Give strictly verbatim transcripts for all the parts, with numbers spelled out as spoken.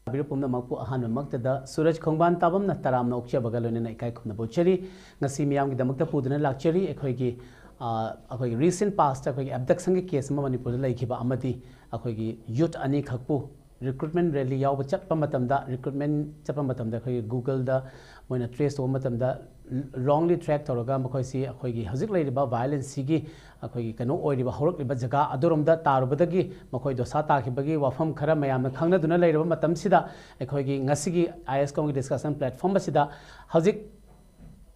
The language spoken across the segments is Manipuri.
ꯂꯥꯛꯄꯤꯔꯤꯕ ꯄꯨꯝꯅꯃꯛꯄꯨ ꯑꯍꯥꯟꯕꯃꯛꯇꯗ ꯁꯨꯔꯖ ꯈꯣꯡꯕꯥꯟ ꯇꯥꯕꯝꯅ ꯇꯔꯥꯝꯅ ꯑꯣꯛꯆꯕꯒ ꯂꯣꯏꯅꯅ ꯏꯀꯥꯏ ꯈꯨꯝꯅꯕ ꯎꯠꯆꯔꯤ꯫ ꯉꯁꯤ ꯃꯤꯌꯥꯝꯒꯤꯗꯃꯛꯇ ꯄꯨꯗꯨꯅ ꯂꯥꯛꯆꯔꯤ ꯑꯩꯈꯣꯏꯒꯤ, ꯑ, ꯑꯩꯈꯣꯏꯒꯤ recent past ꯑꯩꯈꯣꯏꯒꯤ abductionꯒꯤ case ꯑꯃ ꯃꯅꯤꯄꯨꯔꯗ ꯂꯩꯈꯤꯕ ꯑꯃꯗꯤ ꯑꯩꯈꯣꯏꯒꯤ youth ꯑꯅꯤꯈꯛꯄꯨ recruitment rally ꯌꯥꯎꯕ ꯆꯠꯄ ꯃꯇꯝꯗ, recruitment ꯆꯠꯄ ꯃꯇꯝꯗ ꯑꯩꯈꯣꯏꯒꯤ Googleꯗ ꯃꯣꯏꯅ trace ꯇꯧꯕ ꯃꯇꯝꯗ wrongly track ꯇꯧꯔꯒ ꯃꯈꯣꯏꯁꯤ ꯑꯩꯈꯣꯏꯒꯤ ꯍꯧꯖꯤꯛ ꯂꯩꯔꯤꯕ violenceꯁꯤꯒꯤ ꯑꯩꯈꯣꯏꯒꯤ ꯀꯩꯅꯣ ꯑꯣꯏꯔꯤꯕ ꯍꯧꯔꯛꯂꯤꯕ ꯖꯒꯥ ꯑꯗꯨꯔꯣꯝꯗ ꯇꯥꯔꯨꯕꯗꯒꯤ ꯃꯈꯣꯏ ꯗꯣꯁꯥ ꯇꯥꯈꯤꯕꯒꯤ ꯋꯥꯐꯝ ꯈꯔ ꯃꯌꯥꯝꯅ ꯈꯪꯅꯗꯨꯅ ꯂꯩꯔꯕ ꯃꯇꯝꯁꯤꯗ ꯑꯩꯈꯣꯏꯒꯤ ꯉꯁꯤꯒꯤ ꯑꯥꯏ ꯑꯦꯁ ꯀꯣꯝꯒꯤ discussion platform ꯑꯁꯤꯗ ꯍꯧꯖꯤꯛ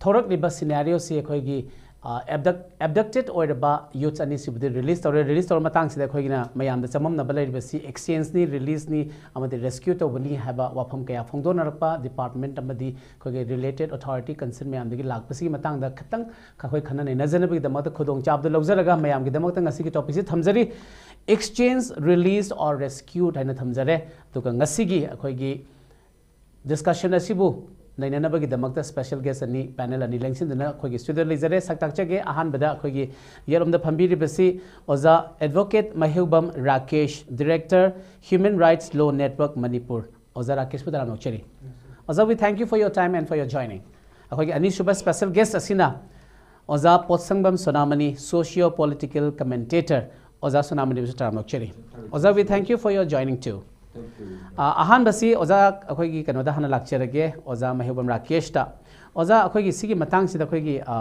ꯊꯣꯔꯛꯂꯤꯕ scenarioꯁꯤ ꯑꯩꯈꯣꯏꯒꯤ, ꯑ, abduct-, abducted ꯑꯣꯏꯔꯕ youths ꯑꯅꯤꯁꯤꯕꯨꯗꯤ release ꯇꯧꯔꯦ꯫ Release ꯇꯧꯔ ꯃꯇꯥꯡꯁꯤꯗ ꯑꯩꯈꯣꯏꯒꯤꯅ ꯃꯌꯥꯝꯗ ꯆꯃꯝꯅꯕ ꯂꯩꯔꯤꯕꯁꯤ exchangeꯅꯤ, releaseꯅꯤ ꯑꯃꯗꯤ rescue ꯇꯧꯕꯅꯤ ꯍꯥꯏꯕ ꯋꯥꯐꯝ ꯀꯌꯥ ꯐꯣꯡꯗꯣꯛꯅꯔꯛꯄ department ꯑꯃꯗꯤ ꯑꯩꯈꯣꯏꯒꯤ related authority concern ꯃꯌꯥꯝꯗꯒꯤ ꯂꯥꯛꯄꯁꯤꯒꯤ ꯃꯇꯥꯡꯗ ꯈꯤꯇꯪ ꯑꯩꯈꯣꯏ ꯈꯟꯅ ꯅꯩꯅꯖꯅꯕꯒꯤꯗꯃꯛꯇ ꯈꯨꯗꯣꯡꯆꯥꯕꯗꯨ ꯂꯧꯖꯔꯒ ꯃꯌꯥꯝꯒꯤꯗꯃꯛꯇ ꯉꯁꯤꯒꯤ topicꯁꯤ ꯊꯝꯖꯔꯤ꯫ Exchange, release or rescued ꯍꯥꯏꯅ ꯊꯝꯖꯔꯦ꯫ ꯑꯗꯨꯒ ꯉꯁꯤꯒꯤ ꯑꯩꯈꯣꯏꯒꯤ discussion ꯑꯁꯤꯕꯨ ꯅꯩꯅꯅꯕꯒꯤꯗꯃꯛꯇ special guest ꯑꯅꯤ, panel ꯑꯅꯤ ꯂꯦꯡꯁꯤꯟꯗꯨꯅ ꯑꯩꯈꯣꯏꯒꯤ studio ꯂꯩꯖꯔꯦ꯫ ꯁꯛ ꯇꯥꯛꯆꯒꯦ꯫ ꯑꯍꯥꯟꯕꯗ ꯑꯩꯈꯣꯏꯒꯤ ꯌꯦꯠꯂꯣꯝꯗ ꯐꯝꯕꯤꯔꯤꯕꯁꯤ ꯑꯣꯖꯥ Advocate ꯃꯍꯦꯎꯕꯝ Rakesh, Director, Human Rights Law Network Manipur. ꯑꯣꯖꯥ ꯔꯥꯀꯦꯁꯄꯨ ꯇꯔꯥꯝꯅ ꯑꯣꯛꯆꯔꯤ꯫ ꯑꯣꯖꯥ, we thank you for your time and for your joining. ꯑꯩꯈꯣꯏꯒꯤ ꯑꯅꯤꯁꯨꯕ special guest ꯑꯁꯤꯅ ꯑꯣꯖꯥ ꯄꯣꯠꯁꯪꯕꯝ ꯁꯣꯅꯥꯃꯅꯤ, Socio Political Commentator꯫ ꯑꯣꯖꯥ ꯁꯣꯅꯥꯃꯅꯤꯕꯨꯁꯨ ꯇꯔꯥꯝꯅ ꯑꯣꯛꯆꯔꯤ꯫ ꯑꯣꯖꯥ, we thank you for your joining too꯫ Thank you. ꯑ, ꯑꯍꯥꯟꯕꯁꯤ ꯑꯣꯖꯥ ꯑꯩꯈꯣꯏꯒꯤ ꯀꯩꯅꯣꯗ ꯍꯥꯟꯅ ꯂꯥꯛꯆꯔꯒꯦ, ꯑꯣꯖꯥ ꯃꯍꯦꯎꯕꯝ ꯔꯥꯀꯦꯁꯇ꯫ ꯑꯣꯖꯥ, ꯑꯩꯈꯣꯏꯒꯤ ꯁꯤꯒꯤ ꯃꯇꯥꯡꯁꯤꯗ ꯑꯩꯈꯣꯏꯒꯤ, ꯑ,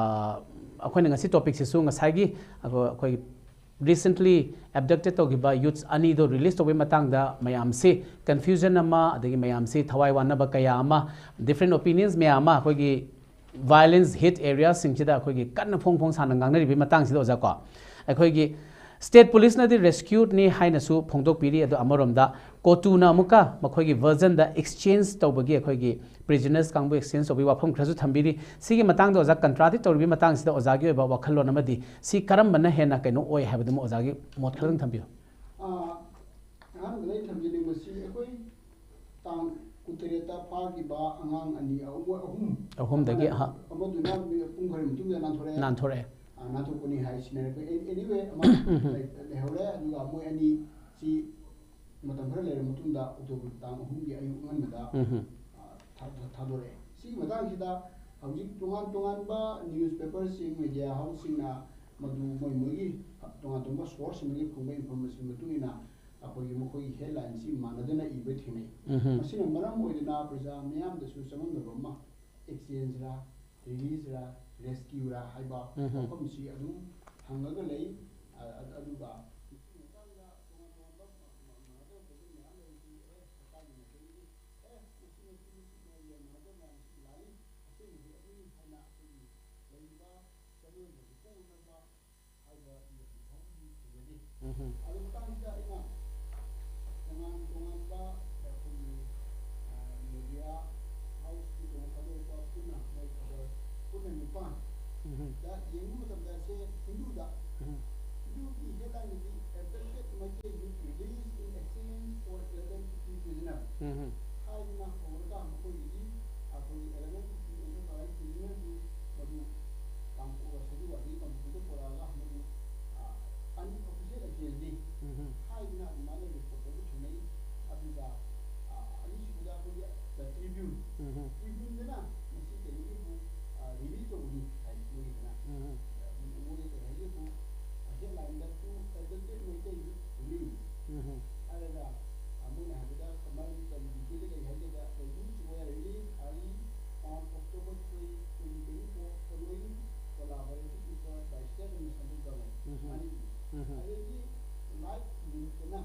ꯑꯩꯈꯣꯏꯅ ꯉꯁꯤ topicꯁꯤꯁꯨ ꯉꯁꯥꯏꯒꯤ ꯑꯩꯈꯣꯏ, ꯑꯩꯈꯣꯏꯒꯤ recently abducted ꯇꯧꯈꯤꯕ youths ꯑꯅꯤꯗꯣ release ꯇꯧꯕꯒꯤ ꯃꯇꯥꯡꯗ ꯃꯌꯥꯝꯁꯤ confusion ꯑꯃ, ꯑꯗꯒꯤ ꯃꯌꯥꯝꯁꯤ ꯊꯋꯥꯏ ꯋꯥꯅꯕ ꯀꯌꯥ ꯑꯃ, different opinions ꯃꯌꯥꯝ ꯑꯃ ꯑꯩꯈꯣꯏꯒꯤ violence hit areaꯁꯤꯡꯁꯤꯗ ꯑꯩꯈꯣꯏꯒꯤ ꯀꯟꯅ ꯐꯣꯡ ꯐꯣꯡ ꯁꯥꯅ ꯉꯥꯡꯅꯔꯤꯕꯒꯤ ꯃꯇꯥꯡꯁꯤꯗ ꯑꯣꯖꯥ ꯀꯣ, ꯑꯩꯈꯣꯏꯒꯤ state policeꯅꯗꯤ rescuedꯅꯤ ꯍꯥꯏꯅꯁꯨ ꯐꯣꯡꯗꯣꯛꯄꯤꯔꯤ꯫ ꯑꯗꯣ ꯑꯃꯔꯣꯝꯗ COTUꯅ ꯑꯃꯨꯛꯀ ꯃꯈꯣꯏꯒꯤ versionꯗ exchange ꯇꯧꯕꯒꯤ, ꯑꯩꯈꯣꯏꯒꯤ prisoners ꯀꯥꯡꯕꯨ exchange ꯇꯧꯕꯒꯤ ꯋꯥꯐꯝ ꯈꯔꯁꯨ ꯊꯝꯕꯤꯔꯤ꯫ ꯁꯤꯒꯤ ꯃꯇꯥꯡꯗ ꯑꯣꯖꯥ contradict ꯇꯧꯔꯤꯕꯒꯤ ꯃꯇꯥꯡꯁꯤꯗ ꯑꯣꯖꯥꯒꯤ ꯑꯣꯏꯕ ꯋꯥꯈꯜꯂꯣꯟ ꯑꯃꯗꯤ ꯁꯤ ꯀꯔꯝꯕꯅ ꯍꯦꯟꯅ ꯀꯩꯅꯣ ꯑꯣꯏ ꯍꯥꯏꯕꯗꯨꯃ ꯑꯣꯖꯥꯒꯤ ꯃꯣꯠ ꯈꯔꯗꯪ ꯊꯝꯕꯤꯌꯨ꯫ ꯑꯥ, ꯑꯍꯥꯟꯕꯗ ꯑꯩ ꯊꯝꯖꯅꯤꯡꯕꯁꯤ ꯑꯩꯈꯣꯏ ꯇꯥꯡ ꯀꯨꯟꯇꯔꯦꯠꯇ ꯐꯥꯈꯤꯕ ꯑꯉꯥꯡ ꯑꯅꯤ, ꯑꯍꯨꯝ, ꯑꯍꯨꯝ꯫ ꯑꯍꯨꯝꯗꯒꯤ, ꯑꯃꯅ, ꯑꯍ-, ꯑꯃꯗꯨꯅ ꯄꯨꯡ ꯈꯔꯒꯤ ꯃꯇꯨꯡꯗ ꯅꯥꯟꯊꯣꯔꯛꯑꯦ꯫ ꯅꯥꯟꯊꯣꯔꯛꯑꯦ꯫ ꯑꯥ, ꯅꯥꯟꯊꯣꯛꯄꯅꯤ ꯍꯥꯏ ꯁꯤꯟꯅꯔꯛꯄ꯫ ꯑꯦ-, anyway, ꯑꯃ ꯂꯩ-, ꯂꯩꯍꯧꯔꯦ꯫ ꯑꯗꯨꯒ ꯃꯣꯏ ꯑꯅꯤ ꯁꯤ ꯃꯇꯝ ꯈꯔ ꯂꯩꯔꯕ ꯃꯇꯨꯡꯗ ꯑꯣꯛꯇꯣꯕꯔ ꯇꯥꯡ ꯑꯍꯨꯝꯒꯤ ꯑꯌꯨꯛ ꯑꯉꯟꯕꯗ, ꯎꯝ꯫ ꯑ, ꯊꯥ-, ꯊꯥ-, ꯊꯥꯗꯣꯔꯛꯑꯦ꯫ ꯁꯤꯒꯤ ꯃꯇꯥꯡꯁꯤꯗ ꯍꯧꯖꯤꯛ ꯇꯣꯉꯥꯟ ꯇꯣꯉꯥꯟꯕ ꯅ꯭ꯌꯨꯁ ꯄꯦꯄꯔꯁꯤꯡ, ꯃꯦꯗꯤꯌꯥ ꯍꯥꯎꯁꯁꯤꯡꯅ ꯃꯗꯨ ꯃꯣꯏ ꯃꯣꯏꯒꯤ ꯇꯣꯉꯥꯟ ꯇꯣꯉꯥꯟꯕ ꯁꯣꯔꯁꯁꯤꯡꯗꯒꯤ ꯐꯪꯕ ꯏꯟꯐꯣꯔꯃꯦꯁꯟ ꯃꯇꯨꯡ ꯏꯟꯅ ꯑꯩꯈꯣꯏꯒꯤ ꯃꯈꯣꯏꯒꯤ ꯍꯦꯗꯂꯥꯏꯟꯁꯤ ꯃꯥꯟꯅꯗꯅ ꯏꯕ ꯊꯦꯡꯅꯩ꯫ ꯎꯝ꯫ ꯃꯁꯤꯅ ꯃꯔꯝ ꯑꯣꯏꯗꯨꯅ ꯄ꯭ꯔꯖꯥ ꯃꯤꯌꯥꯝꯗꯁꯨ ꯆꯃꯝꯅꯕ ꯑꯃ, ꯑꯦꯛꯁꯆꯦꯟꯖꯔꯥ, ꯔꯤꯂꯤꯖꯔꯥ, ꯔꯦꯁꯀ꯭ꯌꯨꯔꯥ ꯍꯥꯏꯕ ꯎꯝ꯫ ꯋꯥꯐꯝꯁꯤ ꯑꯗꯨꯝ ꯍꯪꯉꯒ ꯂꯩ꯫ ꯑ-, ꯑ-, ꯑꯗꯨꯒ ꯃꯁꯤꯒꯤ ꯃꯇꯥꯡꯗ ꯇꯣꯉꯥꯟ ꯇꯣꯉꯥꯟꯕ ꯃ-, ꯃ-, ꯃꯥꯟꯅꯗꯕ ꯄꯣꯠꯇꯨ ꯃꯌꯥꯝ ꯂꯩꯔꯤꯁꯤ, ꯑꯦ, ꯁꯔꯀꯥꯔꯒꯤ ꯃꯥꯏꯀꯩꯗꯒꯤ, ꯑꯦ, ꯃꯁꯤ, ꯃꯁꯤ, ꯃꯁꯤ ꯃꯌꯥꯝ ꯃꯥꯟꯅꯗꯕ ꯃꯌꯥꯝꯁꯤ ꯂꯥꯜꯂꯤ, ꯑꯁꯦꯡꯕꯗꯤ ꯑꯗꯨꯅꯤ ꯍꯥꯏꯅ ꯑꯩꯈꯣꯏꯒꯤ ꯂꯩꯔꯤꯕ ꯆꯃꯝꯅꯕꯁꯤ ꯀꯣꯛꯅꯕ ꯍꯥꯏꯕ ꯏꯕ ꯐꯥꯎꯕꯗꯤ ꯊꯦꯡꯅꯗꯦ꯫ ꯎꯝ꯫ ꯑꯗꯨ ꯃꯇꯥꯡꯁꯤꯗ ꯑꯩꯅ ꯇꯣꯉꯥꯟ ꯇꯣꯉꯥꯟꯕ ꯑꯩꯈꯣꯏꯒꯤ, ꯑ, ꯃꯦꯗꯤꯌꯥ ꯍꯥꯎꯁꯀꯤ ꯇꯣꯉꯥꯟ ꯈꯥꯏꯗꯣꯛꯄ ꯄꯨꯟꯅ ꯃꯣꯏ ꯈꯕꯔ ꯄꯨꯟꯅ ꯅꯤꯄꯥꯟ ꯎꯝ꯫ ꯗ ꯌꯦꯡꯕ ꯃꯇꯝꯗ ꯁꯦ ꯍꯤꯟꯗꯨꯗ, ꯎꯝ꯫ ꯍꯤꯟꯗꯨꯒꯤ ꯍꯦꯗꯂꯥꯏꯟꯗꯗꯤ "Abducted Meitei Youth Released in Exchange for eleven fifty Prisoner" ꯎꯝ꯫ ꯍꯥꯏꯗꯅ ꯍꯧꯔꯒ ꯃꯈꯣꯏꯒꯤꯗꯤ ꯑꯩꯈꯣꯏꯒꯤ eleven fifty ꯑꯦꯟꯇꯔꯄ꯭ꯔꯥꯏꯁ ꯄ꯭ꯔꯤꯖꯅꯔꯗꯨ ꯃꯗꯨ ꯀꯥꯡꯄꯣꯛ ꯁꯖꯤꯋꯥꯗꯒꯤ ꯀꯥꯡꯄꯣꯛꯄꯤꯗ ꯄꯨꯔꯛꯑꯒ ꯃꯗꯨ, ꯑ, ꯑꯟꯑꯣꯐꯤꯁꯤꯌꯦꯜ ꯑꯦꯛꯁꯆꯦꯟꯖꯅꯤ ꯎꯝ꯫ ꯍꯥꯏꯗꯅ ꯑꯗꯨꯃꯥꯏꯅ ꯔꯤꯄꯣꯔꯠ ꯇꯧꯕ ꯊꯦꯡꯅꯩ꯫ ꯑꯗꯨꯒ, ꯑ, ꯑꯅꯤꯁꯨꯕꯗ ꯑꯩꯈꯣꯏꯒꯤ ꯗ ꯇ꯭ꯔꯤꯕ꯭ꯌꯨꯟ, ꯎꯝ꯫ ꯇ꯭ꯔꯤꯕ꯭ꯌꯨꯟꯗꯅ ꯃꯁꯤ ꯀꯩꯅꯣꯒꯤꯕꯨ, ꯑ, ꯔꯤꯂꯤꯖ ꯇꯧꯕꯅꯤ ꯍꯥꯏ ꯃꯣꯏꯒꯤꯗꯅ꯫ ꯎꯝ꯫ ꯑ, ꯃꯣꯏꯒꯤ ꯀꯩ ꯍꯥꯏꯒꯦꯕꯨ, ꯑ, ꯍꯦꯗꯂꯥꯏꯟꯗ "Two Abducted Meitei Youth Released" ꯎꯝ꯫ ꯍꯥꯏꯔꯒ, ꯑ, ꯃꯣꯏꯅ ꯍꯥꯏꯕꯗ ꯃꯔꯝ ꯀꯔꯤ ꯗꯤꯇꯦꯜꯗ ꯀꯔꯤ ꯍꯥꯏꯒꯦꯗ, "The youth were released early on October three, twenty twenty-four, following collaborative effort by state and central government." ꯎꯝ꯫ ꯃꯅꯤꯄꯨꯔ꯫ ꯎꯝ꯫ ꯑꯗꯒꯤ ꯂꯥꯏꯠ ꯅ꯭ꯌꯨꯁꯇꯅ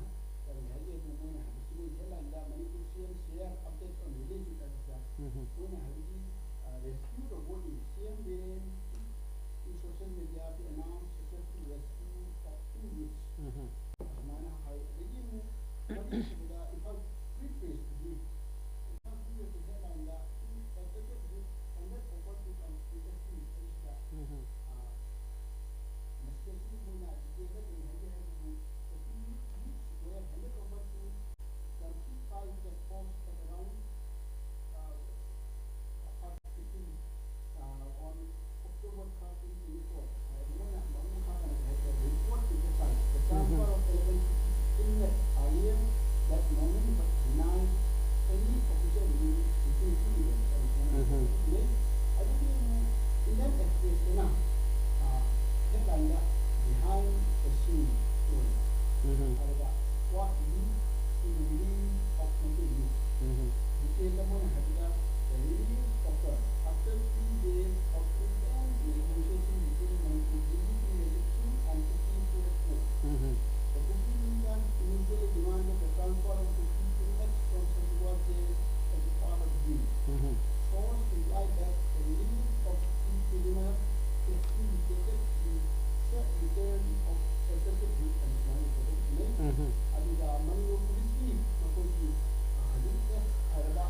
ꯀꯔꯤ ꯍꯥꯏꯒꯦ ꯍꯥꯏꯕꯗ ꯃꯣꯏꯅ ꯍꯥꯏꯕꯁꯤ ꯃꯣꯏ ꯍꯦꯗꯂꯥꯏꯟꯗ "Manipur C M share update on release" ꯍꯥꯏꯕꯁꯤꯗ ꯎꯝ꯫ ꯃꯣꯏꯅ ꯍꯥꯏꯕꯗꯤ, ꯑ, "Rescue robot in C M Biren in social media to announce successful rescue of two youths" ꯎꯝ꯫ ꯑꯗꯨꯃꯥꯏꯅ ꯍꯥꯏ꯫ ꯑꯗꯒꯤ ꯑꯃꯨꯛ ꯃꯔꯤꯁꯨꯕꯗ ꯏꯝꯐꯥꯜ ꯐ꯭ꯔꯤ ꯄ꯭ꯔꯦꯁꯀꯤ, ꯏꯝꯐꯥꯜ ꯐ꯭ꯔꯤ ꯄ꯭ꯔꯦꯁꯀꯤ ꯍꯦꯗꯂꯥꯏꯟꯗ "Two Abducted Youth Handed Over to Competence" ꯍꯥꯏꯕꯁꯤꯗ, ꯎꯝ꯫ ꯑ, ꯃꯁꯤꯗꯁꯨ ꯃꯣꯏꯅ ꯗꯤꯇꯦꯜꯗ ꯀꯔꯤ ꯍꯥꯏꯒꯦ ꯍꯥꯏꯕꯕꯨ, "The two youths were handed over to Kanti Pai check post at around, uh, half past fifteen, uh, on October third, twenty twenty-four."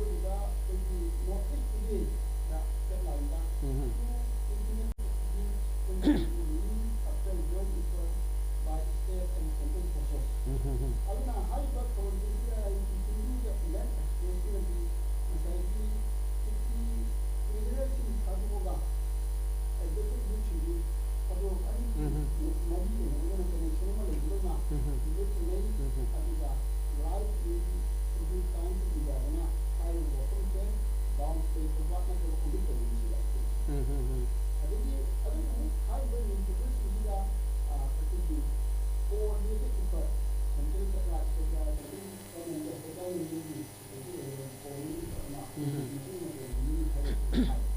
ꯂꯣꯏꯔꯒ ꯑꯩꯈꯣꯏꯒꯤ North East Today the headline the two intimate views on the relief after joint effort by state and central forces. ꯑꯗꯨꯅ ꯍꯥꯏꯔꯤꯕ ꯊꯧꯔꯝꯁꯤꯡꯁꯤꯗ ꯑꯩꯒꯤ ꯍꯤꯟꯗꯨꯗ land expressꯁꯤꯅꯗꯤ ꯉꯁꯥꯏꯒꯤ ꯀꯨꯀꯤ prisonerꯁꯤꯡ ꯊꯥꯗꯣꯛꯑꯒ abducted youthꯁꯤꯡꯗꯤ ꯊꯥꯗꯣꯛꯑꯒ ꯑꯅꯤꯁꯤ ꯃꯔꯤ ꯂꯩꯅꯕꯅ connection ꯑꯃ ꯂꯩꯕꯗꯧꯅ ꯎꯝ꯫ ꯍꯧꯖꯤꯛ ꯊꯦꯡꯅꯩ꯫ ꯎꯝ꯫ ꯑꯗꯨꯒ Life in Civil Times Indiaꯗꯅ ꯍꯥꯏꯔꯤꯕ ꯋꯥꯐꯝꯁꯦ bounce back ꯇꯧꯕ ꯅꯠꯇ꯭ꯔꯒ omit ꯇꯧꯕ ꯃꯁꯤ ꯌꯥꯏ꯫ ꯎꯝ, ꯎꯝ, ꯎꯝ꯫ ꯑꯗꯒꯤ ꯑꯗꯨꯕꯨ ꯍꯥꯏꯔꯤꯕ newspaperꯁꯤꯡꯁꯤꯗ, ꯑ, ꯑꯩꯈꯣꯏꯒꯤ coordinated effort central ꯁꯔꯀꯥꯔ, ꯁꯔꯀꯥꯔ, ꯑꯗꯒꯤ government of China Navy, ꯎꯝ꯫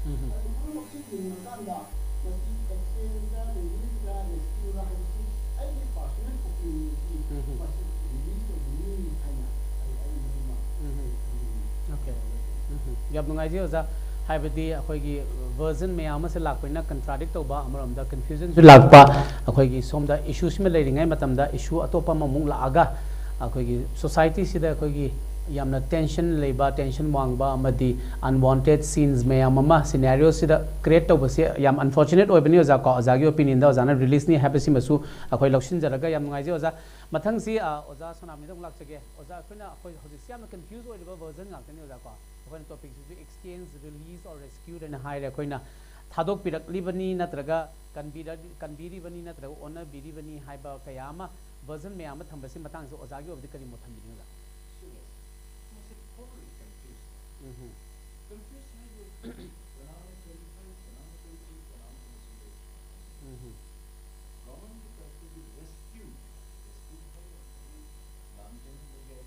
ꯎꯝ꯫ ꯑꯗꯨ ꯄꯨꯝꯅꯃꯛꯁꯤ ꯌꯦꯡꯉꯀꯥꯟꯗ ꯃꯁꯤ accidenꯔ, reliefꯔ, rescueꯔ ꯍꯥꯏꯕꯁꯤ ꯑꯩꯒꯤ personal opinionꯗꯤ ꯎꯝ꯫ ꯃꯁꯤ relief ꯇꯧꯕꯤꯅꯤ ꯍꯥꯏꯅ ꯑꯩ, ꯑꯩ ꯃꯗꯨꯃ ꯎꯝ꯫ ꯈꯪꯖꯩ꯫ Okay꯫ ꯎꯝ꯫ ꯌꯥꯝ ꯅꯨꯡꯉꯥꯏꯖꯩ ꯑꯣꯖꯥ꯫ ꯍꯥꯏꯕꯗꯤ ꯑꯩꯈꯣꯏꯒꯤ version ꯃꯌꯥꯝ ꯑꯃꯁꯦ ꯂꯥꯛꯄꯅꯤꯅ contradict ꯇꯧꯕ, ꯑꯃꯔꯣꯝꯗ confusionꯁꯨ ꯂꯥꯛꯄ, ꯑꯩꯈꯣꯏꯒꯤ ꯁꯣꯝꯗ issueꯁꯤꯃ ꯂꯩꯔꯤꯉꯩ ꯃꯇꯝꯗ issue ꯑꯇꯣꯞꯄ ꯑꯃꯃꯨꯛ ꯂꯥꯛꯑꯒ ꯑꯩꯈꯣꯏꯒꯤ societyꯁꯤꯗ ꯑꯩꯈꯣꯏꯒꯤ ꯌꯥꯝꯅ tension ꯂꯩꯕ, tension ꯋꯥꯡꯕ ꯑꯃꯗꯤ unwanted scenes ꯃꯌꯥꯝ ꯑꯃ scenarioꯁꯤꯗ create ꯇꯧꯕꯁꯦ ꯌꯥꯝ unfortunate ꯑꯣꯏꯕꯅꯤ ꯑꯣꯖꯥ ꯀꯣ꯫ ꯑꯣꯖꯥꯒꯤ opinionꯗ ꯑꯣꯖꯥꯅ reliefꯅꯤ ꯍꯥꯏꯕꯁꯤꯃꯁꯨ ꯑꯩꯈꯣꯏ ꯂꯧꯁꯤꯟꯖꯔꯒ ꯌꯥꯝ ꯅꯨꯡꯉꯥꯏꯖꯩ ꯑꯣꯖꯥ꯫ ꯃꯊꯪꯁꯤ, ꯑ, ꯑꯣꯖꯥ ꯁꯣꯅꯥꯃꯤꯗ ꯑꯃꯨꯛ ꯂꯥꯛꯆꯒꯦ꯫ ꯑꯣꯖꯥ, ꯑꯩꯈꯣꯏꯅ, ꯑꯩꯈꯣꯏ ꯍꯧꯖꯤꯛꯁꯤ ꯌꯥꯝꯅ confuse ꯑꯣꯏꯔꯤꯕ version ꯉꯥꯛꯇꯅꯤ ꯑꯣꯖꯥ ꯀꯣ꯫ ꯑꯩꯈꯣꯏꯅ topicꯁꯤꯁꯨ exchange, release or rescue ꯍꯥꯏꯅ ꯍꯥꯏꯔꯦ꯫ ꯑꯩꯈꯣꯏꯅ ꯊꯥꯗꯣꯛꯄꯤꯔꯛꯂꯤꯕꯅꯤ ꯅꯠꯇ꯭ꯔꯒ ꯀꯟꯕꯤꯔ-, ꯀꯟꯕꯤꯔꯤꯕꯅꯤ ꯅꯠꯇ꯭ꯔꯒ ꯑꯣꯟꯅꯕꯤꯔꯤꯕꯅꯤ ꯍꯥꯏꯕ ꯀꯌꯥ ꯑꯃ version ꯃꯌꯥꯝ ꯑꯃ ꯊꯝꯕꯁꯤ ꯃꯇꯥꯡꯁꯤꯗ ꯑꯣꯖꯥꯒꯤ ꯑꯣꯏꯕꯗꯤ ꯀꯔꯤ ꯃꯣꯠ ꯊꯝꯕꯤꯅꯤꯡꯉꯤꯕ? ꯃꯁꯤ totally confused꯫ ꯎꯝ꯫ Confused ꯍꯥꯏꯕ ꯀꯅꯥꯅ ꯀꯔꯤ ꯍꯥꯏ, ꯀꯅꯥꯅ ꯀꯔꯤ ꯇꯧꯏ, ꯀꯅꯥꯅ ꯀꯔꯤ ꯇꯧꯏ꯫ ꯎꯝ꯫ Governmentꯒꯤ ꯇꯔꯐꯇꯒꯤ rescue, rescue ꯍꯥꯏꯕ ꯂꯥꯟ ꯆꯦꯟꯕ ꯌꯥꯏ,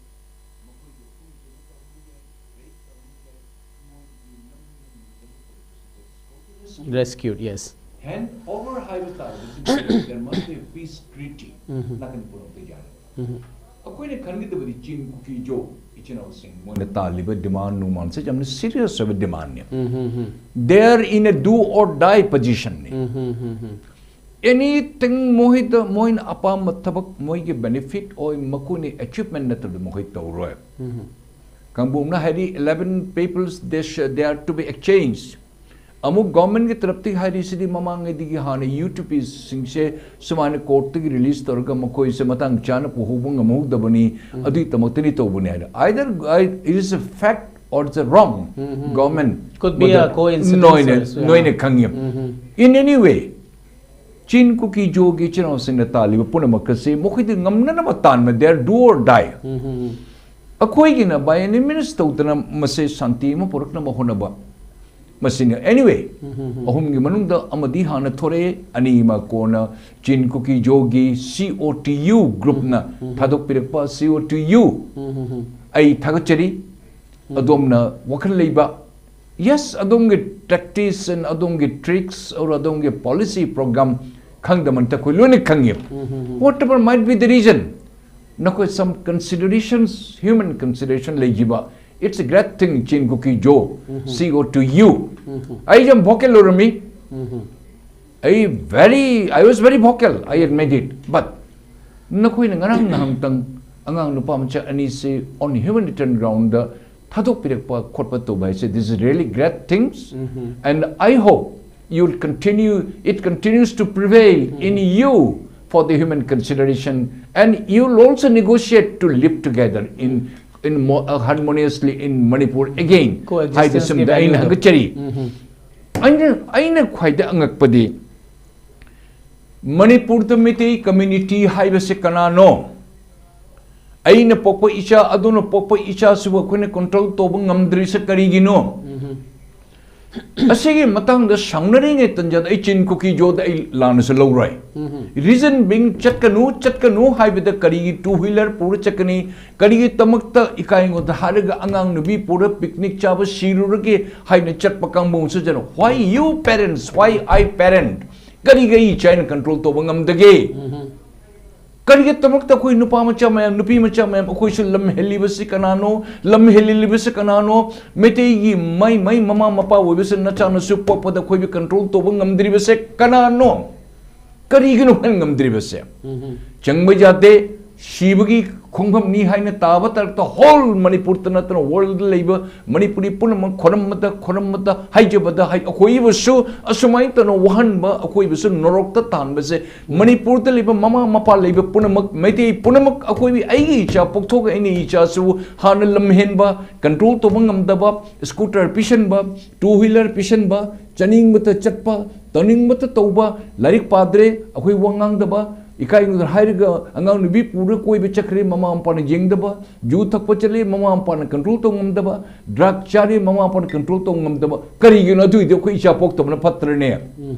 ꯃꯈꯣꯏꯒꯤ ꯃꯐꯝ ꯀꯩꯅꯣ ꯇꯧꯕ ꯌꯥꯏ, rape ꯇꯧꯕ ꯌꯥꯏ, ꯃꯣꯏꯒꯤ ꯅꯝꯗꯅ ꯃꯣꯏ ꯇꯧꯕ ꯇꯧꯕꯁꯤꯗ rescue꯫ Rescue, yes꯫ Hand over ꯍꯥꯏꯕ ꯇꯥꯔꯒꯗꯤ there must be a peace treaty ꯅꯥꯀꯟ ꯄꯨꯝꯅꯃꯛꯇ ꯌꯥꯔꯦ꯫ ꯑꯩꯈꯣꯏꯅ ꯈꯟꯒꯗꯕꯗꯤ ꯆꯤꯟ ꯀꯨꯀꯤ ꯖꯣ ꯏꯆꯤꯟ ꯏꯅꯥꯎꯁꯤꯡ ꯃꯣꯏꯅ ꯇꯥꯜꯂꯤꯕ demand ꯅꯨꯡꯃꯥꯟꯁꯦ ꯌꯥꯝꯅ serious ꯑꯣꯏꯕ demandꯅꯤ꯫ They are in a do or die positionꯅꯤ꯫ Anything ꯃꯣꯏꯗ, ꯃꯣꯏꯅ ꯑꯄꯥꯝꯕ ꯊꯕꯛ, ꯃꯣꯏꯒꯤ benefit ꯑꯣꯏ, ꯃꯈꯣꯏꯅ achievement ꯅꯠꯇꯕꯗ ꯃꯈꯣꯏ ꯇꯧꯔꯣꯏ꯫ ꯀꯥꯡꯕꯨꯅ ꯍꯥꯏꯔꯤ eleven peoples, they sh-, they are to be exchanged꯫ ꯑꯃꯨꯛ governmentꯀꯤ ꯇꯔꯞꯇꯒꯤ ꯍꯥꯏꯔꯤꯁꯤꯗꯤ ꯃꯃꯥꯡꯉꯩꯗꯒꯤ ꯍꯥꯟꯅ ꯌꯨ ꯇꯨ ꯄꯤꯁꯤꯡꯁꯦ ꯁꯨꯃꯥꯏꯅ courtꯇꯒꯤ release ꯇꯧꯔꯒ ꯃꯈꯣꯏꯁꯦ ꯃꯇꯥꯡ ꯆꯥꯅ ꯄꯨꯍꯧꯕ ꯉꯝꯍꯧꯗꯕꯅꯤ, ꯑꯗꯨꯒꯤꯗꯃꯛꯇꯅꯤ ꯇꯧꯕꯅꯤ ꯍꯥꯏꯅ꯫ Either, I, it is a fact or it's a wrong, government꯫ Could be a coincidence ꯅꯣꯏꯅ, also, yeah꯫ ꯅꯣꯏꯅ ꯈꯪꯉꯤ꯫ In any way, ꯆꯤꯟ ꯀꯨꯀꯤ ꯖꯣꯒꯤ ꯏꯆꯤꯟ ꯏꯅꯥꯎꯁꯤꯡꯅ ꯇꯥꯜꯂꯤꯕ ꯄꯨꯝꯅꯃꯛ ꯑꯁꯤ ꯃꯈꯣꯏꯗꯤ ꯉꯝꯅꯅꯕ ꯇꯥꯟꯕ, they are do or die꯫ ꯑꯩꯈꯣꯏꯒꯤꯅ by any means ꯇꯧꯗꯅ ꯃꯁꯤ ꯁꯥꯟꯇꯤ ꯑꯃ ꯄꯨꯔꯛꯅꯕ ꯍꯣꯠꯅꯕ, ꯃꯁꯤꯅꯤ꯫ Anyway, ꯑꯍꯨꯝꯒꯤ ꯃꯅꯨꯡꯗ ꯑꯃꯗꯤ ꯍꯥꯟꯅ ꯊꯣꯔꯛꯑꯦ, ꯑꯅꯤꯃ ꯀꯣꯟꯅ ꯆꯤꯟ ꯀꯨꯀꯤ ꯖꯣꯒꯤ C O T U groupꯅ ꯊꯥꯗꯣꯛꯄꯤꯔꯛꯄ C O T U, ꯑꯩ ꯊꯥꯒꯠꯆꯔꯤ꯫ ꯑꯗꯣꯝꯅ ꯋꯥꯈꯜ ꯂꯩꯕ, yes, ꯑꯗꯣꯝꯒꯤ tactics and ꯑꯗꯣꯝꯒꯤ tricks or ꯑꯗꯣꯝꯒꯤ policy program ꯈꯪꯗꯃꯟꯇ ꯑꯩꯈꯣꯏ ꯂꯣꯏꯅ ꯈꯪꯉꯤ꯫ Whatever might be the reason, ꯅꯈꯣꯏ some considerations, human consideration ꯂꯩꯈꯤꯕ, it's a great thing, ꯆꯤꯟ ꯀꯨꯀꯤ ꯖꯣ, C O T U꯫ ꯑꯩ ꯌꯥꯝ vocal ꯑꯣꯏꯔꯝꯃꯤ꯫ ꯑꯩ very, I was very vocal, I admit it, but ꯅꯈꯣꯏꯅ ꯉꯔꯥꯡ ꯅꯍꯥꯟꯇꯪ ꯑꯉꯥꯡ ꯅꯨꯄꯥ ꯃꯆꯥ ꯑꯅꯤꯁꯤ on humanitarian groundꯗ ꯊꯥꯗꯣꯛꯄꯤꯔꯛꯄ ꯈꯣꯠꯄ ꯇꯧꯕ ꯍꯥꯏꯁꯦ, this is really great things, and I hope you'll continue, it continues to prevail in you for the human consideration, and you'll also negotiate to live together in, in mo-, uh, harmoniously in Manipur again꯫ Coexistence ꯍꯥꯏꯕꯁꯤꯃꯗ ꯑꯩꯅ ꯍꯪꯒꯠꯆꯔꯤ꯫ ꯑꯩꯅ, ꯑꯩꯅ ꯈ꯭ꯋꯥꯏꯗ ꯑꯉꯛꯄꯗꯤ ꯃꯅꯤꯄꯨꯔꯗ ꯃꯤꯇꯩ community ꯍꯥꯏꯕꯁꯦ ꯀꯅꯥꯅꯣ? ꯑꯩꯅ ꯄꯣꯛꯄ ꯏꯆꯥ, ꯑꯗꯨꯅ ꯄꯣꯛꯄ ꯏꯆꯥꯁꯤꯕꯨ ꯑꯩꯈꯣꯏꯅ control ꯇꯧꯕ ꯉꯝꯗ꯭ꯔꯤꯁꯦ ꯀꯔꯤꯒꯤꯅꯣ? ꯑꯁꯤꯒꯤ ꯃꯇꯥꯡꯗ ꯁꯥꯎꯅꯔꯤꯉꯩ ꯇꯟꯖꯥꯗ ꯑꯩ ꯆꯤꯟ ꯀꯨꯀꯤ ꯖꯣꯗ ꯑꯩ ꯂꯥꯟꯅꯁꯨ ꯂꯧꯔꯣꯏ꯫ Reason being, ꯆꯠꯀꯅꯨ, ꯆꯠꯀꯅꯨ ꯍꯥꯏꯕꯗ ꯀꯔꯤꯒꯤ two wheeler ꯄꯨꯔ ꯆꯠꯀꯅꯤ? ꯀꯔꯤꯒꯤꯗꯃꯛꯇ ꯏꯀꯥꯏꯉꯣꯗ ꯍꯥꯏꯔꯒ ꯑꯉꯥꯡ ꯅꯨꯄꯤ ꯄꯨꯔ picnic ꯆꯥꯕ ꯁꯤꯔꯨꯔꯒꯦ ꯍꯥꯏꯅ ꯆꯠꯄ ꯀꯥꯡꯕꯨꯁꯨ ꯆꯠꯅ? Why you parents, why I parent? ꯀꯔꯤꯒꯤ ꯑꯩ ꯏꯆꯥ ꯑꯩꯅ control ꯇꯧꯕ ꯉꯝꯗꯒꯦ? ꯀꯔꯤꯒꯤꯗꯃꯛꯇ ꯑꯩꯈꯣꯏ ꯅꯨꯄꯥ ꯃꯆꯥ ꯃꯌꯥꯝ, ꯅꯨꯄꯤ ꯃꯆꯥ ꯃꯌꯥꯝ, ꯑꯩꯈꯣꯏꯁꯨ ꯂꯝ ꯍꯦꯜꯂꯤꯕꯁꯤ ꯀꯅꯥꯅꯣ? ꯂꯝ ꯍꯦꯜꯂꯤꯕꯁꯤ ꯀꯅꯥꯅꯣ? ꯃꯩꯇꯩꯒꯤ ꯃꯩ ꯃꯩ ꯃꯃꯥ ꯃꯄꯥ ꯑꯣꯏꯕꯁꯤ ꯅꯆꯥꯅꯁꯨ ꯄꯣꯛꯄꯗ ꯑꯩꯈꯣꯏꯕꯨ control ꯇꯧꯕ ꯉꯝꯗ꯭ꯔꯤꯕꯁꯦ ꯀꯅꯥꯅꯣ? ꯀꯔꯤꯒꯤꯅꯣ ꯑꯩꯈꯣꯏꯅ ꯉꯝꯗ꯭ꯔꯤꯕꯁꯦ? ꯆꯪꯕ ꯌꯥꯗꯦ꯫ ꯁꯤꯕꯒꯤ ꯈꯣꯡꯐꯝꯅꯤ ꯍꯥꯏꯅ ꯇꯥꯕ ꯇꯥꯔꯛꯇ whole ꯃꯅꯤꯄꯨꯔꯗ ꯅꯠꯇꯅ world ꯂꯩꯕ ꯃꯅꯤꯄꯨꯔꯤ ꯄꯨꯝꯅꯃꯛ ꯈꯣꯔꯝꯕꯗ, ꯈꯣꯔꯝꯕꯗ, ꯍꯥꯏꯖꯕꯗ, ꯍꯥꯏ-, ꯑꯩꯈꯣꯏꯕꯨꯁꯨ ꯑꯁꯨꯃꯥꯏꯅ ꯇꯧꯅ ꯋꯥꯍꯟꯕ, ꯑꯩꯈꯣꯏꯕꯨꯁꯨ ꯅꯣꯔꯣꯛꯇ ꯇꯥꯟꯕꯁꯦ, ꯃꯅꯤꯄꯨꯔꯗ ꯂꯩꯕ ꯃꯃꯥ ꯃꯄꯥ ꯂꯩꯕ ꯄꯨꯝꯅꯃꯛ, ꯃꯩꯇꯩ ꯄꯨꯝꯅꯃꯛ, ꯑꯩꯈꯣꯏꯒꯤ, ꯑꯩꯒꯤ ꯏꯆꯥ ꯄꯣꯛꯊꯣꯛꯑꯒ ꯑꯩꯅ ꯏꯆꯥꯁꯨ ꯍꯥꯟꯅ ꯂꯝꯍꯦꯟꯕ, control ꯇꯧꯕ ꯉꯝꯗꯕ, scooter ꯄꯤꯁꯟꯕ, two wheeler ꯄꯤꯁꯟꯕ, ꯆꯥꯅꯤꯡꯕꯇ ꯆꯠꯄ, ꯇꯧꯅꯤꯡꯕꯇ ꯇꯧꯕ, ꯂꯥꯏꯔꯤꯛ ꯄꯥꯗ꯭ꯔꯦ, ꯑꯩꯈꯣꯏ ꯋꯥ ꯉꯥꯡꯗꯕ, ꯏꯀꯥꯏ ꯈꯨꯝꯅꯗꯕ ꯍꯥꯏꯔꯒ ꯑꯉꯥꯡ ꯅꯨꯄꯤ ꯄꯨꯔ ꯀꯣꯏꯕ ꯆꯠꯈ꯭ꯔꯦ, ꯃꯃꯥ ꯃꯄꯥꯅ ꯌꯦꯡꯗꯕ, ꯌꯨ ꯊꯛꯄ ꯆꯠꯂꯦ, ꯃꯃꯥ ꯃꯄꯥꯅ control ꯇꯧ ꯉꯝꯗꯕ, drug ꯆꯥꯔꯦ, ꯃꯃꯥ ꯃꯄꯥꯅ control ꯇꯧ ꯉꯝꯗꯕ꯫ ꯀꯔꯤꯒꯤꯅꯣ? ꯑꯗꯨꯏꯗꯤ ꯑꯩꯈꯣꯏ ꯏꯆꯥ ꯄꯣꯛꯇꯕꯅ ꯐꯠꯇ꯭ꯔꯅꯦ?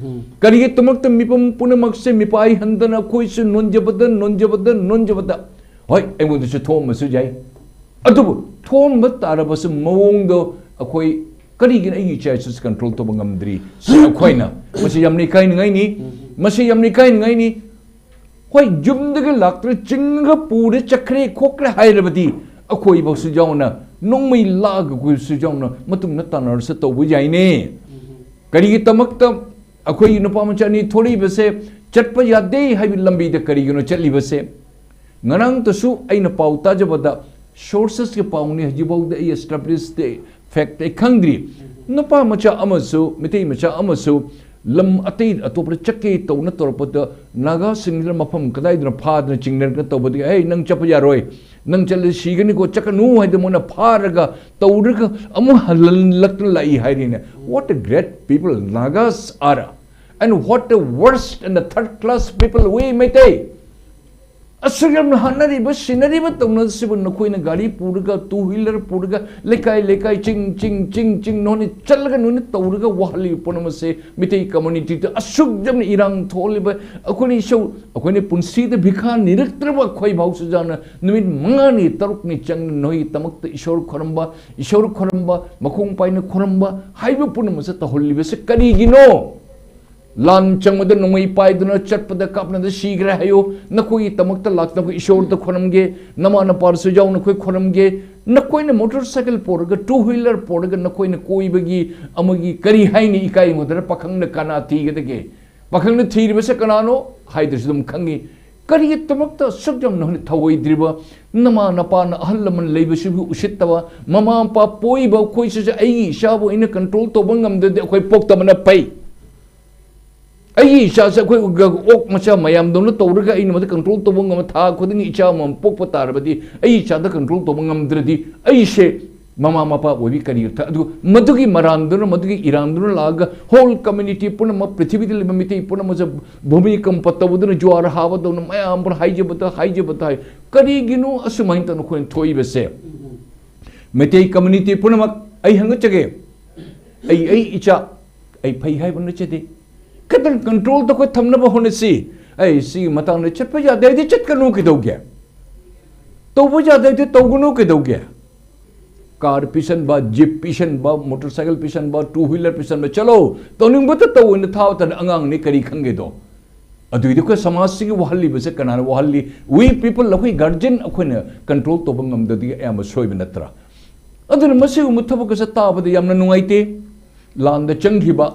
ꯀꯔꯤꯒꯤꯗꯃꯛꯇ ꯃꯤꯄꯨꯝ ꯄꯨꯝꯅꯃꯛꯁꯦ ꯃꯤꯄꯥꯏ ꯍꯟꯗꯅ ꯑꯩꯈꯣꯏꯁꯨ ꯅꯣꯟꯖꯕꯗ, ꯅꯣꯟꯖꯕꯗ, ꯅꯣꯟꯖꯕꯗ? ꯍꯣꯏ, ꯑꯩꯉꯣꯟꯗꯁꯨ ꯊꯣꯛꯑꯝꯕꯁꯨ ꯌꯥꯏ, ꯑꯗꯨꯕꯨ ꯊꯣꯛꯑꯝꯕ ꯇꯥꯔꯕꯁꯨ ꯃꯑꯣꯡꯗꯣ ꯑꯩꯈꯣꯏ ꯀꯔꯤꯒꯤꯅꯣ ꯑꯩꯒꯤ ꯏꯆꯥ ꯏꯁꯨꯁꯤ control ꯇꯧꯕ ꯉꯝꯗ꯭ꯔꯤ? ꯁꯤ ꯑꯩꯈꯣꯏꯅ, ꯃꯁꯤ ꯌꯥꯝꯅ ꯏꯀꯥꯏꯅꯤꯡꯉꯥꯏꯅꯤ, ꯃꯁꯤ ꯌꯥꯝꯅ ꯏꯀꯥꯏꯅꯤꯡꯉꯥꯏꯅꯤ꯫ ꯍꯣꯏ, ꯌꯨꯝꯗꯒꯤ ꯂꯥꯛꯇ꯭ꯔꯦ, ꯆꯤꯡꯉꯒ ꯄꯨꯔꯦ, ꯆꯠꯈ꯭ꯔꯦ, ꯈꯣꯠꯈ꯭ꯔꯦ ꯍꯥꯏꯔꯕꯗꯤ ꯑꯩꯈꯣꯏꯐꯧꯁꯨ ꯌꯥꯎꯅ, ꯅꯣꯡꯃꯩ ꯂꯥꯛꯑꯒ ꯑꯩꯈꯣꯏꯁꯨ ꯌꯥꯎꯅ ꯃꯇꯨꯡꯗ ꯇꯥꯟꯅꯔꯁꯨ ꯇꯧꯕ ꯌꯥꯏꯅꯦ꯫ ꯀꯔꯤꯒꯤꯗꯃꯛꯇ ꯑꯩꯈꯣꯏꯒꯤ ꯅꯨꯄꯥ ꯃꯆꯥ ꯑꯅꯤ ꯊꯣꯛꯂꯛꯏꯕꯁꯦ ꯆꯠꯄ ꯌꯥꯗꯦ ꯍꯥꯏꯕ ꯂꯝꯕꯤꯗ ꯀꯔꯤꯒꯤꯅꯣ ꯆꯠꯂꯤꯕꯁꯦ? ꯉꯔꯥꯡꯇꯁꯨ ꯑꯩꯅ ꯄꯥꯎ ꯇꯥꯖꯕꯗ, sourcesꯀꯤ ꯄꯥꯎꯅꯤ, ꯍꯧꯖꯤꯛꯐꯥꯎꯗ ꯑꯩ established fact ꯑꯩ ꯈꯪꯗ꯭ꯔꯤ꯫ ꯅꯨꯄꯥ ꯃꯆꯥ ꯑꯃꯁꯨ, ꯃꯩꯇꯩ ꯃꯆꯥ ꯑꯃꯁꯨ ꯂꯝ ꯑꯇꯩ ꯑꯇꯣꯞꯄꯗ ꯆꯠꯀꯦ ꯇꯧꯅ ꯇꯧꯔꯛꯄꯗ, ꯅꯥꯒꯥꯁꯤꯡꯁꯤꯅ ꯃꯐꯝ ꯀꯗꯥꯏꯗꯅꯣ ꯐꯥꯗꯅ ꯆꯤꯡꯅꯔꯒ ꯇꯧꯕꯗꯒꯤ, "ꯑꯩ ꯅꯪ ꯆꯠꯄ ꯌꯥꯔꯣꯏ, ꯅꯪ ꯆꯠꯂꯗꯤ ꯁꯤꯒꯅꯤꯀꯣ, ꯆꯠꯀꯅꯨ" ꯍꯥꯏꯗꯅ ꯃꯣꯏꯅ ꯐꯥꯔꯒ ꯇꯧꯔꯒ ꯑꯃꯨꯛ ꯍꯜꯍꯜꯂꯛꯇꯅ ꯂꯥꯛꯏ ꯍꯥꯏꯔꯤꯅꯦ꯫ What a great people Nagas are, and what a worst and a third class people we Meitei. ꯑꯁꯨꯛ ꯌꯥꯝꯅ ꯍꯥꯠꯅꯔꯤꯕ, ꯁꯤꯅꯔꯤꯕ ꯇꯧꯅꯔꯤꯕꯁꯤꯕꯨ ꯅꯈꯣꯏꯅ ꯒꯥꯔꯤ ꯄꯨꯔꯒ, two wheeler ꯄꯨꯔꯒ, ꯂꯩꯀꯥꯏ ꯂꯩꯀꯥꯏ, ꯆꯤꯡ ꯆꯤꯡ ꯆꯤꯡ ꯆꯤꯡ ꯅꯣꯏꯅ ꯆꯠꯂꯒ ꯅꯣꯏꯅ ꯇꯧꯔꯒ ꯋꯥꯍꯜꯂꯤꯕ ꯄꯨꯝꯅꯃꯛꯁꯦ ꯃꯤꯇꯩ communityꯗ ꯑꯁꯨꯛ ꯌꯥꯝꯅ ꯏꯔꯥꯡ ꯊꯣꯛꯍꯜꯂꯤꯕ, ꯑꯩꯈꯣꯏꯅ ꯏꯁꯧ, ꯑꯩꯈꯣꯏꯅ ꯄꯨꯟꯁꯤꯗ ꯚꯤꯈꯥ ꯅꯤꯔꯛꯇ꯭ꯔꯕ ꯑꯩꯈꯣꯏ ꯚꯥꯎ ꯁꯨꯖꯥꯅ ꯅꯨꯃꯤꯠ ꯃꯉꯥꯅꯤ ꯇꯔꯨꯛꯅꯤ ꯆꯪꯅ ꯅꯣꯏꯒꯤꯗꯃꯛꯇ ꯏꯁꯣꯔ ꯈꯣꯏꯔꯝꯕ, ꯏꯁꯣꯔ ꯈꯣꯏꯔꯝꯕ, ꯃꯈꯣꯡ ꯄꯥꯏꯅ ꯈꯣꯏꯔꯝꯕ ꯍꯥꯏꯕ ꯄꯨꯝꯅꯃꯛꯁꯦ ꯇꯧꯍꯜꯂꯤꯕꯁꯦ ꯀꯔꯤꯒꯤꯅꯣ? ꯂꯥꯟ ꯆꯪꯕꯗ ꯅꯣꯡꯃꯩ ꯄꯥꯏꯗꯨꯅ ꯆꯠꯄꯗ ꯀꯥꯞꯅꯗ ꯁꯤꯈ꯭ꯔꯦ ꯍꯥꯏꯌꯨ꯫ ꯅꯈꯣꯏꯒꯤꯗꯃꯛꯇ ꯂꯥꯛꯇꯕ ꯏꯁꯣꯔꯗ ꯈꯣꯏꯔꯝꯒꯦ, ꯅꯃꯥ ꯅꯄꯥꯗꯁꯨ ꯌꯥꯎꯅ ꯑꯩꯈꯣꯏ ꯈꯣꯏꯔꯝꯒꯦ꯫ ꯅꯈꯣꯏꯅ ꯃꯣꯇꯣꯔ ꯁꯥꯏꯀꯜ ꯄꯣꯔꯒ, ꯇꯨ ꯋꯤꯂꯔ ꯄꯣꯔꯒ ꯅꯈꯣꯏꯅ ꯀꯣꯏꯕꯒꯤ ꯑꯃꯒꯤ ꯀꯔꯤ ꯍꯥꯏꯅꯤ? ꯏꯀꯥꯏ ꯃꯨꯗꯅ ꯄꯥꯈꯪꯅ ꯀꯅꯥ ꯊꯤꯒꯗꯒꯦ? ꯄꯥꯈꯪꯅ ꯊꯤꯔꯤꯕꯁꯦ ꯀꯅꯥꯅꯣ ꯍꯥꯏꯗ꯭ꯔꯁꯨ ꯑꯗꯨꯝ ꯈꯪꯉꯤ꯫ ꯀꯔꯤꯒꯤꯗꯃꯛꯇ ꯑꯁꯨꯛ ꯌꯥꯝꯅ ꯊꯧꯑꯣꯏꯗ꯭ꯔꯤꯕ? ꯅꯃꯥ ꯅꯄꯥꯅ, ꯑꯍꯜ ꯂꯃꯟ ꯂꯩꯕꯁꯤꯕꯨ ꯎꯁꯤꯠꯇꯕ? ꯃꯃꯥ ꯃꯄꯥ ꯄꯣꯛꯏꯕ ꯑꯩꯈꯣꯏꯁꯤꯁꯨ ꯑꯩꯒꯤ ꯏꯆꯥꯕꯨ ꯑꯩꯅ ꯀꯟꯇ꯭ꯔꯣꯜ ꯇꯧꯕ ꯉꯝꯗ꯭ꯔꯗꯤ ꯑꯩꯈꯣꯏ ꯄꯣꯛꯇꯕꯅ ꯐꯩ꯫ ꯑꯩꯒꯤ ꯏꯆꯥꯁꯦ ꯑꯩꯈꯣꯏ ꯑꯣꯛ ꯃꯆꯥ ꯃꯌꯥꯝꯗꯧꯅ ꯇꯧꯔꯒ ꯑꯩꯅ ꯃꯗꯨ ꯀꯟꯇ꯭ꯔꯣꯜ ꯇꯧꯕ ꯉꯝꯕ, ꯊꯥ ꯈꯨꯗꯤꯡꯒꯤ ꯏꯆꯥ ꯑꯃꯃꯝ ꯄꯣꯛꯄ ꯇꯥꯔꯕꯗꯤ ꯑꯩ ꯏꯆꯥꯗ ꯀꯟꯇ꯭ꯔꯣꯜ ꯇꯧꯕ ꯉꯝꯗ꯭ꯔꯗꯤ ꯑꯩꯁꯦ ꯃꯃꯥ ꯃꯄꯥ ꯑꯣꯏꯕꯤ ꯀꯔꯤ ꯑꯔꯊ? ꯑꯗꯨ ꯃꯗꯨꯒꯤ ꯃꯔꯥꯟꯗꯨꯅ, ꯃꯗꯨꯒꯤ ꯏꯔꯥꯟꯗꯨꯅ ꯂꯥꯛꯑꯒ ꯍꯣꯜ ꯀꯝꯃ꯭ꯌꯨꯅꯤꯇꯤ ꯄꯨꯝꯅꯃꯛ, ꯄ꯭ꯔꯤꯊꯤꯕꯤꯗ ꯂꯩꯕ ꯃꯤꯇꯩ ꯄꯨꯝꯅꯃꯛꯁꯦ ꯚꯨꯃꯤꯀꯝꯄ ꯇꯧꯗꯨꯅ, ꯖꯨꯋꯥꯔ ꯍꯥꯕꯗꯧꯅ ꯃꯌꯥꯝ ꯄꯨꯝꯅ ꯍꯥꯏꯖꯕꯗ, ꯍꯥꯏꯖꯕꯗ ꯍꯥꯏ꯫ ꯀꯔꯤꯒꯤꯅꯣ ꯑꯁꯨꯃꯥꯏꯅ ꯇꯧꯅ ꯑꯩꯈꯣꯏꯅ ꯊꯣꯛꯏꯕꯁꯦ? ꯃꯩꯇꯩ ꯀꯝꯃ꯭ꯌꯨꯅꯤꯇꯤ ꯄꯨꯝꯅꯃꯛ ꯑꯩ ꯍꯪꯒꯠꯆꯒꯦ꯫ ꯑꯩ, ꯑꯩ ꯏꯆꯥ, ꯑꯩ ꯐꯩ ꯍꯥꯏꯕ ꯅꯠꯆꯗꯦ꯫ ꯈꯤꯇꯪ ꯀꯟꯇ꯭ꯔꯣꯜꯗ ꯑꯩꯈꯣꯏ ꯊꯝꯅꯕ ꯍꯣꯠꯅꯁꯤ꯫ ꯑꯩ ꯁꯤꯒꯤ ꯃꯇꯥꯡꯗ ꯆꯠꯄ ꯌꯥꯗꯦ ꯍꯥꯏꯗꯤ ꯆꯠꯀꯅꯨ ꯀꯩꯗꯧꯒꯦ? ꯇꯧꯕ ꯌꯥꯗꯦ ꯍꯥꯏꯗꯤ ꯇꯧꯒꯅꯨ ꯀꯩꯗꯧꯒꯦ? ꯀꯥꯔ ꯄꯤꯁꯟꯕ, ꯖꯤꯞ ꯄꯤꯁꯟꯕ, ꯃꯣꯇꯣꯔ ꯁꯥꯏꯀꯜ ꯄꯤꯁꯟꯕ, ꯇꯨ ꯋꯤꯂꯔ ꯄꯤꯁꯟꯕ, ꯆꯠꯂꯣ, ꯇꯧꯅꯤꯡꯕꯇ ꯇꯧꯑꯣꯅ ꯊꯥꯕ ꯇꯥꯔꯗꯤ ꯑꯉꯥꯡꯅꯤ, ꯀꯔꯤ ꯈꯪꯒꯦꯗꯣ? ꯑꯗꯨꯏꯗꯤ ꯑꯩꯈꯣꯏ ꯁꯃꯥꯖꯁꯤꯒꯤ ꯋꯥꯍꯜꯂꯤꯕꯁꯦ ꯀꯅꯥꯅ ꯋꯥꯍꯜꯂꯤ? We people, ꯑꯩꯈꯣꯏ ꯒꯥꯔꯖꯤꯌꯟ ꯑꯩꯈꯣꯏꯅ ꯀꯟꯇ꯭ꯔꯣꯜ ꯇꯧꯕ ꯉꯝꯗꯕꯗꯒꯤ ꯑꯌꯥꯝꯕ ꯁꯣꯏꯕ ꯅꯠꯇ꯭ꯔꯥ? ꯑꯗꯨꯅ ꯃꯁꯤꯒꯨꯝꯕ ꯊꯕꯛ ꯑꯁꯦ ꯇꯥꯕꯗ ꯌꯥꯝꯅ ꯅꯨꯡꯉꯥꯏꯇꯦ꯫ ꯂꯥꯟꯗ ꯆꯪꯈꯤꯕ,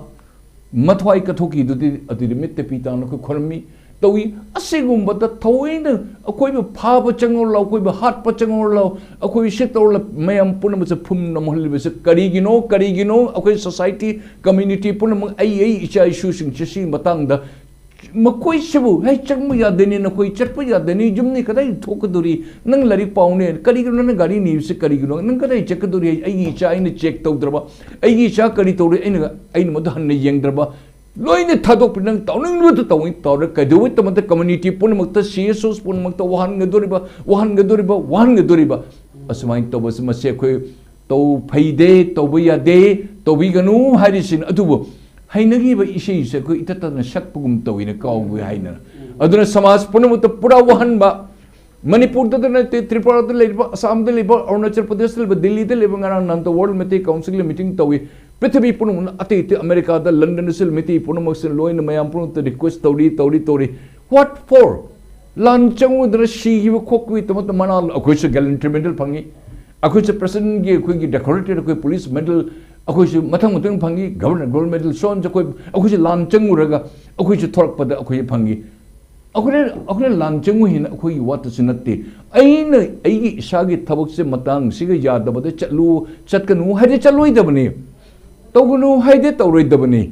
ꯃꯊ꯭ꯋꯥꯏ ꯀꯠꯊꯣꯛꯈꯤꯗꯨꯗꯤ ꯑꯗꯨꯗꯤ ꯃꯤꯠꯇ ꯄꯤ ꯇꯥꯡꯅ ꯑꯩꯈꯣꯏ ꯈꯣꯏꯔꯝꯃꯤ꯫ ꯇꯧꯏ꯫ ꯑꯁꯤꯒꯨꯝꯕꯗ ꯊꯑꯣꯏꯅ ꯑꯩꯈꯣꯏꯕꯨ ꯐꯥꯕ ꯆꯪꯉꯨꯔ ꯂꯥꯎ, ꯑꯩꯈꯣꯏꯕꯨ ꯍꯥꯠꯄ ꯆꯪꯉꯨꯔ ꯂꯥꯎ, ꯑꯩꯈꯣꯏ ꯁꯤ ꯇꯧꯔ ꯂꯥꯎ, ꯃꯌꯥꯝ ꯄꯨꯝꯅꯃꯛꯁꯦ ꯐꯨꯝ ꯅꯝꯍꯜꯂꯤꯕꯁꯦ ꯀꯔꯤꯒꯤꯅꯣ? ꯀꯔꯤꯒꯤꯅꯣ? ꯑꯩꯈꯣꯏ ꯁꯣꯁꯥꯏꯇꯤ, ꯀꯝꯃ꯭ꯌꯨꯅꯤꯇꯤ ꯄꯨꯝꯅꯃꯛ, ꯑꯩ, ꯑꯩ ꯏꯆꯥ ꯏꯁꯨꯁꯤꯡꯁꯦ ꯁꯤꯒꯤ ꯃꯇꯥꯡꯗ ꯃꯈꯣꯏꯁꯤꯕꯨ, "ꯍꯦ, ꯆꯪꯕ ꯌꯥꯗꯦꯅꯦ, ꯅꯈꯣꯏ ꯆꯠꯄ ꯌꯥꯗꯦꯅꯦ, ꯌꯨꯝꯅꯤ ꯀꯗꯥꯏ ꯊꯣꯛꯀꯗꯧꯔꯤ? ꯅꯪ ꯂꯥꯏꯔꯤꯛ ꯄꯥꯎꯅꯦ, ꯀꯔꯤꯒꯤꯅꯣ ꯅꯪ ꯒꯥꯔꯤ ꯅꯤꯔꯤꯁꯦ ꯀꯔꯤꯒꯤꯅꯣ? ꯅꯪ ꯀꯗꯥꯏ ꯆꯠꯀꯗꯧꯔꯤ? ꯑꯩꯒꯤ ꯏꯆꯥ ꯑꯩꯅ ꯆꯦꯛ ꯇꯧꯗ꯭ꯔꯕ, ꯑꯩꯒꯤ ꯏꯆꯥ ꯀꯔꯤ ꯇꯧꯔꯤ? ꯑꯩꯅ, ꯑꯩꯅ ꯃꯗꯨ ꯍꯟꯅ ꯌꯦꯡꯗ꯭ꯔꯕ?" ꯂꯣꯏꯅ ꯊꯥꯗꯣꯛꯄ, ꯅꯪ ꯇꯧꯅꯤꯡꯕꯗꯨ ꯇꯧꯅꯤ, ꯇꯧꯔꯦ꯫ ꯀꯩꯗꯧꯕꯒꯤꯗꯃꯛꯇ ꯀꯝꯃ꯭ꯌꯨꯅꯤꯇꯤ ꯄꯨꯝꯅꯃꯛꯇ, ꯁꯤ ꯑꯦꯁ ꯑꯣꯁ ꯄꯨꯝꯅꯃꯛꯇ ꯋꯥꯍꯟꯒꯗꯧꯔꯤꯕ, ꯋꯥꯍꯟꯒꯗꯧꯔꯤꯕ, ꯋꯥꯍꯟꯒꯗꯧꯔꯤꯕ? ꯑꯁꯨꯃꯥꯏꯅ ꯇꯧꯕꯁꯤ, ꯃꯁꯤ ꯑꯩꯈꯣꯏ ꯇꯧ ꯐꯩꯗꯦ, ꯇꯧꯕ ꯌꯥꯗꯦ, ꯇꯧꯕꯤꯒꯅꯨ ꯍꯥꯏꯔꯤꯁꯤꯅꯤ꯫ ꯑꯗꯨꯕꯨ ꯍꯩꯅꯈꯤꯕ ꯏꯁꯩꯁꯦ ꯑꯩꯈꯣꯏ ꯏꯇꯠ ꯇꯠꯇꯅ ꯁꯛꯄꯒꯨꯝ ꯇꯧꯏꯅ ꯀꯥꯎꯕ ꯍꯥꯏꯅ꯫ ꯑꯗꯨꯅ ꯁꯃꯥꯖ ꯄꯨꯝꯅꯃꯛꯇ ꯄꯨꯔꯥ ꯋꯥꯍꯟꯕ, ꯃꯅꯤꯄꯨꯔꯗꯇ ꯅꯠꯇꯦ, ꯇ꯭ꯔꯤꯄꯨꯔꯥꯗ ꯂꯩꯔꯤꯕ, ꯑꯁꯥꯝꯗ ꯂꯩꯕ, ꯑꯔꯨꯅꯥꯆꯜ ꯄ꯭ꯔꯗꯦꯁꯇ ꯂꯩꯕ, ꯗꯤꯜꯂꯤꯗ ꯂꯩꯕ, ꯉꯔꯥꯡ ꯅꯍꯥꯟꯇ ꯋꯥꯔꯜ ꯃꯩꯇꯩ ꯀꯥꯎꯟꯁꯤꯜꯒꯤ ꯃꯤꯇꯤꯡ ꯇꯧꯏ꯫ ꯄ꯭ꯔꯤꯊꯤꯕꯤ ꯄꯨꯝꯅꯃꯛꯅ, ꯑꯇꯩ ꯑꯇꯩ ꯑꯃꯦꯔꯤꯀꯥꯗ, ꯂꯟꯗꯟꯗꯁꯨ, ꯃꯤꯇꯩ ꯄꯨꯝꯅꯃꯛꯁꯤꯅ ꯂꯣꯏꯅ ꯃꯌꯥꯝ ꯄꯨꯝꯅꯃꯛꯇ ꯔꯤꯀ꯭ꯋꯦꯁ ꯇꯧꯔꯤ, ꯇꯧꯔꯤ, ꯇꯧꯔꯤ꯫ What for? ꯂꯥꯟ ꯆꯪꯉꯨꯗꯅ ꯁꯤꯈꯤꯕ ꯈꯣꯠꯈꯤꯕꯒꯤꯗꯃꯛꯇ ꯃꯅꯥ, ꯑꯩꯈꯣꯏꯁꯨ ꯒꯦꯂꯟꯇ꯭ꯔꯤ ꯃꯦꯗꯜ ꯐꯪꯉꯤ, ꯑꯩꯈꯣꯏꯁꯨ ꯄ꯭ꯔꯁꯤꯗꯦꯟꯒꯤ ꯑꯩꯈꯣꯏꯒꯤ ꯗꯦꯀꯣꯔꯦꯇꯦꯠ ꯑꯩꯈꯣꯏ ꯄꯨꯂꯤꯁ ꯃꯦꯗꯜ, ꯑꯩꯈꯣꯏꯁꯨ ꯃꯊꯪ ꯃꯊꯪ ꯐꯪꯉꯤ, ꯒꯕꯔꯅꯔ ꯒꯣꯜ ꯃꯦꯗꯜ, ꯁꯣꯟꯁꯨ ꯑꯩꯈꯣꯏ, ꯑꯩꯈꯣꯏꯁꯨ ꯂꯥꯟ ꯆꯪꯉꯨꯔꯒ ꯑꯩꯈꯣꯏꯁꯨ ꯊꯣꯔꯛꯄꯗ ꯑꯩꯈꯣꯏ ꯐꯪꯉꯤ꯫ ꯑꯩꯈꯣꯏꯅ, ꯑꯩꯈꯣꯏꯅ ꯂꯥꯟ ꯆꯪꯉꯨ ꯍꯥꯏꯅ ꯑꯩꯈꯣꯏꯒꯤ ꯋꯥꯠꯇꯁꯨ ꯅꯠꯇꯦ꯫ ꯑꯩꯅ ꯑꯩꯒꯤ ꯏꯁꯥꯒꯤ ꯊꯕꯛꯁꯦ ꯃꯇꯥꯡꯁꯤꯒ ꯌꯥꯗꯕꯗ ꯆꯠꯂꯨ, ꯆꯠꯀꯅꯨ ꯍꯥꯏꯗꯤ ꯆꯠꯂꯣꯏꯗꯕꯅꯤ, ꯇꯧꯒꯅꯨ ꯍꯥꯏꯗꯤ ꯇꯧꯔꯣꯏꯗꯕꯅꯤ꯫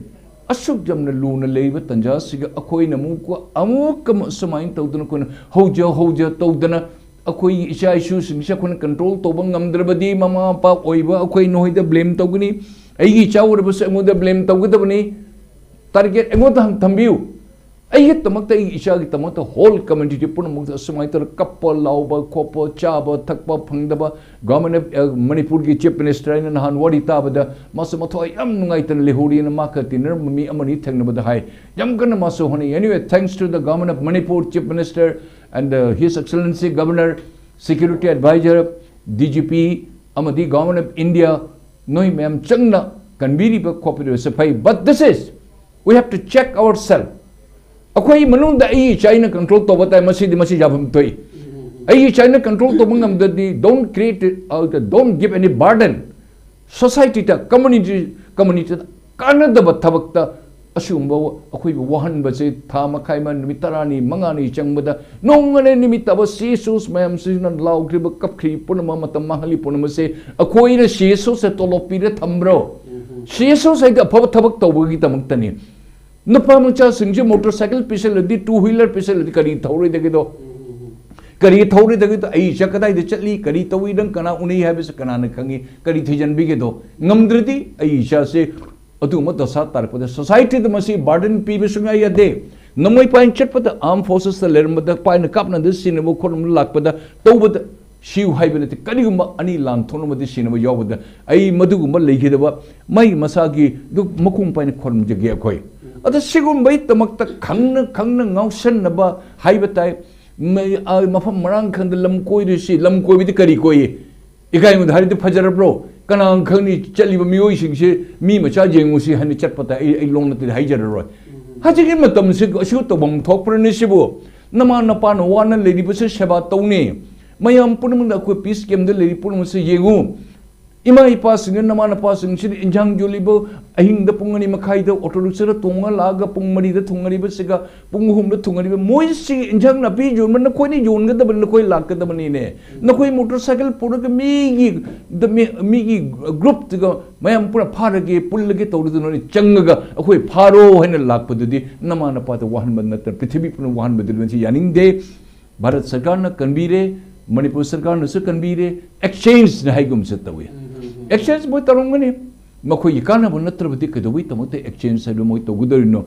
ꯑꯁꯨꯛ ꯌꯥꯝꯅ ꯂꯨꯅ ꯂꯩꯔꯤꯕ ꯇꯥꯟꯖꯥꯁꯤꯒ ꯑꯩꯈꯣꯏꯅ ꯑꯃꯨꯛꯀ, ꯑꯃꯨꯛꯀ ꯑꯃ ꯁꯨꯃꯥꯏꯅ ꯇꯧꯗꯅ, ꯑꯩꯈꯣꯏꯅ ꯍꯧꯖ ꯍꯧꯖ ꯇꯧꯗꯅ, ꯑꯩꯈꯣꯏꯒꯤ ꯏꯆꯥ ꯏꯁꯨꯁꯤꯡꯁꯦ ꯑꯩꯈꯣꯏꯅ ꯀꯟꯇ꯭ꯔꯣꯜ ꯇꯧꯕ ꯉꯝꯗ꯭ꯔꯕꯗꯤ, ꯃꯃꯥ ꯃꯄꯥ ꯑꯣꯏꯕ ꯑꯩꯈꯣꯏ ꯅꯈꯣꯏꯗ ꯕ꯭ꯂꯦꯝ ꯇꯧꯒꯅꯤ꯫ ꯑꯩꯒꯤ ꯏꯆꯥ ꯑꯣꯏꯔꯕꯁꯨ ꯑꯩꯉꯣꯟꯗ ꯕ꯭ꯂꯦꯝ ꯇꯧꯒꯗꯕꯅꯤ꯫ ꯇꯥꯔꯒꯦꯠ ꯑꯩꯉꯣꯟꯗ ꯍꯪ-, ꯊꯝꯕꯤꯌꯨ꯫ ꯑꯩꯒꯤꯗꯃꯛꯇ, ꯑꯩꯒꯤ ꯏꯆꯥꯒꯤꯗꯃꯛꯇ ꯍꯣꯜ ꯀꯝꯃ꯭ꯌꯨꯅꯤꯇꯤ ꯄꯨꯝꯅꯃꯛꯇ ꯑꯁꯨꯃꯥꯏꯅ ꯇꯧꯔꯒ ꯀꯞꯄ, ꯂꯥꯎꯕ, ꯈꯣꯠꯄ, ꯆꯥꯕ ꯊꯛꯄ ꯐꯪꯗꯕ, ꯒꯣꯚꯔꯟꯃꯦꯟ ꯑꯣꯐ, ꯑ, ꯃꯅꯤꯄꯨꯔꯒꯤ ꯆꯤꯐ ꯃꯤꯅꯤꯁꯇꯔ ꯑꯩꯅ ꯅꯍꯥꯟ ꯋꯥꯔꯤ ꯇꯥꯕꯗ, ꯃꯥꯁꯨ ꯃꯊ꯭ꯋꯥꯏ ꯌꯥꯝ ꯅꯨꯡꯉꯥꯏꯇꯅ ꯂꯩꯍꯧꯔꯤꯅ ꯃꯥ ꯈꯔ ꯇꯤꯟꯅꯔꯝꯕ ꯃꯤ ꯑꯃꯅꯤ ꯊꯦꯡꯅꯕꯗ ꯍꯥꯏ꯫ ꯌꯥꯝ ꯀꯟꯅ ꯃꯥꯁꯨ ꯍꯣꯠꯅꯩ꯫ Anyway, thanks to the Government of Manipur, Chief Minister and, uh, His Excellency Governor, Security Advisor, D G P ꯑꯃꯗꯤ Government of India, ꯅꯣꯏ ꯃꯌꯥꯝ ꯆꯪꯅ ꯀꯟꯕꯤꯔꯤꯕ ꯈꯣꯠꯄꯤꯔꯤꯕꯁꯦ ꯐꯩ꯫ But this is, we have to check ourselves. ꯑꯩꯈꯣꯏ ꯃꯅꯨꯡꯗ ꯑꯩ ꯏꯆꯥ ꯑꯩꯅ ꯀꯟꯇ꯭ꯔꯣꯜ ꯇꯧꯕ ꯇꯥꯏ, ꯃꯁꯤꯗꯤ ꯃꯁꯤ ꯌꯥꯐꯝ ꯊꯣꯛꯏ꯫ ꯑꯩ ꯏꯆꯥ ꯑꯩꯅ ꯀꯟꯇ꯭ꯔꯣꯜ ꯇꯧꯕ ꯉꯝꯗ꯭ꯔꯗꯤ, don't create, uh, don't give any burden. ꯁꯣꯁꯥꯏꯇꯤꯗ, ꯀꯝꯃ꯭ꯌꯨꯅꯤꯇꯤ, ꯀꯝꯃ꯭ꯌꯨꯅꯤꯇꯤꯗ ꯀꯥꯟꯅꯗꯕ ꯊꯕꯛꯇ ꯑꯁꯤꯒꯨꯝꯕ ꯑꯩꯈꯣꯏꯕꯨ ꯋꯥꯍꯟꯕꯁꯦ ꯊꯥ ꯃꯈꯥꯏ ꯑꯃ, ꯅꯨꯃꯤꯠ ꯇꯔꯥꯅꯤ, ꯃꯉꯥꯅꯤ ꯆꯪꯕꯗ ꯅꯣꯡꯃꯅ ꯅꯨꯃꯤꯠ ꯇꯥꯕ ꯁꯤ ꯏꯁꯨꯁ ꯃꯌꯥꯝꯁꯤꯅ ꯂꯥꯎꯈ꯭ꯔꯤꯕ, ꯀꯞꯈ꯭ꯔꯤꯕ ꯄꯨꯝꯅꯃꯛ, ꯃꯇꯝ ꯃꯥꯡꯍꯜꯂꯤ ꯄꯨꯝꯅꯃꯛꯁꯦ ꯑꯩꯈꯣꯏꯅ ꯁꯤ ꯏꯁꯨꯁꯦ ꯇꯣꯂꯣꯞ ꯄꯤꯔ ꯊꯝꯕ꯭ꯔꯣ? ꯁꯤ ꯏꯁꯨꯁ ꯍꯥꯏꯗꯤ ꯑꯐꯕ ꯊꯕꯛ ꯇꯧꯕꯒꯤꯗꯃꯛꯇꯅꯤ꯫ ꯅꯨꯄꯥ ꯃꯆꯥꯁꯤꯡꯁꯦ ꯃꯣꯇꯣꯔ ꯁꯥꯏꯀꯜ ꯄꯤꯁꯜꯂꯗꯤ, ꯇꯨ ꯋꯤꯂꯔ ꯄꯤꯁꯜꯂꯗꯤ ꯀꯔꯤ ꯊꯧꯔꯣꯏꯗꯒꯦꯗꯣ? ꯀꯔꯤ ꯊꯧꯔꯣꯏꯗꯒꯦꯗꯣ? ꯑꯩ ꯏꯆꯥ ꯀꯗꯥꯏꯗ ꯆꯠꯂꯤ, ꯀꯔꯤ ꯇꯧꯏ, ꯅꯪ ꯀꯅꯥ ꯎꯅꯩ ꯍꯥꯏꯕꯁꯤ ꯀꯅꯥꯅ ꯈꯪꯉꯤ? ꯀꯔꯤ ꯊꯤꯖꯤꯟꯕꯤꯒꯦꯗꯣ? ꯉꯝꯗ꯭ꯔꯗꯤ ꯑꯩ ꯏꯆꯥꯁꯦ ꯑꯗꯨꯒꯨꯝꯕ ꯗꯁꯥ ꯇꯥꯔꯛꯄꯗ ꯁꯣꯁꯥꯏꯇꯤꯗ ꯃꯁꯤ ꯕꯔꯗꯟ ꯄꯤꯕ ꯁꯨꯡꯌꯥ ꯌꯥꯗꯦ꯫ ꯅꯃꯣꯏ ꯄꯥꯏꯅ ꯆꯠꯄꯗ, ꯑꯥꯔꯝ ꯐꯣꯔꯁꯦꯁꯇ ꯂꯩꯔꯝꯕꯗ ꯄꯥꯏꯅ ꯀꯥꯞꯅꯗ ꯁꯤꯅꯕ ꯈꯣꯠꯅꯕ ꯂꯥꯛꯄꯗ ꯇꯧꯕꯗ ꯁꯤꯌꯨ ꯍꯥꯏꯕ ꯅꯠꯇꯦ꯫ ꯀꯔꯤꯒꯨꯝꯕ ꯑꯅꯤ ꯂꯥꯟ ꯊꯣꯛꯅꯕꯗꯤ ꯁꯤꯅꯕ ꯌꯥꯎꯕꯗ ꯑꯩ ꯃꯗꯨꯒꯨꯝꯕ ꯂꯩꯈꯤꯗꯕ ꯃꯩ ꯃꯁꯥꯒꯤ ꯑꯗꯨ ꯃꯈꯣꯡ ꯄꯥꯏꯅ ꯈꯣꯏꯔꯝꯖꯒꯦ ꯑꯩꯈꯣꯏ꯫ ꯑꯗ ꯁꯤꯒꯨꯝꯕꯒꯤꯗꯃꯛꯇ ꯈꯪꯅ ꯈꯪꯅ ꯉꯥꯎꯁꯟꯅꯕ ꯍꯥꯏꯕ ꯇꯥꯏ꯫ ꯃꯩ-, ꯑ, ꯃꯐꯝ ꯃꯔꯥꯡ ꯈꯪꯗ ꯂꯝ ꯀꯣꯏꯔꯨꯁꯤ꯫ ꯂꯝ ꯀꯣꯏꯕꯗꯤ ꯀꯔꯤ ꯀꯣꯏꯌꯦ? ꯏꯀꯥꯏꯉꯣꯟꯗ ꯍꯥꯏꯔꯗꯤ ꯐꯖꯔꯕ꯭ꯔꯣ? ꯀꯅꯥ ꯈꯪꯅꯤ, ꯆꯠꯂꯤꯕ ꯃꯤꯑꯣꯏꯁꯤꯡꯁꯦ ꯃꯤ ꯃꯆꯥ ꯌꯦꯡꯉꯨꯁꯤ ꯍꯥꯏꯅ ꯆꯠꯄ ꯇꯥꯏ꯫ ꯑꯩ, ꯑꯩ ꯂꯣꯟ ꯅꯠꯇꯗꯤ ꯍꯥꯏꯖꯔꯔꯣꯏ꯫ ꯍꯧꯖꯤꯛꯀꯤ ꯃꯇꯝꯁꯤ ꯑꯁꯤꯕꯨ ꯇꯧꯐꯝ ꯊꯣꯛꯄ꯭ꯔꯅꯦ ꯁꯤꯕꯨ? ꯅꯃꯥ ꯅꯄꯥꯅ ꯋꯥꯅ ꯂꯩꯔꯤꯕꯁꯦ ꯁꯦꯕꯥ ꯇꯧꯅꯤ꯫ ꯃꯌꯥꯝ ꯄꯨꯝꯅꯃꯛꯅ ꯑꯩꯈꯣꯏ ꯄꯤꯁ ꯀꯦꯝꯗ ꯂꯩꯔꯤ ꯄꯨꯝꯅꯃꯛꯁꯦ ꯌꯦꯡꯉꯨ꯫ ꯏꯃꯥ ꯏꯄꯥꯁꯤꯡꯅ, ꯅꯃꯥ ꯅꯄꯥꯁꯤꯡꯁꯤꯅ ꯏꯟꯖꯥꯡ ꯌꯣꯜꯂꯤꯕ, ꯑꯍꯤꯡꯗ ꯄꯨꯡ ꯑꯅꯤ ꯃꯈꯥꯏꯗ ꯑꯣꯇꯣ ꯔꯤꯛꯁꯥꯗ ꯇꯣꯡꯉ ꯂꯥꯛꯑꯒ ꯄꯨꯡ ꯃꯔꯤꯗ ꯊꯨꯡꯉꯔꯤꯕꯁꯤꯒ ꯄꯨꯡ ꯑꯍꯨꯝꯗ ꯊꯨꯡꯉꯔꯤꯕ, ꯃꯣꯏꯁꯤ ꯏꯟꯖꯥꯡ ꯅꯥꯄꯤ ꯌꯣꯟꯕ ꯅꯈꯣꯏꯅ ꯌꯣꯟꯒꯗꯕꯅꯤ, ꯅꯈꯣꯏ ꯂꯥꯛꯀꯗꯕꯅꯤꯅꯦ꯫ ꯅꯈꯣꯏ ꯃꯣꯇꯣꯔ ꯁꯥꯏꯀꯜ ꯄꯨꯔꯒ ꯃꯤꯒꯤ, ꯗ-, ꯃꯤ-, ꯃꯤꯒꯤ ꯒ꯭ꯔꯨꯞꯇꯨꯒ ꯃꯌꯥꯝ ꯄꯨꯔꯥ ꯐꯥꯔꯒꯦ, ꯄꯨꯜꯂꯒꯦ ꯇꯧꯔꯗꯨꯅ ꯆꯪꯉꯒ ꯑꯩꯈꯣꯏ ꯐꯥꯔꯣ ꯍꯥꯏꯅ ꯂꯥꯛꯄꯗꯨꯗꯤ ꯅꯃꯥ ꯅꯄꯥꯗ ꯋꯥꯍꯟꯕ ꯅꯠꯇꯅ ꯄ꯭ꯔꯤꯊꯤꯕꯤ ꯄꯨꯝꯅ ꯋꯥꯍꯟꯕꯗꯨꯗꯤ ꯃꯁꯤ ꯌꯥꯅꯤꯡꯗꯦ꯫ ꯚꯥꯔꯠ ꯁꯔꯀꯥꯔꯅ ꯀꯟꯕꯤꯔꯦ, ꯃꯅꯤꯄꯨꯔ ꯁꯔꯀꯥꯔꯅꯁꯨ ꯀꯟꯕꯤꯔꯦ, ꯑꯦꯛꯁꯆꯦꯟꯖꯅ ꯍꯥꯏꯒꯨꯝꯁꯦ ꯇꯧꯏ꯫ ꯑꯦꯛꯁꯆꯦꯟꯖ ꯃꯣꯏ ꯇꯧꯔꯝꯒꯅꯤ꯫ ꯃꯈꯣꯏꯒꯤ ꯀꯥꯟꯅꯕ ꯅꯠꯇ꯭ꯔꯕꯗꯤ ꯀꯩꯗꯧꯕꯒꯤꯗꯃꯛꯇ ꯑꯦꯛꯁꯆꯦꯟꯖ ꯍꯥꯏꯕ ꯃꯣꯏ ꯇꯧꯒꯗꯧꯔꯤꯅꯣ?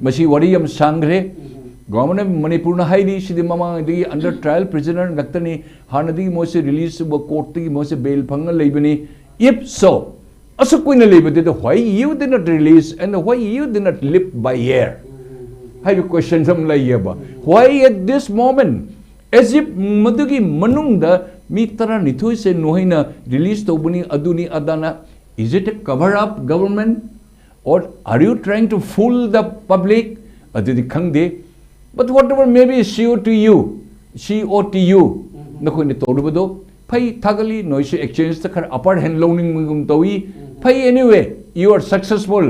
ꯃꯁꯤ ꯋꯥꯔꯤ ꯌꯥꯝ ꯁꯥꯡꯈ꯭ꯔꯦ꯫ Government of ꯃꯅꯤꯄꯨꯔꯅ ꯍꯥꯏꯔꯤ, ꯁꯤꯗꯤ ꯃꯃꯥꯡꯗꯒꯤ under trial prisoner ꯉꯥꯛꯇꯅꯤ, ꯍꯥꯟꯅꯗꯒꯤ ꯃꯣꯏꯁꯦ ꯔꯤꯂꯤꯖ ꯇꯧꯕ ꯀꯣꯔꯠꯇꯒꯤ ꯃꯣꯏꯁꯦ ꯕꯦꯜ ꯐꯪꯉ ꯂꯩꯕꯅꯤ꯫ If so, ꯑꯁꯨꯛ ꯀꯨꯏꯅ ꯂꯩꯕꯗꯨꯗ why you did not release and why you did not lift by air ꯍꯥꯏꯕ ꯀꯣꯏꯁꯟ ꯑꯃ ꯂꯩꯌꯦꯕ꯫ Why at this moment, as if ꯃꯗꯨꯒꯤ ꯃꯅꯨꯡꯗ ꯃꯤ ꯇꯔꯥꯅꯤꯊꯣꯏꯁꯦ ꯅꯣꯏꯅ ꯔꯤꯂꯤꯖ ꯇꯧꯕꯅꯤ, ꯑꯗꯨꯅꯤ ꯑꯗꯥꯅ, is it a cover up government or are you trying to fool the public? ꯑꯗꯨꯗꯤ ꯈꯪꯗꯦ꯫ But whatever may be, C O T U, C O T U, ꯅꯈꯣꯏꯅ ꯇꯧꯔꯨꯕꯗꯣ ꯐꯩ, ꯊꯥꯒꯠꯂꯤ꯫ ꯅꯣꯏꯁꯨ ꯑꯦꯛꯁꯆꯦꯟꯖꯇ ꯈꯔ ꯑꯄꯔ ꯍꯦꯟ ꯂꯧꯅꯤꯡꯕꯒꯨꯝ ꯇꯧꯏ꯫ ꯐꯩ, anyway, you are successful.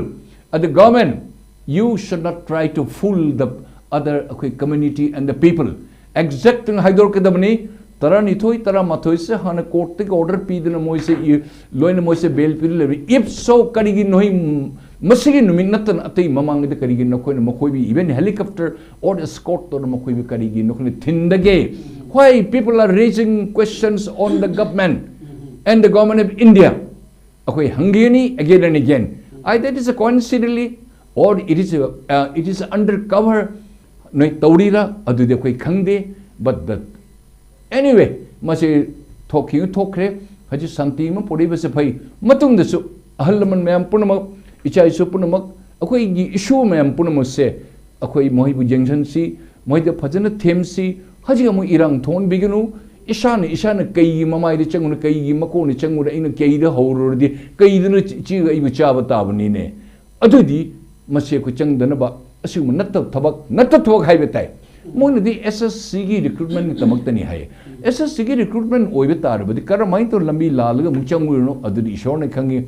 ꯑꯗ government, you should not try to fool the other, ꯑꯩꯈꯣꯏ community and the people. Exact ꯅ ꯍꯥꯏꯗꯣꯔꯛꯀꯗꯕꯅꯤ꯫ ꯇꯔꯥꯅꯤꯊꯣꯏ, ꯇꯔꯥꯃꯥꯊꯣꯏꯁꯦ ꯍꯥꯟꯅ ꯀꯣꯔꯠꯇꯒꯤ ꯑꯣꯔꯗꯔ ꯄꯤꯗꯅ ꯃꯣꯏꯁꯦ ꯏ-, ꯂꯣꯏꯅ ꯃꯣꯏꯁꯦ ꯕꯦꯜ ꯄꯤꯔ ꯂꯩꯕꯅꯤ꯫ If so, ꯀꯔꯤꯒꯤ ꯅꯣꯏ ꯃꯁꯤꯒꯤ ꯅꯨꯃꯤꯠ ꯅꯠꯇꯅ ꯑꯇꯩ ꯃꯃꯥꯡꯗ ꯀꯔꯤꯒꯤ ꯅꯈꯣꯏꯅ ꯃꯈꯣꯏꯕꯨ even helicopter or escort ꯇꯧꯔ ꯃꯈꯣꯏꯕꯨ ꯀꯔꯤꯒꯤ ꯅꯈꯣꯏꯅ ꯊꯤꯟꯗꯒꯦ? Why people are raising questions on the government and the government of India? ꯑꯩꯈꯣꯏ ꯍꯪꯒꯅꯤ again and again. Either it is a coincidentally or it is a, uh, it is undercover ꯅꯣꯏ ꯇꯧꯔꯤꯔꯥ ꯑꯗꯨꯗꯤ ꯑꯩꯈꯣꯏ ꯈꯪꯗꯦ, but the, anyway, ꯃꯁꯤ ꯊꯣꯛꯈꯤ ꯊꯣꯛꯈ꯭ꯔꯦ꯫ ꯍꯧꯖꯤꯛ ꯁꯥꯟꯇꯤ ꯑꯃ ꯄꯨꯔꯛꯏꯕꯁꯦ ꯐꯩ꯫ ꯃꯇꯨꯡꯗꯁꯨ ꯑꯍꯜ ꯂꯃꯟ ꯃꯌꯥꯝ ꯄꯨꯝꯅꯃꯛ, ꯏꯆꯥ ꯏꯁꯨ ꯄꯨꯝꯅꯃꯛ, ꯑꯩꯈꯣꯏꯒꯤ ꯏꯁꯨ ꯃꯌꯥꯝ ꯄꯨꯝꯅꯃꯛꯁꯦ ꯑꯩꯈꯣꯏ ꯃꯈꯣꯏꯕꯨ ꯌꯦꯡꯁꯤꯟꯁꯤ, ꯃꯈꯣꯏꯗ ꯐꯖꯅ ꯊꯦꯝꯁꯤ꯫ ꯍꯧꯖꯤꯛ ꯑꯃꯨꯛ ꯏꯔꯥꯡ ꯊꯣꯛꯍꯟꯕꯤꯒꯅꯨ꯫ ꯏꯁꯥꯅ ꯏꯁꯥꯅ ꯀꯩꯒꯤ ꯃꯃꯥꯏꯗ ꯆꯪꯉꯨꯅ, ꯀꯩꯒꯤ ꯃꯀꯣꯛꯅ ꯆꯪꯉꯨꯅ, ꯑꯩꯅ ꯀꯩꯗ ꯍꯧꯔꯨꯔꯗꯤ ꯀꯩꯗꯨꯅ ꯏꯆꯦꯒ ꯑꯩꯕꯨ ꯆꯥꯕ ꯇꯥꯕꯅꯤꯅꯦ꯫ ꯑꯗꯨꯗꯤ ꯃꯁꯤ ꯑꯩꯈꯣꯏ ꯆꯪꯗꯅꯕ ꯑꯁꯤꯒꯨꯝꯕ ꯅꯠꯇꯕ ꯊꯕꯛ, ꯅꯠꯇꯕ ꯊꯕꯛ ꯍꯥꯏꯕ ꯇꯥꯏ꯫ ꯃꯣꯏꯅꯗꯤ S S C ꯒꯤ recruitment ꯗꯃꯛꯇꯅꯤ ꯍꯥꯏꯌꯦ꯫ S S C ꯒꯤ recruitment ꯑꯣꯏꯕ ꯇꯥꯔꯕꯗꯤ ꯀꯔꯝꯍꯥꯏꯅ ꯇꯧꯔ ꯂꯝꯕꯤ ꯂꯥꯜꯂꯒ ꯑꯃꯨꯛ ꯆꯪꯉꯨꯔꯤꯅꯣ? ꯑꯗꯨꯗꯤ ꯏꯁꯣꯔꯅ ꯈꯪꯉꯤ꯫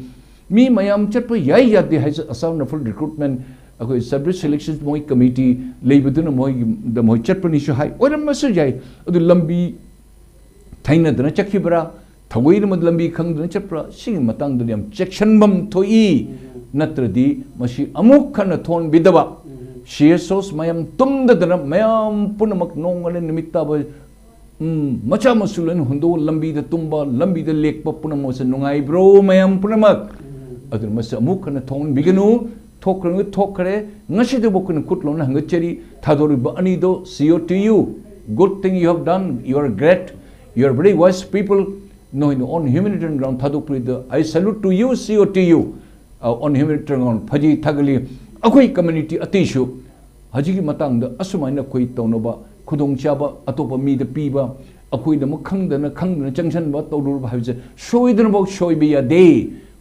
ꯃꯤ ꯃꯌꯥꯝ ꯆꯠꯄ ꯌꯥꯏ ꯌꯥꯗꯦ ꯍꯥꯏꯁꯦ ꯑꯁꯥꯝ ꯔꯥꯏꯐꯜ recruitment, ꯑꯩꯈꯣꯏ separate selection ꯃꯣꯏ committee ꯂꯩꯕꯗꯨꯅ ꯃꯣꯏꯒꯤꯗ ꯃꯣꯏ ꯆꯠꯄꯅꯤꯁꯨ ꯍꯥꯏ, ꯑꯣꯏꯔꯝꯕꯁꯨ ꯌꯥꯏ꯫ ꯑꯗꯨ ꯂꯝꯕꯤ ꯊꯩꯅꯗꯅ ꯆꯠꯈꯤꯕ꯭ꯔꯥ, ꯊꯑꯣꯏꯅꯃꯛ ꯂꯝꯕꯤ ꯈꯪꯗꯅ ꯆꯠꯄ꯭ꯔꯥ, ꯁꯤꯒꯤ ꯃꯇꯥꯡꯗꯗꯤ ꯌꯥꯝ ꯆꯦꯛꯁꯤꯟꯐꯝ ꯊꯣꯛꯏ꯫ ꯅꯠꯇ꯭ꯔꯗꯤ ꯃꯁꯤ ꯑꯃꯨꯛ ꯍꯟꯅ ꯊꯣꯛꯍꯟꯕꯤꯗꯕ, C S Os ꯃꯌꯥꯝ ꯇꯨꯝꯗꯗꯅ ꯃꯌꯥꯝ ꯄꯨꯝꯅꯃꯛ ꯅꯣꯡꯃꯅ ꯅꯨꯃꯤꯠ ꯇꯥꯕ, ꯎꯝ, ꯃꯆꯥ ꯃꯁꯨ ꯂꯣꯏꯅ ꯍꯨꯟꯗꯣꯛꯑ ꯂꯝꯕꯤꯗ ꯇꯨꯝꯕ, ꯂꯝꯕꯤꯗ ꯂꯦꯛꯄ ꯄꯨꯝꯅꯃꯛꯁꯦ ꯅꯨꯡꯉꯥꯏꯕ꯭ꯔꯣ ꯃꯌꯥꯝ ꯄꯨꯝꯅꯃꯛ? ꯑꯗꯨꯅ ꯃꯁꯤ ꯑꯃꯨꯛ ꯍꯟꯅ ꯊꯣꯛꯍꯟꯕꯤꯒꯅꯨ꯫ ꯊꯣꯛꯈ꯭ꯔꯦ, ꯊꯣꯛꯈ꯭ꯔꯦ꯫ ꯉꯁꯤꯗꯕꯨ ꯑꯩꯈꯣꯏꯅ ꯈꯨꯠ ꯂꯣꯟꯅ ꯍꯪꯒꯠꯆꯔꯤ꯫ ꯊꯥꯗꯣꯔꯤꯕ ꯑꯅꯤꯗꯣ, C O to you, good thing you have done, you are great, you are very wise people. ꯅꯣꯏꯅ on humanitarian ground ꯊꯥꯗꯣꯛꯄꯤꯔꯤꯗ, I salute to you, C O to you, uh, on humanitarian ground ꯐꯖꯩ, ꯊꯥꯒꯠꯂꯤ꯫ ꯑꯩꯈꯣꯏ community ꯑꯇꯩꯁꯨ ꯍꯧꯖꯤꯛꯀꯤ ꯃꯇꯥꯡꯗ ꯑꯁꯨꯃꯥꯏꯅ ꯑꯩꯈꯣꯏ ꯇꯧꯅꯕ ꯈꯨꯗꯣꯡꯆꯥꯕ ꯑꯇꯣꯞꯄ ꯃꯤꯗ ꯄꯤꯕ, ꯑꯩꯈꯣꯏꯅ ꯑꯃꯨꯛ ꯈꯪꯗꯅ ꯈꯪꯗꯅ ꯆꯪꯁꯟꯕ ꯇꯧꯔꯨꯔꯕ ꯍꯥꯏꯕꯁꯦ ꯁꯣꯏꯗꯅꯃꯛ ꯁꯣꯏꯕ ꯌꯥꯗꯦ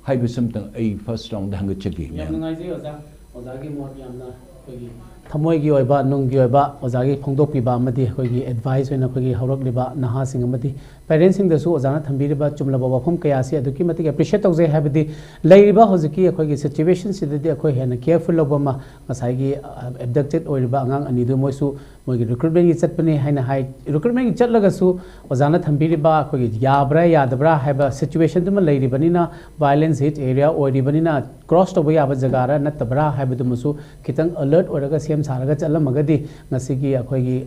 ꯍꯥꯏꯕꯁꯤ ꯑꯝꯇꯪ ꯑꯩ first round ꯗ ꯍꯪꯒꯠꯆꯒꯦ꯫ ꯌꯥꯝ ꯅꯨꯡꯉꯥꯏꯖꯩ ꯑꯣꯖꯥ꯫ ꯑꯣꯖꯥꯒꯤ ꯃꯣꯠ ꯌꯥꯝꯅ ꯑꯩꯈꯣꯏꯒꯤ ꯊꯃꯣꯏꯒꯤ ꯑꯣꯏꯕ, ꯅꯨꯡꯒꯤ ꯑꯣꯏꯕ ꯑꯣꯖꯥꯒꯤ ꯐꯣꯡꯗꯣꯛꯄꯤꯕ ꯑꯃꯗꯤ ꯑꯩꯈꯣꯏꯒꯤ advice ꯑꯣꯏꯅ ꯑꯩꯈꯣꯏꯒꯤ ꯍꯧꯔꯛꯂꯤꯕ ꯅꯍꯥꯁꯤꯡ ꯑꯃꯗꯤ parents ꯁꯤꯡꯗꯁꯨ ꯑꯣꯖꯥꯅ ꯊꯝꯕꯤꯔꯤꯕ ꯆꯨꯝꯂꯕ ꯋꯥꯐꯝ ꯀꯌꯥ ꯑꯁꯤ ꯑꯗꯨꯛꯀꯤ ꯃꯇꯤꯛ appreciate ꯇꯧꯖꯩ꯫ ꯍꯥꯏꯕꯗꯤ ꯂꯩꯔꯤꯕ ꯍꯧꯖꯤꯛꯀꯤ ꯑꯩꯈꯣꯏꯒꯤ situation ꯁꯤꯗꯗꯤ ꯑꯩꯈꯣꯏ ꯍꯦꯟꯅ careful ꯂꯧꯕ ꯑꯃ, ꯉꯁꯥꯏꯒꯤ, ꯑ, abducted ꯑꯣꯏꯔꯤꯕ ꯑꯉꯥꯡ ꯑꯅꯤꯗꯨ ꯃꯣꯏꯁꯨ ꯃꯣꯏꯒꯤ recruitment ꯀꯤ ꯆꯠꯄꯅꯤ ꯍꯥꯏꯅ ꯍꯥꯏ꯫ Recruitment ꯀꯤ ꯆꯠꯂꯒꯁꯨ ꯑꯣꯖꯥꯅ ꯊꯝꯕꯤꯔꯤꯕ ꯑꯩꯈꯣꯏꯒꯤ ꯌꯥꯕ꯭ꯔꯥ ꯌꯥꯗꯕ꯭ꯔꯥ ꯍꯥꯏꯕ situation ꯗꯨꯃ ꯂꯩꯔꯤꯕꯅꯤꯅ, violence hit area ꯑꯣꯏꯔꯤꯕꯅꯤꯅ cross ꯇꯧꯕ ꯌꯥꯕ ꯖꯒꯥꯔꯥ ꯅꯠꯇꯕ꯭ꯔꯥ ꯍꯥꯏꯕꯗꯨꯃꯁꯨ ꯈꯤꯇꯪ alert ꯑꯣꯏꯔꯒ ꯁꯦꯝ ꯁꯥꯔꯒ ꯆꯠꯂꯝꯃꯒꯗꯤ ꯉꯁꯤꯒꯤ ꯑꯩꯈꯣꯏꯒꯤ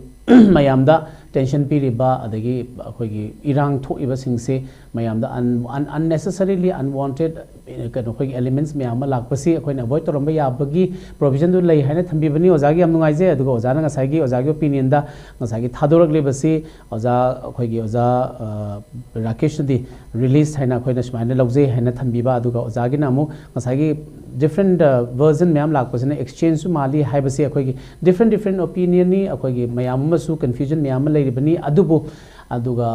ꯃꯌꯥꯝꯗ tension ꯄꯤꯔꯤꯕ, ꯑꯗꯒꯤ ꯑꯩꯈꯣꯏꯒꯤ ꯏꯔꯥꯡ ꯊꯣꯛꯏꯕꯁꯤꯡꯁꯦ ꯃꯌꯥꯝꯗ un-, un-, unnecessarily unwanted, ꯑꯦ, ꯀꯩꯅꯣ, ꯑꯩꯈꯣꯏꯒꯤ elements ꯃꯌꯥꯝ ꯑꯃ ꯂꯥꯛꯄꯁꯤ ꯑꯩꯈꯣꯏꯅ avoid ꯇꯧꯔꯝꯕ ꯌꯥꯕꯒꯤ provision ꯗꯨ ꯂꯩ ꯍꯥꯏꯅ ꯊꯝꯕꯤꯕꯅꯤ꯫ ꯑꯣꯖꯥꯒꯤ ꯌꯥꯝ ꯅꯨꯡꯉꯥꯏꯖꯩ꯫ ꯑꯗꯨꯒ ꯑꯣꯖꯥꯅ ꯉꯁꯥꯏꯒꯤ, ꯑꯣꯖꯥꯒꯤ opinion ꯗ ꯉꯁꯥꯏꯒꯤ ꯊꯥꯗꯣꯔꯛꯂꯤꯕꯁꯤ ꯑꯣꯖꯥ, ꯑꯩꯈꯣꯏꯒꯤ ꯑꯣꯖꯥ, ꯑ, ꯔꯥꯀꯦꯁꯅꯗꯤ release ꯍꯥꯏꯅ ꯑꯩꯈꯣꯏꯅ ꯁꯨꯃꯥꯏꯅ ꯂꯧꯖꯩ ꯍꯥꯏꯅ ꯊꯝꯕꯤꯕ, ꯑꯗꯨꯒ ꯑꯣꯖꯥꯒꯤꯅ ꯑꯃꯨꯛ ꯉꯁꯥꯏꯒꯤ different, ꯑ, version ꯃꯌꯥꯝ ꯂꯥꯛꯄꯁꯤꯅ exchange ꯁꯨ ꯃꯥꯜꯂꯤ ꯍꯥꯏꯕꯁꯤ ꯑꯩꯈꯣꯏꯒꯤ different different opinion ꯅꯤ꯫ ꯑꯩꯈꯣꯏꯒꯤ ꯃꯌꯥꯝ ꯑꯃꯁꯨ confusion ꯃꯌꯥꯝ ꯑꯃ ꯂꯩꯔꯤꯕꯅꯤ꯫ ꯑꯗꯨꯕꯨ ꯑꯗꯨꯒ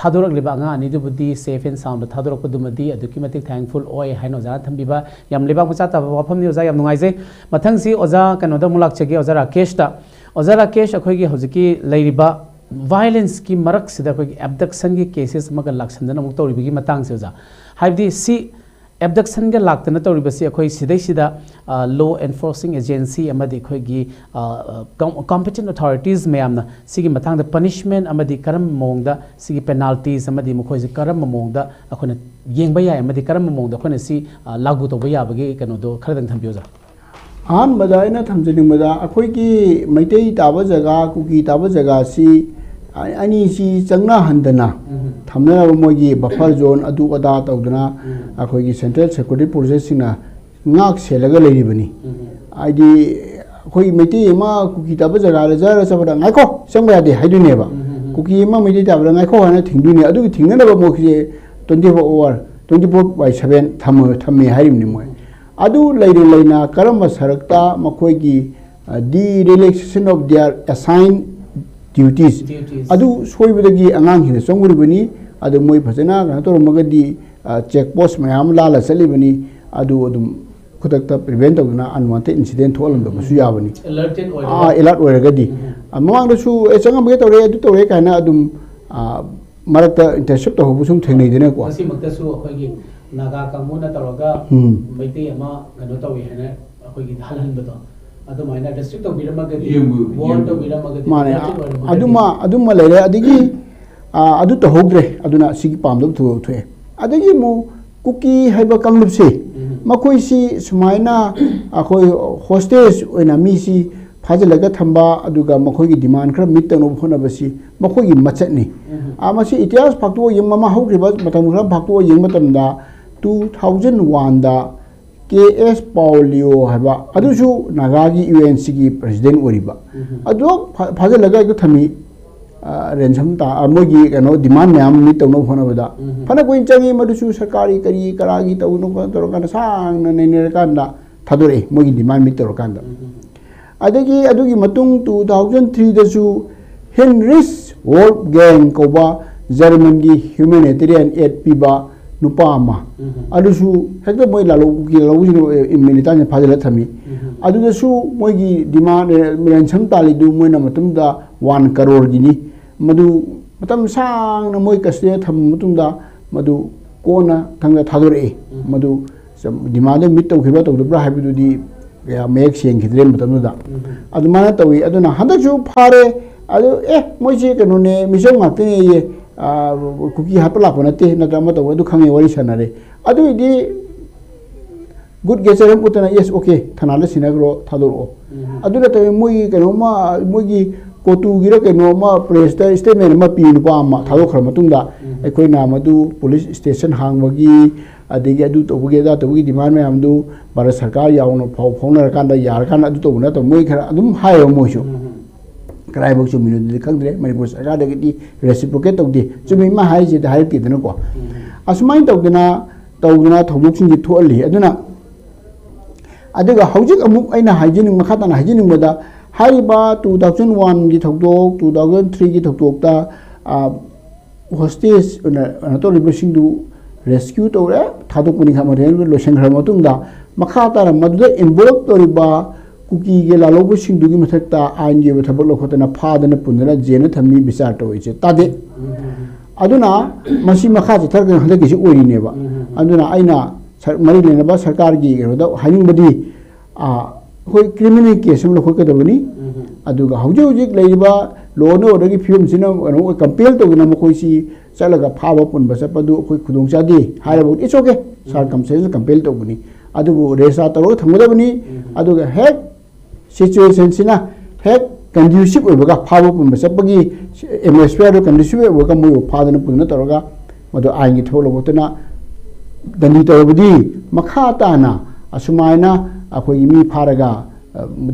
ꯊꯥꯗꯣꯔꯛꯂꯤꯕ ꯑꯉꯥꯡ ꯑꯅꯤꯗꯨꯕꯨꯗꯤ safe and sound ꯊꯥꯗꯣꯔꯛꯄꯗꯨꯃꯗꯤ ꯑꯗꯨꯛꯀꯤ ꯃꯇꯤꯛ thankful ꯑꯣꯏ ꯍꯥꯏꯅ ꯑꯣꯖꯥꯅ ꯊꯝꯕꯤꯕ ꯌꯥꯝ ꯂꯩꯕꯥꯛ ꯃꯆꯥ ꯇꯥꯕ ꯋꯥꯐꯝꯅꯤ꯫ ꯑꯣꯖꯥ, ꯌꯥꯝ ꯅꯨꯡꯉꯥꯏꯖꯩ꯫ ꯃꯊꯪꯁꯤ ꯑꯣꯖꯥ ꯀꯩꯅꯣꯗ ꯑꯃꯨꯛ ꯂꯥꯛꯆꯒꯦ, ꯑꯣꯖꯥ ꯔꯥꯀꯦꯁꯇ꯫ ꯑꯣꯖꯥ ꯔꯥꯀꯦꯁ, ꯑꯩꯈꯣꯏꯒꯤ ꯍꯧꯖꯤꯛꯀꯤ ꯂꯩꯔꯤꯕ violenceꯀꯤ ꯃꯔꯛꯁꯤꯗ ꯑꯩꯈꯣꯏꯒꯤ abductionꯒꯤ cases ꯑꯃꯒ ꯂꯥꯛꯁꯟꯗꯅ ꯑꯃꯨꯛ ꯇꯧꯔꯤꯕꯒꯤ ꯃꯇꯥꯡꯁꯦ ꯑꯣꯖꯥ, ꯍꯥꯏꯕꯗꯤ ꯁꯤ abductionꯒ ꯂꯥꯛꯇꯅ ꯇꯧꯔꯤꯕꯁꯤ ꯑꯩꯈꯣꯏ ꯁꯤꯗꯩꯁꯤꯗ law enforcing agency ꯑꯃꯗꯤ ꯑꯩꯈꯣꯏꯒꯤ competent authorities ꯃꯌꯥꯝꯅ ꯁꯤꯒꯤ ꯃꯇꯥꯡꯗ punishment ꯑꯃꯗꯤ ꯀꯔꯝꯕ ꯃꯑꯣꯡꯗ ꯁꯤꯒꯤ penalties ꯑꯃꯗꯤ ꯃꯈꯣꯏꯁꯦ ꯀꯔꯝꯕ ꯃꯑꯣꯡꯗ ꯑꯩꯈꯣꯏꯅ ꯌꯦꯡꯕ ꯌꯥꯏ ꯑꯃꯗꯤ ꯀꯔꯝꯕ ꯃꯑꯣꯡꯗ ꯑꯩꯈꯣꯏꯅ ꯁꯤ ꯂꯥꯒꯨ ꯇꯧꯕ ꯌꯥꯕꯒꯦ ꯀꯩꯅꯣꯗꯣ ꯈꯔꯗꯪ ꯊꯝꯕꯤꯌꯨ ꯑꯣꯖꯥ꯫ ꯑꯍꯥꯟꯕꯗ ꯑꯩꯅ ꯊꯝꯖꯅꯤꯡꯕꯗ ꯑꯩꯈꯣꯏꯒꯤ ꯃꯩꯇꯩ ꯇꯥꯕ ꯖꯒꯥ, ꯀꯨꯀꯤ ꯇꯥꯕ ꯖꯒꯥꯁꯤ ꯑꯅꯤꯁꯤ ꯆꯪꯅꯍꯟꯗꯅ ꯊꯝꯅꯅꯕ ꯃꯣꯏꯒꯤ buffer zone ꯑꯗꯨ ꯑꯗꯥ ꯇꯧꯗꯅ ꯑꯩꯈꯣꯏꯒꯤ central security forcesꯁꯤꯡꯅ ꯉꯥꯛ ꯁꯦꯜꯂꯒ ꯂꯩꯔꯤꯕꯅꯤ꯫ ꯍꯥꯏꯗꯤ ꯑꯩꯈꯣꯏ ꯃꯩꯇꯩ ꯑꯃ ꯀꯨꯀꯤ ꯇꯥꯕ ꯖꯒꯥꯗ ꯖꯔ ꯆꯠꯄꯗ "ꯉꯥꯏꯈꯣ, ꯆꯪꯕ ꯌꯥꯗꯦ" ꯍꯥꯏꯗꯣꯏꯅꯦꯕ꯫ ꯀꯨꯀꯤ ꯑꯃ ꯃꯩꯇꯩ ꯇꯥꯕꯗ "ꯉꯥꯏꯈꯣ" ꯍꯥꯏꯅ ꯊꯤꯡꯗꯣꯏꯅꯦ꯫ ꯑꯗꯨꯒꯤ ꯊꯤꯡꯅꯅꯕ ꯃꯣꯏꯁꯦ twenty four hour, twenty four by seven ꯊꯝꯃ-, ꯊꯝꯃꯦ ꯍꯥꯏꯔꯤꯕꯅꯤ ꯃꯣꯏ꯫ ꯑꯗꯨ ꯂꯩꯅ ꯂꯩꯅ ꯀꯔꯝꯕ ꯁꯔꯛꯇ ꯃꯈꯣꯏꯒꯤ derealization of their assigned duties, duties ꯑꯗꯨ ꯁꯣꯏꯕꯗꯒꯤ ꯑꯉꯥꯡꯁꯤꯡꯗ ꯆꯪꯉꯨꯔꯤꯕꯅꯤ꯫ ꯑꯗꯨ ꯃꯣꯏ ꯐꯖꯅ ꯀꯩꯅꯣ ꯇꯧꯔꯝꯃꯒꯗꯤ, check post ꯃꯌꯥꯝ ꯑꯃ ꯂꯥꯜꯂ ꯆꯠꯂꯤꯕꯅꯤ꯫ ꯑꯗꯨ ꯑꯗꯨꯝ ꯈꯨꯗꯛꯇ prevent ꯇꯧꯗꯅ unwanted incident ꯊꯣꯛꯍꯜꯂꯝꯗꯕꯁꯨ ꯌꯥꯕꯅꯤ꯫ Alerted ꯑꯣꯏꯔꯒ꯫ ꯑꯥ, alert ꯑꯣꯏꯔꯒꯗꯤ꯫ ꯎꯝ꯫ ꯑ, ꯃꯃꯥꯡꯗꯁꯨ "ꯑꯦ, ꯆꯪꯉꯝꯃꯒꯦ ꯇꯧꯔꯦ, ꯑꯗꯨ ꯇꯧꯔꯦ" ꯀꯥꯏꯅ ꯑꯗꯨꯝ, ꯑ, ꯃꯔꯛꯇ intercept ꯇꯧꯍꯧꯕꯁꯨ ꯑꯗꯨꯝ ꯊꯦꯡꯅꯩꯗꯅꯀꯣ꯫ ꯃꯁꯤꯃꯛꯇꯁꯨ ꯑꯩꯈꯣꯏꯒꯤ ꯅꯥꯒꯥ ꯀꯥꯡꯕꯨꯅ ꯇꯧꯔꯒ ꯎꯝ꯫ ꯃꯩꯇꯩ ꯑꯃ ꯀꯩꯅꯣ ꯇꯧꯏ ꯍꯥꯏꯅ ꯑꯩꯈꯣꯏꯒꯤ ꯍꯜꯍꯟꯕꯗꯣ, ꯑꯗꯨꯃꯥꯏꯅ restrict ꯇꯧꯕꯤꯔꯝꯃꯒꯗꯤ, ꯌꯦꯡꯕ-, warn ꯌꯦꯡꯕ-, ꯇꯧꯕꯤꯔꯝꯃꯒꯗꯤ, ꯃꯥꯅꯦ꯫ alert ꯑꯣꯏꯔꯝꯃꯒꯗꯤ꯫ ꯑꯗꯨꯃ, ꯑꯗꯨꯃ ꯂꯩꯔꯦ꯫ ꯑꯗꯒꯤ, ꯑ, ꯑꯗꯨ ꯇꯧꯍꯧꯗ꯭ꯔꯦ꯫ ꯑꯗꯨꯅ ꯁꯤꯒꯤ ꯄꯥꯝꯗꯕ ꯊꯧꯗꯣꯛ ꯊꯣꯛꯑꯦ꯫ ꯑꯗꯒꯤ ꯑꯃꯨꯛ ꯀꯨꯀꯤ ꯍꯥꯏꯕ ꯀꯥꯡꯂꯨꯞꯁꯦ, ꯎꯝ꯫ ꯃꯈꯣꯏꯁꯤ ꯁꯨꯃꯥꯏꯅ ꯑꯩꯈꯣꯏ hostage ꯑꯣꯏꯅ ꯃꯤꯁꯤ ꯐꯥꯖꯤꯜꯂꯒ ꯊꯝꯕ, ꯑꯗꯨꯒ ꯃꯈꯣꯏꯒꯤ demand ꯈꯔ meet ꯇꯧꯅꯕ ꯍꯣꯠꯅꯕꯁꯤ ꯃꯈꯣꯏꯒꯤ ꯃꯆꯠꯅꯤ꯫ ꯎꯝ꯫ ꯑ, ꯃꯁꯤ ꯏꯇꯤꯍꯥꯁ ꯐꯥꯛꯇꯣꯛꯑ ꯌꯦꯡꯕ, ꯃꯃꯥꯡ ꯍꯧꯈ꯭ꯔꯤꯕ ꯃꯇꯝ ꯈꯔ ꯐꯥꯛꯇꯣꯛꯑ ꯌꯦꯡꯕ ꯃꯇꯝꯗ, two thousand oneꯗ ꯀꯦ ꯑꯦꯁ ꯄꯥꯎꯂꯤꯌꯣ ꯍꯥꯏꯕ, ꯑꯗꯨꯁꯨ ꯅꯥꯒꯥꯒꯤ ꯌꯨ ꯑꯦꯟ ꯁꯤꯒꯤ president ꯑꯣꯏꯔꯤꯕ꯫ ꯎꯝ꯫ ꯑꯗꯨ ꯐꯥ-, ꯐꯥꯖꯤꯜꯂꯒ ꯍꯦꯛꯇ ꯊꯝꯃꯤ꯫ ꯑ, ransom ꯇꯥ-, ꯑ, ꯃꯣꯏꯒꯤ ꯀꯩꯅꯣ demand ꯃꯌꯥꯝ meet ꯇꯧꯅꯕ ꯍꯣꯠꯅꯕꯗ ꯎꯝ꯫ ꯐꯅ ꯀꯨꯏꯅ ꯆꯪꯉꯤ꯫ ꯃꯗꯨꯁꯨ ꯁꯔꯀꯥꯔꯒꯤ ꯀꯔꯤ ꯀꯔꯥꯒꯤ ꯇꯧꯗꯅ ꯈꯣꯠꯇꯅ ꯇꯧꯔꯀꯥꯟꯗ ꯁꯥꯡꯅ ꯅꯩꯅꯔꯀꯥꯟꯗ ꯊꯥꯗꯣꯔꯛꯑꯦ, ꯃꯣꯏꯒꯤ demand meet ꯇꯧꯔꯀꯥꯟꯗ꯫ ꯎꯝ꯫ ꯑꯗꯒꯤ ꯑꯗꯨꯒꯤ ꯃꯇꯨꯡ two thousand threeꯗꯁꯨ Heinrich ꯋꯣꯜꯐꯒꯦꯡ ꯀꯧꯕ ꯖꯔꯃꯟꯒꯤ ꯍ꯭ꯌꯨꯃꯦꯅꯤꯇꯦꯔꯤꯌꯟ ꯑꯦꯗ ꯄꯤꯕ ꯅꯨꯄꯥ ꯑꯃ, ꯑꯗꯨꯁꯨ ꯍꯦꯛꯇ ꯃꯣꯏ ꯂꯥꯂꯣ, ꯀꯨꯀꯤ ꯂꯥꯂꯣꯕꯁꯤꯡꯅ ꯃꯤꯂꯤꯇꯥꯟꯁꯤꯅ ꯐꯥꯖꯤꯜꯂ ꯊꯝꯃꯤ꯫ ꯑꯗꯨꯗꯁꯨ ꯃꯣꯏꯒꯤ ꯗꯤꯃꯥꯟ, ꯔꯦꯟꯁꯝ ꯇꯥꯜꯂꯤꯗꯨ ꯃꯣꯏꯅ ꯃꯇꯝꯗ ꯋꯥꯟ ꯀꯔꯣꯔꯒꯤꯅꯤ꯫ ꯃꯗꯨ ꯃꯇꯝ ꯁꯥꯡꯅ ꯃꯣꯏ ꯀꯁꯇꯗꯤꯗ ꯊꯝꯃ ꯃꯇꯨꯡꯗ ꯃꯗꯨ ꯀꯣꯟꯅ ꯊꯪꯗ ꯊꯥꯗꯣꯔꯛꯏ꯫ ꯃꯗꯨ ꯗꯤꯃꯥꯟꯗ ꯃꯤꯠ ꯇꯧꯈꯤꯕ꯭ꯔꯥ ꯇꯧꯗꯕ꯭ꯔꯥ ꯍꯥꯏꯕꯗꯨꯗꯤ ꯀꯌꯥ ꯃꯌꯦꯛ ꯁꯦꯡꯈꯤꯗ꯭ꯔꯦ ꯃꯇꯝꯗꯨꯗ꯫ ꯑꯗꯨꯃꯥꯏꯅ ꯇꯧꯏ꯫ ꯑꯗꯨꯅ ꯍꯟꯗꯛꯁꯨ ꯐꯥꯔꯦ꯫ ꯑꯗꯨ ꯑꯦ, ꯃꯣꯏꯁꯦ ꯀꯩꯅꯣꯅꯦ, ꯃꯤꯆꯝ ꯉꯥꯛꯇꯅꯦꯌꯦ, ꯑꯥ, ꯀꯨꯀꯤ ꯍꯥꯠꯄ ꯂꯥꯛꯄ ꯅꯠꯇꯦ, ꯅꯠꯇ꯭ꯔ ꯑꯃ ꯇꯧꯕ, ꯑꯗꯨ ꯈꯪꯉꯦ, ꯋꯥꯔꯤ ꯁꯥꯟꯅꯔꯦ꯫ ꯑꯗꯨꯏꯗꯤ ꯒꯨꯗ ꯒꯦꯆꯔ ꯑꯃ ꯎꯠꯇꯅ, "ꯌꯦꯁ, ꯑꯣꯀꯦ, ꯊꯅꯥꯗ ꯁꯤꯟꯅꯈ꯭ꯔꯣ, ꯊꯥꯗꯣꯔꯛꯑꯣ"꯫ ꯑꯗꯨ ꯅꯠꯇꯕ ꯃꯣꯏꯒꯤ ꯀꯩꯅꯣꯝꯃ, ꯃꯣꯏꯒꯤ ꯀꯣꯇꯨꯒꯤꯔ ꯀꯩꯅꯣꯝꯃ ꯄ꯭ꯔꯦꯁꯇ ꯁ꯭ꯇꯦꯠꯃꯦꯟ ꯑꯃ ꯄꯤ ꯅꯨꯄꯥ ꯑꯃ ꯊꯥꯗꯣꯛꯈ꯭ꯔ ꯃꯇꯨꯡꯗ, "ꯑꯩꯈꯣꯏꯅ ꯃꯗꯨ ꯄꯨꯂꯤꯁ ꯁ꯭ꯇꯦꯁꯟ ꯍꯥꯡꯕꯒꯤ, ꯑꯗꯒꯤ ꯑꯗꯨ ꯇꯧꯕꯒꯤ, ꯑꯗꯥ ꯇꯧꯕꯒꯤ ꯗꯤꯃꯥꯟ ꯃꯌꯥꯝꯗꯨ ꯚꯥꯔꯠ ꯁꯔꯀꯥꯔ ꯌꯥꯎꯅ ꯐꯥꯎ ꯐꯥꯎꯅꯔꯀꯥꯟꯗ, ꯌꯥꯔꯀꯥꯟꯗ ꯑꯗꯨ ꯇꯧꯕ ꯅꯠꯇꯕ", ꯃꯣꯏ ꯈꯔ ꯑꯗꯨꯝ ꯍꯥꯏꯌꯦꯕ ꯃꯣꯏꯁꯨ꯫ ꯀꯗꯥꯏꯐꯥꯎ ꯆꯨꯝꯃꯤꯅꯣꯗꯨꯗꯤ ꯈꯪꯗ꯭ꯔꯦ, ꯃꯅꯤꯄꯨꯔ ꯁꯔꯀꯥꯔꯗꯒꯤꯗꯤ ꯔꯦꯁꯤꯄ꯭ꯔꯣꯀꯦꯠ ꯇꯧꯗꯦ꯫ ꯆꯨꯝꯃꯤ, ꯃꯥ ꯍꯥꯏꯔꯤꯁꯤꯗ ꯍꯥꯏꯔꯛꯇꯦꯗꯅꯀꯣ꯫ ꯑꯁꯨꯃꯥꯏꯅ ꯇꯧꯗꯅ, ꯇꯧꯗꯅ ꯊꯧꯗꯣꯛꯁꯤꯡꯁꯦ ꯊꯣꯛꯍꯜꯂꯤ꯫ ꯑꯗꯨꯅ, ꯑꯗꯨꯒ ꯍꯧꯖꯤꯛ ꯑꯃꯨꯛ ꯑꯩꯅ ꯍꯥꯏꯖꯅꯤꯡ-, ꯃꯈꯥ ꯇꯥꯅ ꯍꯥꯏꯖꯅꯤꯡꯕꯗ, ꯍꯥꯏꯔꯤꯕ two thousand one ꯒꯤ ꯊꯧꯗꯣꯛ, two thousand three ꯒꯤ ꯊꯧꯗꯣꯛꯇ, ꯑ, ꯍꯣꯁꯇꯦꯖ ꯑꯣꯏꯅ ꯀꯩꯅꯣ ꯇꯧꯔꯤꯕꯁꯤꯡꯗꯨ ꯔꯦꯁꯀ꯭ꯌꯨ ꯇꯧꯔꯦ, ꯊꯥꯗꯣꯛꯄꯅꯤ ꯈꯪꯕ, ꯂꯣꯏꯁꯤꯟꯈ꯭ꯔꯕ ꯃꯇꯨꯡꯗ, ꯃꯈꯥ ꯇꯥꯅ ꯃꯗꯨꯗ ꯏꯟꯚꯣꯜꯕ ꯇꯧꯔꯤꯕ ꯀꯨꯀꯤꯒꯤ ꯂꯥꯜꯍꯧꯕꯁꯤꯡꯗꯨꯒꯤ ꯃꯊꯛꯇ ꯑꯥꯏꯟꯒꯤ ꯑꯣꯏꯕ ꯊꯕꯛ ꯂꯧꯈꯠꯇꯅ ꯐꯥꯗꯅ ꯄꯨꯟꯗꯅ ꯖꯦꯜꯗ ꯊꯝꯃꯤ, ꯕꯤꯆꯥꯔ ꯇꯧꯔꯤꯁꯦ ꯇꯥꯗꯦ꯫ ꯑꯗꯨꯅ ꯃꯁꯤ ꯃꯈꯥ ꯆꯠꯊꯔꯒ ꯍꯟꯗꯛꯀꯤꯁꯤ ꯑꯣꯏꯔꯤꯅꯦꯕ꯫ ꯑꯗꯨꯅ ꯑꯩꯅ ꯁꯔ-, ꯃꯔꯤ ꯂꯩꯅꯕ ꯁꯔꯀꯥꯔꯒꯤ ꯀꯩꯅꯣꯗ ꯍꯥꯏꯅꯤꯡꯕꯗꯤ, ꯑ, ꯑꯩꯈꯣꯏ ꯀ꯭ꯔꯤꯃꯤꯅꯦꯜ ꯀꯦꯁ ꯑꯃ ꯂꯧꯈꯠꯀꯗꯕꯅꯤ꯫ ꯑꯗꯨꯒ ꯍꯧꯖꯤꯛ ꯍꯧꯖꯤꯛ ꯂꯩꯔꯤꯕ ꯂꯣ ꯑꯦꯟ ꯑꯣꯔꯗꯔꯒꯤ ꯐꯤꯕꯝꯁꯤꯅ ꯀꯩꯅꯣ ꯀꯝꯄꯦꯜ ꯇꯧꯗꯅ ꯃꯈꯣꯏꯁꯤ ꯆꯠꯂꯒ ꯐꯥꯕ ꯄꯨꯟꯕ ꯆꯠꯄꯗꯨ ꯑꯩꯈꯣꯏ ꯈꯨꯗꯣꯡ ꯆꯥꯗꯦ ꯍꯥꯏꯔꯕ, it's okay, ꯁꯔꯀꯝꯁꯇꯦꯟꯁ ꯀꯝꯄꯦꯜ ꯇꯧꯕꯅꯤ꯫ ꯑꯗꯨꯕꯨ ꯔꯦꯖꯤꯁꯇꯥꯔ ꯇꯧꯔꯒ ꯊꯝꯒꯗꯕꯅꯤ꯫ ꯑꯗꯨꯒ ꯍꯦꯛ ꯁꯤꯆꯨꯋꯦꯁꯟꯁꯤꯅ ꯍꯦꯛ ꯀꯟꯗ꯭ꯌꯨꯁꯤꯞ ꯑꯣꯏꯕꯒ, ꯐꯥꯕ ꯄꯨꯟꯕ ꯆꯠꯄꯒꯤ ꯑꯦꯠꯃꯣꯁꯐꯤꯌꯔꯗꯨ ꯀꯟꯗ꯭ꯌꯨꯁꯤꯞ ꯑꯣꯏꯕꯒ ꯃꯣꯏꯕꯨ ꯐꯥꯗꯅ ꯄꯨꯟꯗꯅ ꯇꯧꯔꯒ ꯃꯗꯨ ꯑꯥꯏꯟꯒꯤ ꯊꯕꯛ ꯂꯧꯈꯠꯇꯅ ꯗꯟꯗꯤ ꯇꯧꯔꯕꯗꯤ, ꯃꯈꯥ ꯇꯥꯅ ꯑꯁꯨꯃꯥꯏꯅ ꯑꯩꯈꯣꯏꯒꯤ ꯃꯤ ꯐꯥꯔꯒ, ꯑ,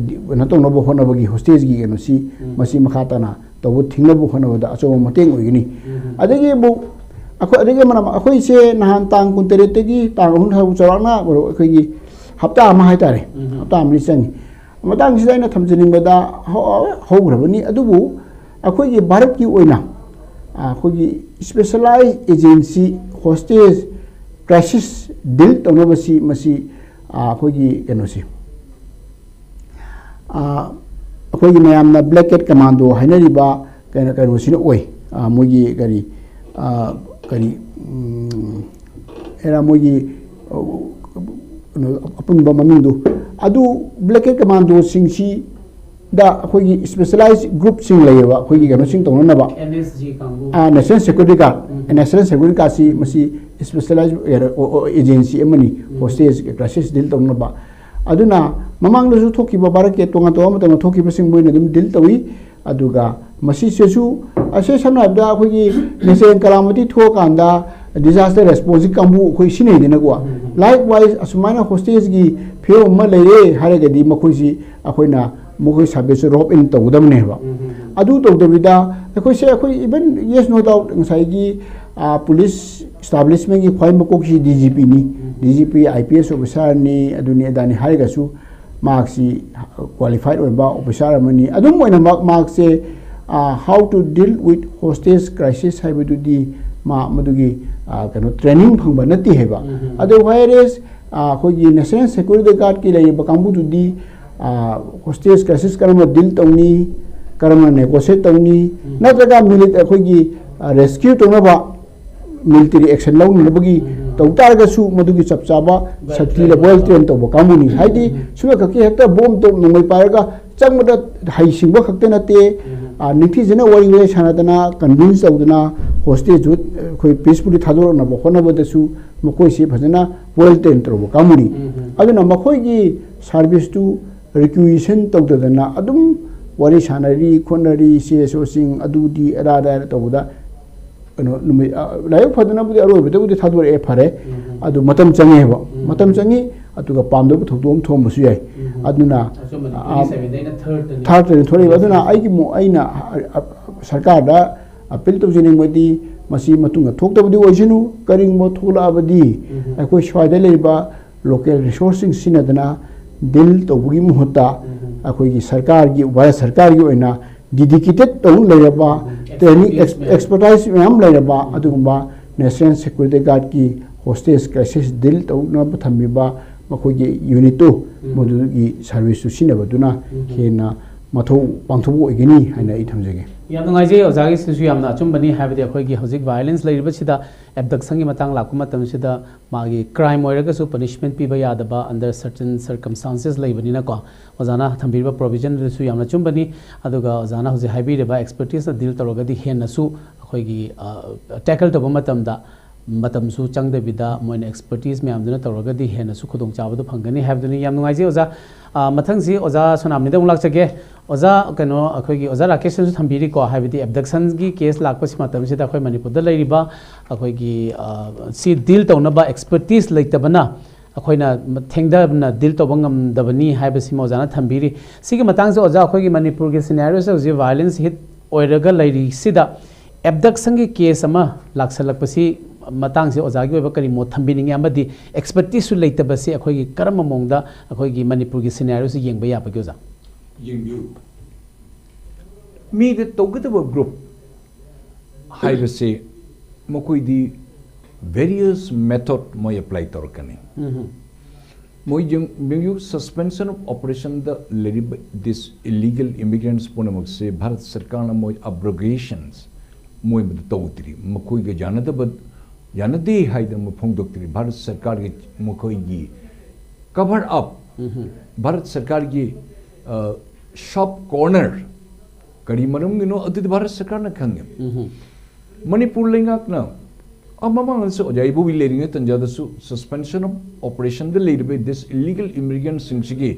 ꯀꯩꯅꯣ ꯇꯧꯅꯕ ꯍꯣꯠꯅꯕꯒꯤ ꯍꯣꯁꯇꯦꯖꯀꯤ ꯀꯩꯅꯣꯁꯤ, ꯃꯁꯤ ꯃꯈꯥ ꯇꯥꯅ ꯇꯧꯕ ꯊꯤꯡꯅꯕ ꯍꯣꯠꯅꯕꯗ ꯑꯆꯧꯕ ꯃꯇꯦꯡ ꯑꯣꯏꯒꯅꯤ꯫ ꯑꯗꯒꯤ ꯑꯃꯨꯛ ꯑꯩꯈꯣꯏ, ꯑꯗꯒꯤ ꯑꯃꯅ ꯑꯩꯈꯣꯏꯁꯦ ꯅꯍꯥꯟ ꯇꯥꯡ ꯀꯨꯟꯇꯔꯦꯠꯇꯒꯤ ꯇꯥꯡ ꯑꯍꯨꯝ ꯐꯥꯎꯕ ꯆꯥꯎꯔꯥꯛꯅ ꯑꯩꯈꯣꯏꯒꯤ ꯍꯞꯇꯥ ꯑꯃ ꯍꯥꯏꯇꯥꯔꯦ, ꯍꯞꯇꯥ ꯑꯃꯗꯤ ꯆꯪꯉꯤ꯫ ꯃꯇꯥꯡꯁꯤꯗ ꯑꯩꯅ ꯊꯝꯖꯅꯤꯡꯕꯗ, ꯍꯧ-, ꯍꯧꯈ꯭ꯔꯕꯅꯤ, ꯑꯗꯨꯕꯨ ꯑꯩꯈꯣꯏꯒꯤ ꯚꯥꯔꯠꯀꯤ ꯑꯣꯏꯅ, ꯑ, ꯑꯩꯈꯣꯏꯒꯤ specialized agency hostage crisis deal ꯇꯧꯅꯕꯁꯤ, ꯃꯁꯤ, ꯑ, ꯑꯩꯈꯣꯏꯒꯤ ꯀꯩꯅꯣꯁꯤ, ꯑ, ꯑꯩꯈꯣꯏꯒꯤ ꯃꯌꯥꯝꯅ black cat commando ꯍꯥꯏꯅꯔꯤꯕ ꯀꯩꯅꯣ, ꯀꯩꯅꯣꯁꯤꯅ ꯑꯣꯏ꯫ ꯑ, ꯃꯣꯏꯒꯤ ꯀꯔꯤ, ꯑ, ꯀꯔꯤ, ꯎꯝ, ꯑꯦꯔꯥ ꯃꯣꯏꯒꯤ, ꯑ, ꯀꯩꯅꯣ, ꯑꯄꯨꯟꯕ ꯃꯃꯤꯡꯗꯨ꯫ ꯑꯗꯨ black cat commandoꯁꯤꯡꯁꯤꯗ ꯑꯩꯈꯣꯏꯒꯤ specialized groupꯁꯤꯡ ꯂꯩꯌꯦꯕ, ꯑꯩꯈꯣꯏꯒꯤ ꯀꯩꯅꯣꯁꯤꯡ ꯇꯧꯅꯅꯕ꯫ NSG ꯀꯥꯡꯕꯨ꯫ ꯑꯥ, National Security Guard꯫ ꯎꯝ꯫ National Security Guardꯁꯤ ꯃꯁꯤ specialized ꯑꯦꯔ-, ꯑꯣ, ꯑꯣ, agency ꯑꯃꯅꯤ, ꯎꯝ꯫ Hostage crisis deal ꯇꯧꯅꯕ꯫ ꯑꯗꯨꯅ ꯃꯃꯥꯡꯗꯁꯨ ꯊꯣꯛꯈꯤꯕ ꯚꯥꯔꯠꯀꯤ ꯇꯣꯉꯥꯟ ꯇꯣꯉꯥꯟꯕ ꯃꯇꯝꯗ ꯊꯣꯛꯈꯤꯕꯁꯤꯡ ꯃꯣꯏꯅ ꯑꯗꯨꯝ deal ꯇꯧꯏ꯫ ꯑꯗꯨꯒ ꯃꯁꯤꯁꯤꯁꯨ ꯑꯁꯦ ꯁꯝꯅ ꯍꯥꯏꯔꯕꯗ ꯑꯩꯈꯣꯏꯒꯤ natural calamity ꯊꯣꯛꯑꯀꯥꯟꯗ disaster response ꯀꯥꯡꯕꯨ ꯑꯩꯈꯣꯏ ꯁꯤꯖꯤꯟꯅꯩꯗꯅꯀꯣ꯫ ꯎꯝ, ꯎꯝ꯫ Likewise, ꯑꯁꯨꯃꯥꯏꯅ hostageꯀꯤ ꯐꯤꯕꯝ ꯑꯃ ꯂꯩꯔꯦ ꯍꯥꯏꯔꯒꯗꯤ ꯃꯈꯣꯏꯁꯤ ꯑꯩꯈꯣꯏꯅ ꯃꯈꯣꯏ service rope in ꯇꯧꯒꯗꯕꯅꯦꯕ꯫ ꯎꯝ, ꯎꯝ, ꯎꯝ꯫ ꯑꯗꯨ ꯇꯧꯗꯕꯤꯗ ꯑꯩꯈꯣꯏꯁꯦ, ꯑꯩꯈꯣꯏ even yes, no doubt, ꯉꯁꯥꯏꯒꯤ, ꯑ, police establishmentꯀꯤ ꯈ꯭ꯋꯥꯏ ꯃꯀꯣꯛꯁꯤ DGPꯅꯤ꯫ ꯎꯝ꯫ DGP IPS officerꯅꯤ, ꯑꯗꯨꯅꯤ ꯑꯗꯥꯅꯤ ꯍꯥꯏꯔꯒꯁꯨ ꯃꯍꯥꯛꯁꯤ qualified ꯑꯣꯏꯕ officer ꯑꯃꯅꯤ꯫ ꯑꯗꯨꯝ ꯑꯣꯏꯅꯃꯛ ꯃꯍꯥꯛꯁꯦ, ꯑ, how to deal with hostage crisis ꯍꯥꯏꯕꯗꯨꯗꯤ ꯃꯥ ꯃꯗꯨꯒꯤ, ꯑ, ꯀꯩꯅꯣ training ꯐꯪꯕ ꯅꯠꯇꯦ ꯍꯥꯏꯕ꯫ ꯎꯝ, ꯎꯝ꯫ ꯑꯗꯨ whereas, ꯑ, ꯑꯩꯈꯣꯏꯒꯤ National Security Guardꯀꯤ ꯂꯩꯔꯤꯕ ꯀꯥꯡꯕꯨꯗꯨꯗꯤ, ꯑ, hostage crisis ꯀꯔꯝꯅ deal ꯇꯧꯅꯤ, ꯀꯔꯝꯅ negotiate ꯇꯧꯅꯤ, ꯎꯝ꯫ ꯅꯠꯇ꯭ꯔꯒ military ꯑꯩꯈꯣꯏꯒꯤ, ꯑ, rescue ꯇꯧꯅꯕ military action ꯂꯧꯅꯅꯕꯒꯤ ꯎꯝ꯫ ꯇꯧ ꯇꯥꯔꯒꯁꯨ ꯃꯗꯨꯒꯤ ꯆꯞ ꯆꯥꯕ ꯁꯛꯇꯤ ꯂꯩꯕ, well trained ꯇꯧꯕ ꯀꯥꯡꯕꯨꯅꯤ꯫ ꯍꯥꯏꯗꯤ ꯎꯝ꯫ ꯁꯨꯝꯕ ꯈꯛꯀꯤ ꯍꯦꯛꯇ bomb ꯇꯣꯞ ꯅꯣꯡꯃꯩ ꯄꯥꯏꯔꯒ ꯆꯪꯕꯗ ꯍꯩꯁꯤꯡꯕ ꯈꯛꯇ ꯅꯠꯇꯦ, ꯎꯝ꯫ ꯑ, ꯅꯤꯡꯊꯤꯖꯅ ꯋꯥꯔꯤ ꯋꯥꯇꯥꯏ ꯁꯥꯟꯅꯗꯅ, convince ꯇꯧꯗꯅ, hostageꯁꯨ ꯑꯩꯈꯣꯏ peacefully ꯊꯥꯗꯣꯔꯛꯅꯕ ꯍꯣꯠꯅꯕꯗꯁꯨ ꯃꯈꯣꯏꯁꯤ ꯐꯖꯅ well trained ꯇꯧꯔꯕ ꯀꯥꯡꯕꯨꯅꯤ꯫ ꯎꯝ, ꯎꯝ꯫ ꯑꯗꯨꯅ ꯃꯈꯣꯏꯒꯤ serviceꯇꯨ requisition ꯇꯧꯗꯗꯅ ꯑꯗꯨꯝ ꯋꯥꯔꯤ ꯁꯥꯟꯅꯔꯤ, ꯈꯣꯠꯅꯔꯤ, CSOꯁꯤꯡ ꯑꯗꯨꯗꯤ ꯑꯗꯥ ꯑꯗꯥ ꯇꯧꯕꯗ ꯀꯩꯅꯣ ꯅꯨꯃꯤꯠ, ꯑ, ꯂꯥꯏꯕꯛ ꯐꯗꯅꯕꯨꯗꯤ ꯑꯔꯣꯏꯕꯗꯕꯨꯗꯤ ꯊꯥꯗꯣꯔꯛꯑꯦ, ꯐꯔꯦ꯫ ꯎꯝ, ꯎꯝ꯫ ꯑꯗꯨ ꯃꯇꯝ ꯆꯪꯉꯦꯕ꯫ ꯎꯝ꯫ ꯃꯇꯝ ꯆꯪꯉꯤ, ꯑꯗꯨꯒ ꯄꯥꯝꯗꯕ ꯊꯧꯗꯣꯛ ꯑꯃ ꯊꯣꯛꯑꯝꯕꯁꯨ ꯌꯥꯏ꯫ ꯎꯝ, ꯎꯝ꯫ ꯑꯗꯨꯅ, ꯑꯆꯨꯝꯕꯅꯤ, ꯑ, twenty sevenꯗꯩꯅ thirdꯇꯅꯤ꯫ Thirdꯇꯅꯤ ꯊꯣꯛꯂꯛꯏꯕ꯫ ꯑꯗꯨꯅ ꯎꯝ꯫ ꯑꯩꯒꯤ ꯃꯣ-, ꯑꯩꯅ, ꯑ, ꯑ, ꯁꯔꯀꯥꯔꯗ appeal ꯇꯧꯖꯅꯤꯡꯕꯗꯤ ꯃꯁꯤ ꯃꯇꯨꯡꯗ ꯊꯣꯛꯇꯕꯗꯤ ꯑꯣꯏꯁꯅꯨ, ꯀꯔꯤꯒꯨꯝꯕ ꯊꯣꯛꯂꯛꯑꯕꯗꯤ ꯎꯝ꯫ ꯑꯩꯈꯣꯏ ꯁ꯭ꯋꯥꯏꯗ ꯂꯩꯔꯤꯕ local resourceꯁꯤꯡ ꯁꯤꯖꯤꯟꯅꯗꯅ deal ꯇꯧꯕꯒꯤ ꯃꯍꯨꯠꯇ ꯎꯝ꯫ ꯑꯩꯈꯣꯏꯒꯤ ꯁꯔꯀꯥꯔꯒꯤ, ꯚꯥꯔꯠ ꯁꯔꯀꯥꯔꯒꯤ ꯑꯣꯏꯅ ꯗꯤꯗꯤꯀꯦꯇꯦꯠ ꯇꯧ ꯂꯩꯔꯕ, ꯇ꯭ꯔꯦꯅꯤꯡ ꯑꯦꯛꯁꯄꯔꯇꯥꯏꯁ ꯃꯌꯥꯝ ꯂꯩꯔꯕ ꯑꯗꯨꯒꯨꯝꯕ ꯅꯦꯁꯅꯦꯜ ꯁꯦꯀ꯭ꯌꯨꯔꯤꯇꯤ ꯒꯥꯔꯗꯀꯤ ꯍꯣꯁꯇꯦꯖ ꯀ꯭ꯔꯥꯏꯁꯤꯁ ꯗꯤꯜ ꯇꯧꯅꯕ ꯊꯝꯃꯤꯕ ꯃꯈꯣꯏꯒꯤ ꯌꯨꯅꯤꯠꯇꯨ, ꯃꯗꯨꯒꯤ ꯁꯥꯔꯚꯤꯁꯇꯨ ꯁꯤꯖꯤꯟꯅꯕꯗꯨꯅ ꯍꯦꯟꯅ ꯃꯊꯧ ꯄꯥꯡꯊꯣꯛꯄ ꯑꯣꯏꯒꯅꯤ ꯍꯥꯏꯅ ꯑꯩ ꯊꯝꯖꯒꯦ꯫ ꯌꯥꯝ ꯅꯨꯡꯉꯥꯏꯖꯩ ꯑꯣꯖꯥꯒꯤꯁꯤꯁꯨ ꯌꯥꯝꯅ ꯑꯆꯨꯝꯕꯅꯤ꯫ ꯍꯥꯏꯕꯗꯤ ꯑꯩꯈꯣꯏꯒꯤ ꯍꯧꯖꯤꯛ ꯚꯥꯏꯑꯣꯂꯦꯟꯁ ꯂꯩꯔꯤꯕꯁꯤꯗ, ꯑꯦꯕꯗꯛꯁꯟꯒꯤ ꯃꯇꯥꯡ ꯂꯥꯛꯄ ꯃꯇꯝꯁꯤꯗ ꯃꯥꯒꯤ ꯀ꯭ꯔꯥꯏꯝ ꯑꯣꯏꯔꯒꯁꯨ ꯄꯅꯤꯁꯃꯦꯟ ꯄꯤꯕ ꯌꯥꯗꯕ under certain circumstances ꯂꯩꯕꯅꯤꯅꯀꯣ, ꯑꯣꯖꯥꯅ ꯊꯝꯕꯤꯔꯤꯕ ꯄ꯭ꯔꯣꯕꯤꯖꯟꯗꯨꯁꯨ ꯌꯥꯝꯅ ꯑꯆꯨꯝꯕꯅꯤ꯫ ꯑꯗꯨꯒ ꯑꯣꯖꯥꯅ ꯍꯧꯖꯤꯛ ꯍꯥꯏꯕꯤꯔꯤꯕ ꯑꯦꯛꯁꯄꯔꯇꯤꯁꯅ ꯗꯤꯜ ꯇꯧꯔꯒꯗꯤ ꯍꯦꯟꯅꯁꯨ ꯑꯩꯈꯣꯏꯒꯤ ꯇꯦꯀꯜ ꯇꯧꯕ ꯃꯇꯝꯗ ꯃꯇꯝꯁꯨ ꯆꯪꯗꯕꯤꯗ ꯃꯣꯏꯅ ꯑꯦꯛꯁꯄꯔꯇꯤꯁ ꯃꯌꯥꯝꯗꯨꯅ ꯇꯧꯔꯒꯗꯤ ꯍꯦꯟꯅꯁꯨ ꯈꯨꯗꯣꯡꯆꯥꯕꯗꯣ ꯐꯪꯒꯅꯤ ꯍꯥꯏꯕꯗꯨꯅꯤ꯫ ꯌꯥꯝ ꯅꯨꯡꯉꯥꯏꯖꯩ ꯑꯣꯖꯥ꯫ ꯑ, ꯃꯊꯪꯁꯤ ꯑꯣꯖꯥ ꯁꯣꯅꯥꯃꯅꯤꯗ ꯑꯃꯨꯛ ꯂꯥꯛꯆꯒꯦ꯫ ꯑꯣꯖꯥ, ꯀꯩꯅꯣ, ꯑꯩꯈꯣꯏꯒꯤ ꯑꯣꯖꯥ ꯔꯥꯀꯦꯁꯅꯁꯨ ꯊꯝꯕꯤꯔꯤꯀꯣ, ꯍꯥꯏꯕꯗꯤ ꯑꯦꯕꯗꯛꯁꯟꯒꯤ ꯀꯦꯁ ꯂꯥꯛꯄꯁꯤ ꯃꯇꯝꯁꯤꯗ ꯑꯩꯈꯣꯏ ꯃꯅꯤꯄꯨꯔꯗ ꯂꯩꯔꯤꯕ ꯑꯩꯈꯣꯏꯒꯤ, ꯑ, ꯁꯤ ꯗꯤꯜ ꯇꯧꯅꯕ ꯑꯦꯛꯁꯄꯔꯇꯤꯁ ꯂꯩꯇꯕꯅ ꯑꯩꯈꯣꯏꯅ ꯊꯦꯡꯊꯅ ꯗꯤꯜ ꯇꯧꯕ ꯉꯝꯗꯕꯅꯤ ꯍꯥꯏꯕꯁꯤꯃ ꯑꯣꯖꯥꯅ ꯊꯝꯕꯤꯔꯤ꯫ ꯁꯤꯒꯤ ꯃꯇꯥꯡꯁꯦ ꯑꯣꯖꯥ, ꯑꯩꯈꯣꯏꯒꯤ ꯃꯅꯤꯄꯨꯔꯒꯤ ꯁꯤꯅꯥꯔꯤꯑꯣꯁꯦ ꯍꯧꯖꯤꯛ ꯚꯥꯏꯑꯣꯂꯦꯟꯁ ꯍꯤꯠ ꯑꯣꯏꯔꯒ ꯂꯩꯔꯤꯁꯤꯗ ꯑꯦꯕꯗꯛꯁꯟꯒꯤ ꯀꯦꯁ ꯑꯃ ꯂꯥꯛꯁꯜꯂꯛꯄꯁꯤ ꯃꯇꯥꯡꯁꯦ ꯑꯣꯖꯥꯒꯤ ꯑꯣꯏꯕ ꯀꯔꯤ ꯃꯣꯠ ꯊꯝꯕꯤꯅꯤꯡꯉꯤ, ꯑꯃꯗꯤ ꯑꯦꯛꯁꯄꯔꯇꯤꯁꯁꯨ ꯂꯩꯇꯕꯁꯤ ꯑꯩꯈꯣꯏꯒꯤ ꯀꯔꯝꯕ ꯃꯑꯣꯡꯗ ꯑꯩꯈꯣꯏꯒꯤ ꯃꯅꯤꯄꯨꯔꯒꯤ ꯁꯤꯅꯥꯔꯤꯑꯣꯁꯤ ꯌꯦꯡꯕ ꯌꯥꯕꯒꯦ ꯑꯣꯖꯥ? ꯌꯦꯡꯕꯤꯌꯨ, ꯃꯤꯗ ꯇꯧꯒꯗꯕ ꯒ꯭ꯔꯨꯞ ꯍꯥꯏꯕꯁꯦ ꯃꯈꯣꯏꯗꯤ ꯚꯦꯔꯤꯌꯁ ꯃꯦꯊꯣꯗ ꯃꯣꯏ ꯑꯦꯄ꯭ꯂꯥꯏ ꯇꯧꯔꯛꯀꯅꯤ꯫ ꯃꯣꯏ ꯌꯦꯡꯕꯤꯌꯨ, ꯁꯁꯄꯦꯟꯁꯟ ꯑꯣꯐ ꯑꯣꯄꯔꯦꯁꯟꯗ ꯂꯩꯔꯤꯕ ꯗꯤꯁ ꯏꯂꯤꯒꯦꯜ ꯏꯃꯤꯒ꯭ꯔꯦꯟꯠꯁ ꯄꯨꯝꯅꯃꯛꯁꯦ ꯚꯥꯔꯠ ꯁꯔꯀꯥꯔꯅ ꯃꯣꯏ ꯑꯕ꯭ꯔꯣꯒꯦꯁꯟꯁ ꯃꯣꯏ ꯃꯗꯨ ꯇꯧꯗ꯭ꯔꯤ, ꯃꯈꯣꯏꯒ ꯌꯥꯅꯗꯕ, ꯌꯥꯅꯗꯦ ꯍꯥꯏꯗꯅ ꯃꯣꯏ ꯐꯣꯡꯗꯣꯛꯇ꯭ꯔꯤ꯫ ꯚꯥꯔꯠ ꯁꯔꯀꯥꯔꯒꯤ ꯃꯈꯣꯏꯒꯤ ꯀꯚꯔ ꯑꯞ, ꯚꯥꯔꯠ ꯁꯔꯀꯥꯔꯒꯤ ꯁꯣꯞ ꯀꯣꯔꯅꯔ ꯀꯔꯤ ꯃꯔꯝꯒꯤꯅꯣ ꯑꯗꯨꯗꯤ ꯚꯥꯔꯠ ꯁꯔꯀꯥꯔꯅ ꯈꯪꯉꯦ꯫ ꯃꯅꯤꯄꯨꯔ ꯂꯩꯉꯥꯛꯅ ꯑ, ꯃꯃꯥꯡꯗꯁꯨ ꯑꯣꯖꯥ ꯏꯕꯣꯕꯤ ꯂꯩꯔꯤꯉꯩ ꯇꯟꯖꯥꯗꯁꯨ ꯁꯁꯄꯦꯟꯁꯟ ꯑꯣꯐ ꯑꯣꯄꯔꯦꯁꯟꯗ ꯂꯩꯔꯤꯕ ꯗꯤꯁ ꯏꯂꯤꯒꯦꯜ ꯏꯃꯤꯒ꯭ꯔꯦꯟꯠꯁꯤꯡꯁꯤꯒꯤ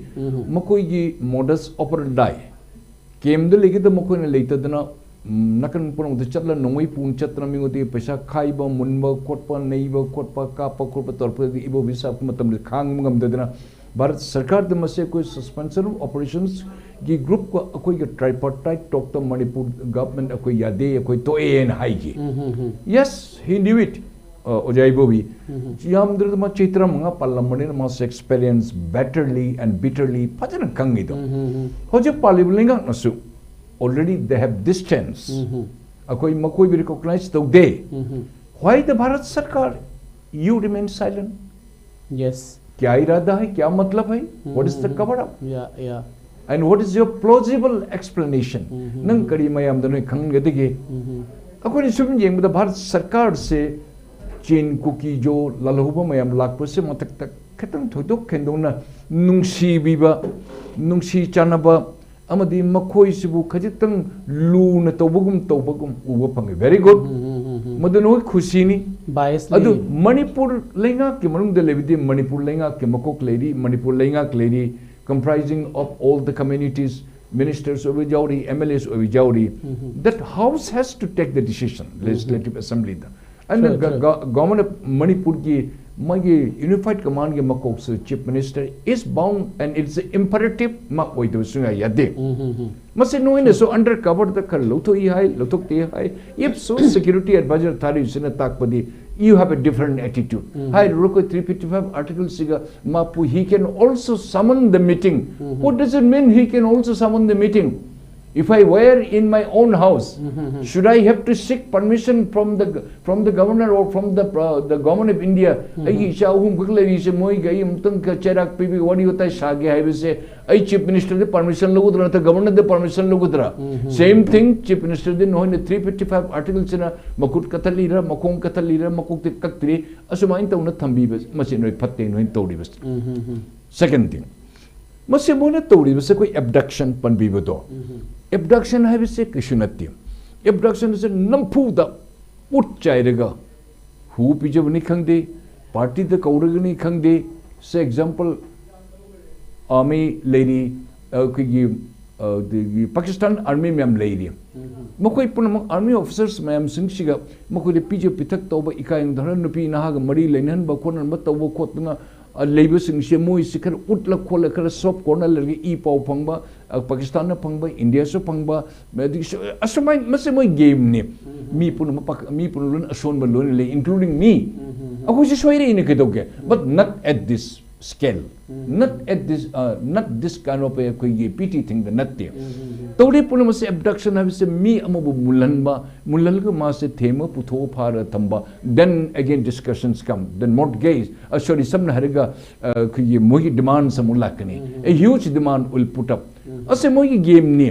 ꯃꯈꯣꯏꯒꯤ ꯃꯣꯗꯁ ꯑꯣꯄꯔꯦꯟꯗꯥꯏ, ꯀꯦꯝꯗ ꯂꯩꯒꯗꯕ ꯃꯈꯣꯏꯅ ꯂꯩꯇꯗꯅ, ꯎꯝ, ꯅꯥꯀꯟ ꯄꯨꯝꯅꯃꯛꯇ ꯆꯠꯂ ꯅꯣꯡꯃꯩ ꯄꯨꯅ ꯆꯠꯇꯅ ꯃꯤꯉꯣꯟꯗꯒꯤ ꯄꯩꯁꯥ ꯈꯥꯏꯕ, ꯃꯨꯟꯕ ꯈꯣꯠꯄ, ꯅꯩꯕ ꯈꯣꯠꯄ, ꯀꯥꯞꯄ ꯈꯣꯠꯄ ꯇꯧꯔꯛꯄꯗꯗꯤ ꯏꯕꯣꯕꯤ ꯁꯥꯍꯕꯀꯤ ꯃꯇꯝꯗ ꯈꯥꯡꯕ ꯉꯝꯗꯗꯅ ꯚꯥꯔꯠ ꯁꯔꯀꯥꯔꯗ ꯃꯁꯤ ꯑꯩꯈꯣꯏ ꯁꯁꯄꯦꯟꯁꯟ ꯑꯣꯐ ꯑꯣꯄꯔꯦꯁꯟꯁꯒꯤ ꯒ꯭ꯔꯨꯞꯀ ꯑꯩꯈꯣꯏꯒ ꯇ꯭ꯔꯥꯏꯄꯥꯔꯇꯥꯏꯠ ꯇꯣꯛꯇ ꯃꯅꯤꯄꯨꯔ ꯒꯚꯔꯟꯃꯦꯟꯠ ꯑꯩꯈꯣꯏ ꯌꯥꯗꯦ, ꯑꯩꯈꯣꯏ ꯇꯣꯛꯑꯦꯅ ꯍꯥꯏꯈꯤ꯫ Yes, he knew it. ꯑ, ꯑꯣꯖꯥ ꯏꯕꯣꯕꯤ ꯌꯥꯝꯗ꯭ꯔꯕꯗ ꯃꯥ ꯆꯍꯤ ꯇꯔꯥꯃꯉꯥ ꯄꯥꯜꯂꯝꯕꯅꯤꯅ ꯃꯥꯁꯦ ꯑꯦꯛꯁꯄꯤꯔꯤꯌꯦꯟꯁ ꯕꯦꯇꯔꯂꯤ ꯑꯦꯟ ꯕꯤꯇꯔꯂꯤ ꯐꯖꯅ ꯈꯪꯉꯤꯗꯣ꯫ ꯍꯧꯖꯤꯛ ꯄꯥꯜꯂꯤꯕ ꯂꯩꯉꯥꯛꯅꯁꯨ already they have distance. ꯑꯩꯈꯣꯏ ꯃꯈꯣꯏꯕꯨ recognize ꯇꯧꯗꯦ. Why the Bharat Sarkar, you remain silent? Yes. क्या इरादा है, क्या मतलब है? What is the cover up? Yeah, yeah. And what is your plausible explanation? ꯅꯪ ꯀꯔꯤ ꯃꯌꯥꯝꯗ ꯅꯣꯏ ꯈꯪꯍꯟꯒꯗꯒꯦ? ꯑꯩꯈꯣꯏꯅ ꯁꯨꯝ ꯌꯦꯡꯕꯗ ꯚꯥꯔꯠ ꯁꯔꯀꯥꯔꯁꯦ ꯆꯤꯟ, ꯀꯨꯀꯤ, ꯖꯣ ꯂꯥꯜꯍꯧꯕ ꯃꯌꯥꯝ ꯂꯥꯛꯄꯁꯦ ꯃꯊꯛꯇ ꯈꯤꯇꯪ ꯊꯣꯏꯗꯣꯛ ꯍꯦꯟꯗꯣꯛꯅ ꯅꯨꯡꯁꯤꯕꯤꯕ, ꯅꯨꯡꯁꯤ ꯆꯥꯟꯅꯕ ꯑꯃꯗꯤ ꯃꯈꯣꯏꯁꯤꯕꯨ ꯈꯖꯤꯛꯇꯪ ꯂꯨꯅ ꯇꯧꯕꯒꯨꯝ ꯇꯧꯕꯒꯨꯝ ꯎꯕ ꯐꯪꯉꯤ꯫ Very good. ꯃꯗꯨ ꯅꯈꯣꯏ ꯈꯨꯁꯤꯅꯤ꯫ Bias ꯑꯗꯨ ꯂꯩ꯫ ꯃꯅꯤꯄꯨꯔ ꯂꯩꯉꯥꯛꯀꯤ ꯃꯅꯨꯡꯗ ꯂꯩꯕꯗꯤ ꯃꯅꯤꯄꯨꯔ ꯂꯩꯉꯥꯛꯀꯤ ꯃꯀꯣꯛ ꯂꯩꯔꯤ, ꯃꯅꯤꯄꯨꯔ ꯂꯩꯉꯥꯛ ꯂꯩꯔꯤ, comprising of all the communities, ministers ꯑꯣꯏꯕ ꯌꯥꯎꯔꯤ, M L As ꯑꯣꯏꯕ ꯌꯥꯎꯔꯤ꯫ That house has to take the decision, legislative assembly the. And Sure, the go- sure. go- government of ꯃꯅꯤꯄꯨꯔꯒꯤ ꯃꯥꯒꯤ unified command ꯒꯤ ꯃꯀꯣꯛꯁꯨ chief minister is bound and it's imperative ꯃꯥ ꯑꯣꯏꯗꯕ ꯁꯨꯡꯌꯥ ꯌꯥꯗꯦ꯫ ꯃꯁꯤ ꯅꯣꯏꯅꯁꯨ under cover ꯗ ꯈꯔ ꯂꯧꯊꯣꯛꯏ ꯍꯥꯏ, ꯂꯧꯊꯣꯛꯇꯦ ꯍꯥꯏ꯫ If so, security advisor ꯊꯥꯔꯤꯕꯁꯤꯅ ꯇꯥꯛꯄꯗꯤ you have a different attitude꯫ ꯍꯥꯏꯔꯤꯕ ꯑꯩꯈꯣꯏ three fifty five article ꯁꯤꯒ ꯃꯥꯄꯨ, he can also summon the meeting. What does it mean he can also summon the meeting? If I were in my own house, should I have to seek permission from the from the governor or from the uh, the government of India? ꯑꯩꯒꯤ ꯏꯆꯥ ꯑꯍꯨꯝ ꯈꯛ ꯂꯩꯔꯤꯁꯦ, ꯃꯣꯏꯒ ꯑꯩ ꯑꯃꯨꯛꯇꯪ ꯆꯩꯔꯥꯛ ꯄꯤꯕꯤ, ꯋꯥꯔꯤ ꯋꯥꯇꯥꯏ ꯁꯥꯒꯦ ꯍꯥꯏꯕꯁꯦ ꯑꯩ chief minister ꯗ permission ꯂꯧꯒꯗ꯭ꯔꯥ ꯅꯠꯇ꯭ꯔꯒ governor ꯗ permission ꯂꯧꯒꯗ꯭ꯔꯥ? Same thing, chief minister ꯗꯤ ꯅꯈꯣꯏꯅ three fifty five article ꯁꯤꯅ ꯃꯈꯨꯠ ꯀꯛꯊꯠꯂꯤꯔ, ꯃꯈꯣꯡ ꯀꯛꯊꯠꯂꯤꯔ, ꯃꯀꯣꯛꯇꯤ ꯀꯛꯇ꯭ꯔꯤ, ꯑꯁꯨꯃꯥꯏꯅ ꯇꯧꯅ ꯊꯝꯕꯤꯕ, ꯃꯁꯤ ꯅꯣꯏ ꯐꯠꯇꯦ, ꯅꯣꯏꯅ ꯇꯧꯔꯤꯕꯁꯦ꯫ Second thing, ꯃꯁꯤ ꯃꯣꯏꯅ ꯇꯧꯔꯤꯕꯁꯦ ꯑꯩꯈꯣꯏ abduction ꯄꯟꯕꯤꯕꯗꯣ꯫ Abduction ꯍꯥꯏꯕꯁꯦ ꯀꯩꯁꯨ ꯅꯠꯇꯦ꯫ Abduction ꯁꯦ ꯅꯝꯐꯨꯗ ꯄꯣꯠ ꯆꯥꯏꯔꯒ ꯍꯨ ꯄꯤꯖꯕꯅꯤ ꯈꯪꯗꯦ, party ꯗ ꯀꯧꯔꯒꯅꯤ ꯈꯪꯗꯦ꯫ Say example, army ꯂꯩꯔꯤ, ꯑꯩꯈꯣꯏꯒꯤ ꯑꯗꯒꯤ Pakistan army ꯃꯌꯥꯝ ꯂꯩꯔꯤ꯫ ꯃꯈꯣꯏ ꯄꯨꯝꯅꯃꯛ army officers ꯃꯌꯥꯝꯁꯤꯡꯁꯤꯒ ꯃꯈꯣꯏꯗ ꯄꯤꯖ ꯄꯤꯊꯛ ꯇꯧꯕ, ꯏꯀꯥꯏ ꯈꯨꯝꯅꯍꯟꯕ, ꯅꯨꯄꯤ ꯅꯍꯥꯒ ꯃꯔꯤ ꯂꯩꯅꯍꯟꯕ ꯈꯣꯠꯍꯟꯕ ꯇꯧꯕ ꯈꯣꯠꯇꯅ ꯑ, ꯂꯩꯕꯁꯤꯡꯁꯦ ꯃꯣꯏꯁꯤ ꯈꯔ ꯎꯠꯂ ꯈꯣꯠꯂ ꯈꯔ soft corner ꯂꯩꯔꯒ ꯏ ꯄꯥꯎ ꯐꯪꯕ, ꯑ, ꯄꯥꯀꯤꯁꯇꯥꯟꯗ ꯐꯪꯕ, ꯏꯟꯗꯤꯌꯥꯁꯨ ꯐꯪꯕ, ꯑꯗꯒꯤ ꯁ-, ꯑꯁꯨꯃꯥꯏꯅ ꯃꯁꯤ ꯃꯣꯏ game ꯅꯤ꯫ ꯃꯤ ꯄꯨꯝꯅꯃꯛ ꯄꯥꯛ-, ꯃꯤ ꯄꯨꯝꯅꯃꯛ ꯂꯣꯏꯅ ꯑꯁꯣꯟꯕ ꯂꯣꯏꯅ ꯂꯩ, including me꯫ ꯑꯩꯈꯣꯏꯁꯨ ꯁꯣꯏꯔꯛꯏꯅꯦ, ꯀꯩꯗꯧꯒꯦ? But not at this. scale, not at this, uh, not this kind of a ꯑꯩꯈꯣꯏꯒꯤ ꯄꯤꯇꯤ ꯊꯤꯡꯗ ꯅꯠꯇꯦ꯫ ꯇꯧꯔꯤ ꯄꯨꯝꯅꯃꯛꯁꯦ ꯑꯦꯕꯗꯛꯁꯟ ꯍꯥꯏꯕꯁꯦ ꯃꯤ ꯑꯃꯕꯨ ꯃꯨꯜꯍꯟꯕ, ꯃꯨꯜꯍꯜꯂꯒ ꯃꯥꯁꯦ ꯊꯦꯝꯃ ꯄꯨꯊꯣꯛꯑ ꯐꯥꯔ ꯊꯝꯕ, then again discussions come, then mortgage, uh, sorry, ꯁꯝꯅ ꯍꯥꯏꯔꯒ ꯑꯩꯈꯣꯏꯒꯤ ꯃꯣꯏꯒꯤ ꯗꯤꯃꯥꯟꯁ ꯑꯃꯨꯛ ꯂꯥꯛꯀꯅꯤ꯫ A huge demand will put up. ꯑꯁꯦ ꯃꯣꯏꯒꯤ ꯒꯦꯝꯅꯤ꯫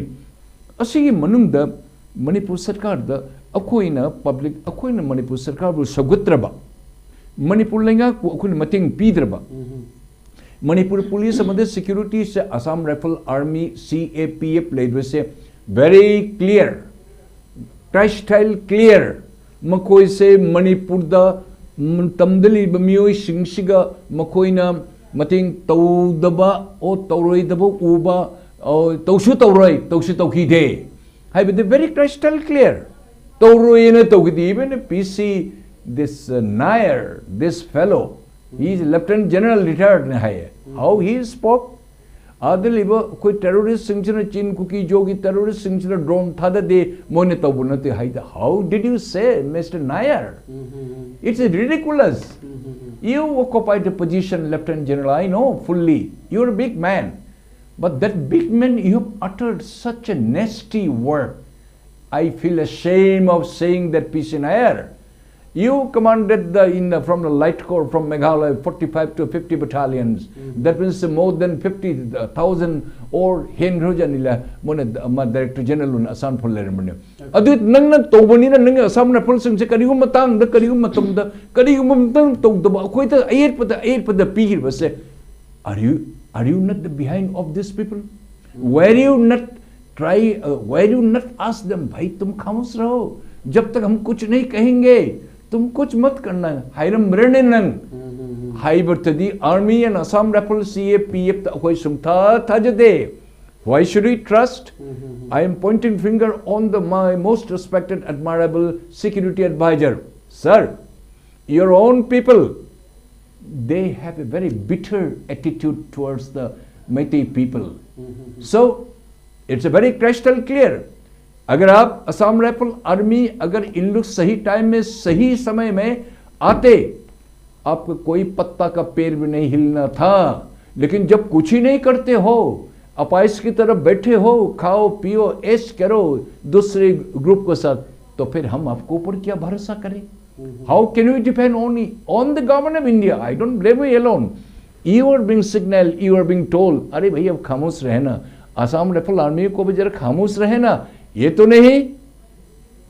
ꯑꯁꯤꯒꯤ ꯃꯅꯨꯡꯗ ꯃꯅꯤꯄꯨꯔ ꯁꯔꯀꯥꯔꯗ ꯑꯩꯈꯣꯏꯅ ꯄꯕ꯭ꯂꯤꯛ, ꯑꯩꯈꯣꯏꯅ ꯃꯅꯤꯄꯨꯔ ꯁꯔꯀꯥꯔꯕꯨ ꯁꯧꯒꯠꯇ꯭ꯔꯕ, ꯃꯅꯤꯄꯨꯔ ꯂꯩꯉꯥꯛꯄꯨ ꯑꯩꯈꯣꯏꯅ ꯃꯇꯦꯡ ꯄꯤꯗ꯭ꯔꯕ, ꯃꯅꯤꯄꯨꯔ ꯄꯨꯂꯤꯁ ꯑꯃꯗꯤ ꯁꯦꯀ꯭ꯌꯨꯔꯤꯇꯤꯁꯦ, ꯑꯁꯥꯝ ꯔꯥꯏꯐꯜ, ꯑꯥꯔꯃꯤ, ꯁꯤ ꯑꯦ ꯄꯤ ꯑꯦꯐ ꯂꯩꯕꯁꯦ very clear, crystal clear, ꯃꯈꯣꯏꯁꯦ ꯃꯅꯤꯄꯨꯔꯗ ꯃꯇꯝꯗ ꯂꯩꯔꯤꯕ ꯃꯤꯑꯣꯏꯁꯤꯡꯁꯤꯒ ꯃꯈꯣꯏꯅ ꯃꯇꯦꯡ ꯇꯧꯗꯕ ꯑꯣ ꯇꯧꯔꯣꯏꯗꯕ ꯎꯕ, ꯑꯣ ꯇꯧꯁꯨ ꯇꯧꯔꯣꯏ, ꯇꯧꯁꯨ ꯇꯧꯈꯤꯗꯦ ꯍꯥꯏꯕꯗꯤ very crystal clear꯫ ꯇꯧꯔꯣꯏꯅ ꯇꯧꯈꯤꯗꯦ꯫ Even P C, this, uh, Nair, this fellow, he is Lieutenant General retired ꯅꯦ ꯍꯥꯏꯌꯦ꯫ How he spoke? ꯑꯥꯗ ꯂꯩꯕ ꯑꯩꯈꯣꯏ ꯇꯦꯔꯣꯔꯤꯁꯁꯤꯡꯁꯤꯅ, ꯆꯤꯟ ꯀꯨꯀꯤ ꯖꯣꯒꯤ ꯇꯦꯔꯣꯔꯤꯁꯁꯤꯡꯁꯤꯅ ꯗ꯭ꯔꯣꯟ ꯊꯥꯗꯗꯦ, ꯃꯣꯏꯅ ꯇꯧꯕ ꯅꯠꯇꯦ ꯍꯥꯏꯗ꯫ How did you say, Mister Nair? It's ridiculous. You occupied a position, Lieutenant General, I know fully. You're a big man. But that big man, you have uttered such a nasty word. I feel ashamed of saying that, P C Nair. You commanded the, in the, from the Light Corps, from Meghalaya, forty-five to fifty battalions. That means more than fifty thousand or ꯍꯦꯟꯈ꯭ꯔꯖꯥꯠꯅꯤꯂ, ꯃꯣꯏꯅ ꯑꯃ Director General ꯅ ꯑꯁꯥꯝ ꯐꯣꯟ ꯂꯩꯔꯝꯕꯅꯦ꯫ ꯑꯗꯨ ꯅꯪꯅ ꯇꯧꯕꯅꯤꯅ ꯅꯪꯒꯤ ꯑꯁꯥꯝ ꯔꯥꯏꯐꯜꯁꯤꯡꯁꯦ ꯀꯔꯤꯒꯨꯝꯕ ꯃꯇꯥꯡꯗ, ꯀꯔꯤꯒꯨꯝꯕ ꯃꯇꯝꯗ, ꯀꯔꯤꯒꯨꯝꯕ ꯃꯇꯥꯡ ꯇꯧꯗꯕ, ꯑꯩꯈꯣꯏꯗ ꯑꯌꯦꯠꯄꯗ, ꯑꯌꯦꯠꯄꯗ ꯄꯤꯈꯤꯕꯁꯦ, are you, are you not the behind of this people? Were you not try, uh, were you not ask them, भाई तुम खामोश रहो, जब तक हम कुछ नहीं कहेंगे, तुम कुछ मत करना, ꯍꯥꯏꯔꯝꯕ꯭ꯔꯅꯦ ꯅꯪ? ꯍꯥꯏꯕꯗꯗꯤ Army and Assam Rifle, C A P F ꯇ ꯑꯩꯈꯣꯏ ꯁꯨꯡꯊꯥ ꯊꯥꯖꯗꯦ꯫ Why should we trust? I am pointing finger on the, my most respected, admirable security advisor. Sir, your own people, they have a very bitter attitude towards the Meitei people. So, it's a very crystal clear. अगर आप असम राइफल आर्मी, अगर इन लोग सही टाइम में, सही समय में आते, आपका कोई पत्ता का पेड़ भी नहीं हिलना था। लेकिन जब कुछ ही नहीं करते हो, अपाइस की तरह बैठे हो, खाओ पियो, ऐश करो, दूसरे ग्रुप के साथ, तो फिर हम आपके ऊपर क्या भरोसा करें? How can we depend on on the government of India? I don't blame you alone. You are being signaled, you are being told, अरे भाई, अब खामोश रहना, आसाम राइफल आर्मी को भी जरा खामोश रहना। ये तो नहीं,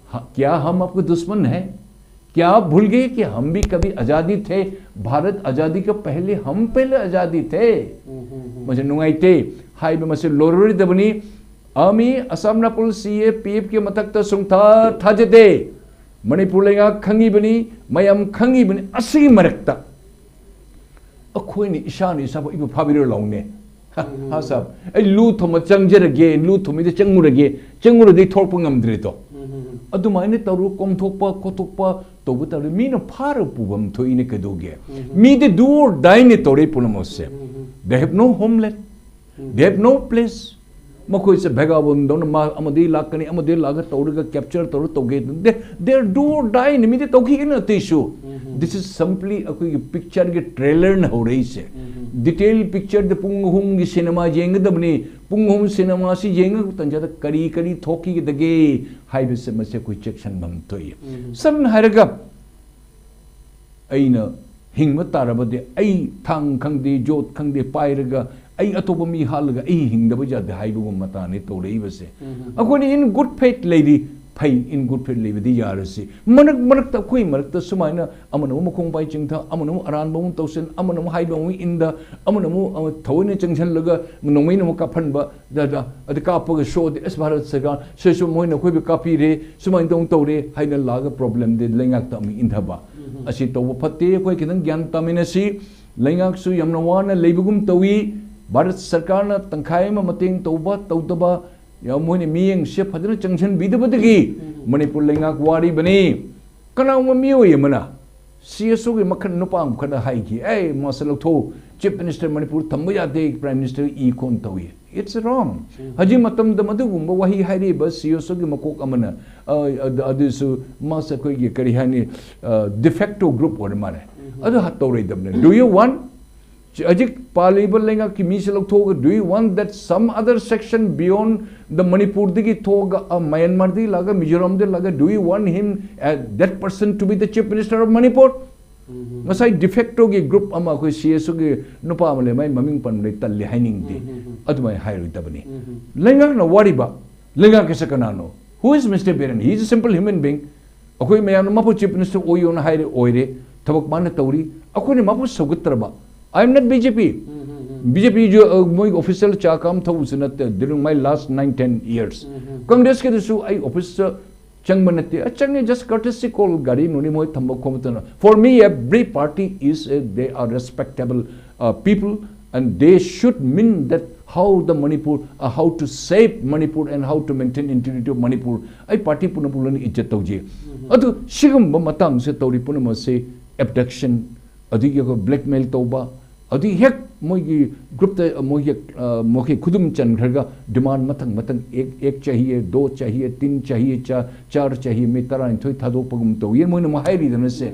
हाँ, क्या हम आपके दुश्मन हैं? क्या आप भूल गए कि हम भी कभी आजादी थे? भारत आजादी के पहले हम पहले आजादी थे। ꯃꯁꯤ ꯅꯨꯡꯉꯥꯏꯇꯦ꯫ ꯍꯥꯏꯕ ꯃꯁꯤ ꯂꯣꯏꯔꯣꯏꯗꯕꯅꯤ꯫ ꯑꯃꯤ ꯑꯁꯥꯝ ꯔꯥꯏꯐꯜ ꯁꯤ ꯑꯦ ꯄꯤ ꯑꯦꯐꯀꯤ ꯃꯊꯛꯇ ꯁꯨꯡꯊꯥ ꯊꯥꯖꯗꯦ꯫ ꯃꯅꯤꯄꯨꯔ ꯂꯩꯉꯥꯛ ꯈꯪꯉꯤꯕꯅꯤ, ꯃꯌꯥꯝ ꯈꯪꯉꯤꯕꯅꯤ꯫ ꯑꯁꯤꯒꯤ ꯃꯔꯛꯇ ꯑꯩꯈꯣꯏꯅ ꯏꯁꯥꯅ ꯏꯁꯥꯕꯨ ꯏꯕ ꯐꯥꯕꯤꯔ ꯂꯥꯎꯅꯦ꯫ ꯍꯥ, ꯍꯥ, ꯁꯥꯕ꯫ ꯑꯩ ꯂꯨ ꯊꯨꯝꯕ ꯆꯪꯖꯔꯒꯦ, ꯂꯨ ꯊꯨꯝꯕꯤꯗ ꯆꯪꯉꯨꯔꯒꯦ, ꯆꯪꯉꯨꯔꯗꯤ ꯊꯣꯛꯂꯛꯄ ꯉꯝꯗ꯭ꯔꯦꯗꯣ꯫ ꯑꯗꯨꯃꯥꯏꯅ ꯇꯧꯔꯒ ꯀꯣꯝꯊꯣꯛꯄ ꯈꯣꯠꯇꯣꯛꯄ ꯇꯧꯕ ꯇꯥꯔꯗꯤ ꯃꯤꯅ ꯐꯥꯔꯒ ꯄꯨꯐꯝ ꯊꯣꯛꯏꯅꯦ ꯀꯩꯗꯧꯒꯦ? ꯃꯤꯗꯤ do or die ꯅꯦ ꯇꯧꯔꯦ ꯄꯨꯝꯅꯃꯛꯁꯦ꯫ They have no homeland. They have no place. ꯃꯈꯣꯏꯁꯦ ꯚꯦꯒꯥꯕꯣꯟꯗꯧꯅ ꯃꯥ ꯑꯃꯗꯤ ꯂꯥꯛꯀꯅꯤ, ꯑꯃꯗꯤ ꯂꯥꯛꯑꯒ ꯇꯧꯔꯒ ꯀꯦꯞꯆꯔ ꯇꯧꯔ ꯇꯧꯒꯦ꯫ They, they are do or die ꯅꯦ, ꯃꯤꯗꯤ ꯇꯧꯈꯤꯒꯅꯤ ꯑꯇꯩꯁꯨ꯫ This is simply ꯑꯩꯈꯣꯏꯒꯤ ꯄꯤꯛꯆꯔꯒꯤ ꯇ꯭ꯔꯦꯂꯔꯅ ꯍꯧꯔꯛꯏꯁꯦ꯫ ꯗꯤꯇꯦꯜ ꯄꯤꯛꯆꯔꯗ ꯄꯨꯡ ꯑꯍꯨꯝꯒꯤ ꯁꯤꯅꯦꯃꯥ ꯌꯦꯡꯒꯗꯕꯅꯤ꯫ ꯄꯨꯡ ꯑꯍꯨꯝ ꯁꯤꯅꯦꯃꯥꯁꯤ ꯌꯦꯡꯉꯕ ꯇꯟꯖꯥꯗ ꯀꯔꯤ ꯀꯔꯤ ꯊꯣꯛꯈꯤꯒꯗꯒꯦ ꯍꯥꯏꯕꯁꯦ ꯃꯁꯤ ꯑꯩꯈꯣꯏ ꯆꯦꯛꯁꯤꯟꯐꯝ ꯊꯣꯛꯏ꯫ ꯁꯝꯅ ꯍꯥꯏꯔꯒ ꯑꯩꯅ ꯍꯤꯡꯕ ꯇꯥꯔꯕꯗꯤ ꯑꯩ ꯊꯥꯡ ꯈꯪꯗꯦ, ꯖꯣꯠ ꯈꯪꯗꯦ ꯄꯥꯏꯔꯒ ꯑꯩ ꯑꯇꯣꯞꯄ ꯃꯤ ꯍꯥꯠꯂꯒ ꯑꯩ ꯍꯤꯡꯗꯕ ꯌꯥꯗꯦ ꯍꯥꯏꯕꯒꯨꯝꯕ ꯃꯇꯥꯡꯅꯤ ꯇꯧꯔꯛꯏꯕꯁꯦ꯫ ꯑꯩꯈꯣꯏꯅ in good faith ꯂꯩꯔꯤ, ꯐꯩ, in good faith ꯂꯩꯕꯗꯤ ꯌꯥꯔꯁꯤ꯫ ꯃꯔꯛ ꯃꯔꯛꯇ ꯑꯩꯈꯣꯏ ꯃꯔꯛꯇ ꯁꯨꯃꯥꯏꯅ ꯑꯃꯅ ꯑꯃꯨꯛ ꯃꯈꯣꯡ ꯄꯥꯏ ꯆꯤꯡꯊ, ꯑꯃꯅ ꯑꯃꯨꯛ ꯑꯔꯥꯟꯕ ꯑꯃꯨꯛ ꯇꯧꯁꯤꯟ, ꯑꯃꯅ ꯑꯃꯨꯛ ꯍꯥꯏꯕ ꯑꯃꯨꯛ ꯏꯟꯗ, ꯑꯃꯅ ꯑꯃꯨꯛ, ꯑꯃ ꯊꯑꯣꯏꯅ ꯆꯪꯁꯤꯜꯂꯒ ꯅꯣꯡꯃꯩꯅ ꯑꯃꯨꯛ ꯀꯥꯞꯍꯟꯕ, ꯗ, ꯗ, ꯑꯗ ꯀꯥꯞꯄꯒ ꯁꯣꯗꯤ, "ꯑꯁ, ꯚꯥꯔꯠ ꯁꯔꯀꯥꯔ ꯁꯤꯁꯨ ꯃꯣꯏꯅ ꯑꯩꯈꯣꯏꯕꯨ ꯀꯥꯞꯄꯤꯔꯦ, ꯁꯨꯃꯥꯏꯅ ꯇꯧ, ꯇꯧꯔꯦ" ꯍꯥꯏꯅ ꯂꯥꯛꯑꯒ ꯄ꯭ꯔꯣꯕ꯭ꯂꯦꯝꯗꯤ ꯂꯩꯉꯥꯛꯇ ꯑꯃꯨꯛ ꯏꯟꯊꯕ꯫ ꯑꯁꯤ ꯇꯧꯕ ꯐꯠꯇꯦ, ꯑꯩꯈꯣꯏ ꯈꯤꯇꯪ ꯒ꯭ꯌꯥꯟ ꯇꯥꯃꯤꯟꯅꯁꯤ꯫ ꯂꯩꯉꯥꯛꯁꯨ ꯌꯥꯝꯅ ꯋꯥꯅ ꯂꯩꯕꯒꯨꯝ ꯇꯧꯏ꯫ ꯚꯥꯔꯠ ꯁꯔꯀꯥꯔꯅ ꯇꯪꯈꯥꯏ ꯑꯃ ꯃꯇꯦꯡ ꯇꯧꯕ, ꯇꯧꯗꯕ, ꯌꯥꯝ ꯃꯣꯏꯅ ꯃꯤꯠꯌꯦꯡꯁꯦ ꯐꯖꯅ ꯆꯪꯁꯤꯟꯕꯤꯗꯕꯗꯒꯤ ꯃꯅꯤꯄꯨꯔ ꯂꯩꯉꯥꯛ ꯋꯥꯔꯤꯕꯅꯤ꯫ ꯀꯅꯥꯒꯨꯝꯕ ꯃꯤꯑꯣꯏ ꯑꯃꯅ ꯁꯤ ꯑꯦꯁ ꯑꯣꯒꯤ ꯃꯈꯜ ꯅꯨꯄꯥ ꯑꯃꯈꯛꯅ ꯍꯥꯏꯈꯤ, "ꯑꯦ, ꯃꯥꯁꯦ ꯂꯧꯊꯣꯛꯎ, ꯆꯤꯐ ꯃꯤꯅꯤꯁꯇꯔ ꯃꯅꯤꯄꯨꯔ ꯊꯝꯕ ꯌꯥꯗꯦ, ꯄ꯭ꯔꯥꯏꯝ ꯃꯤꯅꯤꯁꯇꯔ ꯏ ꯈꯣꯟ ꯇꯧꯏ"꯫ It's wrong꯫ ꯍꯧꯖꯤꯛ ꯃꯇꯝꯗ ꯃꯗꯨꯒꯨꯝꯕ ꯋꯥꯍꯩ ꯍꯥꯏꯔꯤꯕ ꯁꯤ ꯑꯦꯁ ꯑꯣꯒꯤ ꯃꯀꯣꯛ ꯑꯃꯅ, ꯑ, ꯑꯗ-, ꯑꯗꯨꯁꯨ ꯃꯥꯁꯦ ꯑꯩꯈꯣꯏꯒꯤ ꯀꯔꯤ ꯍꯥꯏꯅꯤ, ꯑ, ꯗꯤꯐꯦꯛꯇꯣ ꯒ꯭ꯔꯨꯞ ꯑꯣꯏꯔ ꯃꯥꯜꯂꯦ꯫ ꯑꯗꯨ ꯍ-, ꯇꯧꯔꯣꯏꯗꯕꯅꯦ꯫ Do you want, ꯍꯧꯖꯤꯛ ꯄꯥꯜꯂꯤꯕ ꯂꯩꯉꯥꯛꯀꯤ ꯃꯤꯁꯦ ꯂꯧꯊꯣꯛꯑꯒ, do you want that some other section beyond the ꯃꯅꯤꯄꯨꯔꯗꯒꯤ ꯊꯣꯛꯑꯒ, ꯑ, ꯃꯌꯥꯟꯃꯥꯔꯗꯒꯤ ꯂꯥꯛꯑꯒ, ꯃꯤꯖꯣꯔꯥꯝꯗꯒꯤ ꯂꯥꯛꯑꯒ, do you want him, uh, that person to be the chief minister of Manipur? ꯉꯁꯥꯏ de factoꯒꯤ group ꯑꯃ, ꯑꯩꯈꯣꯏ C S Oꯒꯤ ꯅꯨꯄꯥ ꯑꯃ ꯂꯩ, ꯃꯥꯏ ꯃꯃꯤꯡ ꯄꯟꯕꯗ ꯑꯩ ꯇꯜꯂꯤ, ꯍꯥꯏꯅꯤꯡꯗꯦ꯫ ꯑꯗꯨꯃꯥꯏꯅ ꯍꯥꯏꯔꯣꯏꯗꯕꯅꯤ꯫ ꯂꯩꯉꯥꯛꯅ ꯋꯥꯔꯤꯕ, ꯂꯩꯉꯥꯛꯀꯤꯁꯦ ꯀꯅꯥꯅꯣ? Who is Mister Biren? He is a simple human being. ꯑꯩꯈꯣꯏ ꯃꯌꯥꯝꯅ ꯃꯄꯨ chief minister ꯑꯣꯏꯌꯣꯅ ꯍꯥꯏꯔꯦ, ꯑꯣꯏꯔꯦ꯫ ꯊꯕꯛ ꯃꯥꯅ ꯇꯧꯔꯤ꯫ ꯑꯩꯈꯣꯏꯅ ꯃꯄꯨ ꯁꯧꯒꯠꯇ꯭ꯔꯕ? I am not B J P꯫ B J P zoo, ꯑ, ꯃꯣꯏ official ꯆꯥ ꯀꯥꯝ ꯊꯧꯕꯁꯨ ꯅꯠꯇꯦ during my last nine, ten years꯫ Congressꯀꯤꯗꯨꯁꯨ ꯑꯩ officeꯇ ꯆꯪꯕ ꯅꯠꯇꯦ꯫ ꯑ, ꯆꯪꯉꯦ, just courtesy call, ꯒꯥꯔꯤ ꯅꯨꯡꯅꯤ ꯃꯣꯏ ꯊꯝꯕ ꯈꯣꯠꯄ ꯇꯧꯅ꯫ For me, every party is a, they are respectable, uh, people, and they should mean that how the Manipur, uh, how to save Manipur and how to maintain integrity of Manipur꯫ ꯑꯩ party ꯄꯨꯝꯅꯃꯛ ꯂꯣꯏꯅ ꯏꯖꯠ ꯇꯧꯖꯩ꯫ ꯑꯗꯨ ꯁꯤꯒꯨꯝꯕ ꯃꯇꯥꯡꯁꯦ ꯇꯧꯔꯤ ꯄꯨꯝꯅꯃꯛꯁꯦ abduction, ꯑꯗꯒꯤ ꯑꯩꯈꯣꯏ blackmail ꯇꯧꯕ, ꯑꯗꯒꯤ ꯍꯦꯛ ꯃꯣꯏꯒꯤ groupꯇ ꯃꯣꯏ ꯍꯦꯛ, ꯑ, ꯃꯈꯣꯏ ꯈꯨꯗꯨꯝ ꯆꯟꯈ꯭ꯔꯒ demand ꯃꯊꯪ ꯃꯊꯪ, "ꯑꯦꯛ, ꯑꯦꯛ ꯆꯥꯍꯤꯌꯦ, ꯗꯣ ꯆꯥꯍꯤꯌꯦ, ꯇꯤꯟ ꯆꯥꯍꯤꯌꯦ, ꯆꯥ-, ꯆꯥꯔ ꯆꯥꯍꯤꯌꯦ", ꯃꯤ ꯇꯔꯥꯅꯤꯊꯣꯏ ꯊꯥꯗꯣꯛꯄꯒꯨꯝ ꯇꯧꯋꯤ ꯃꯣꯏꯅ ꯑꯃꯨꯛ ꯍꯥꯏꯔꯤꯗꯅꯁꯦ꯫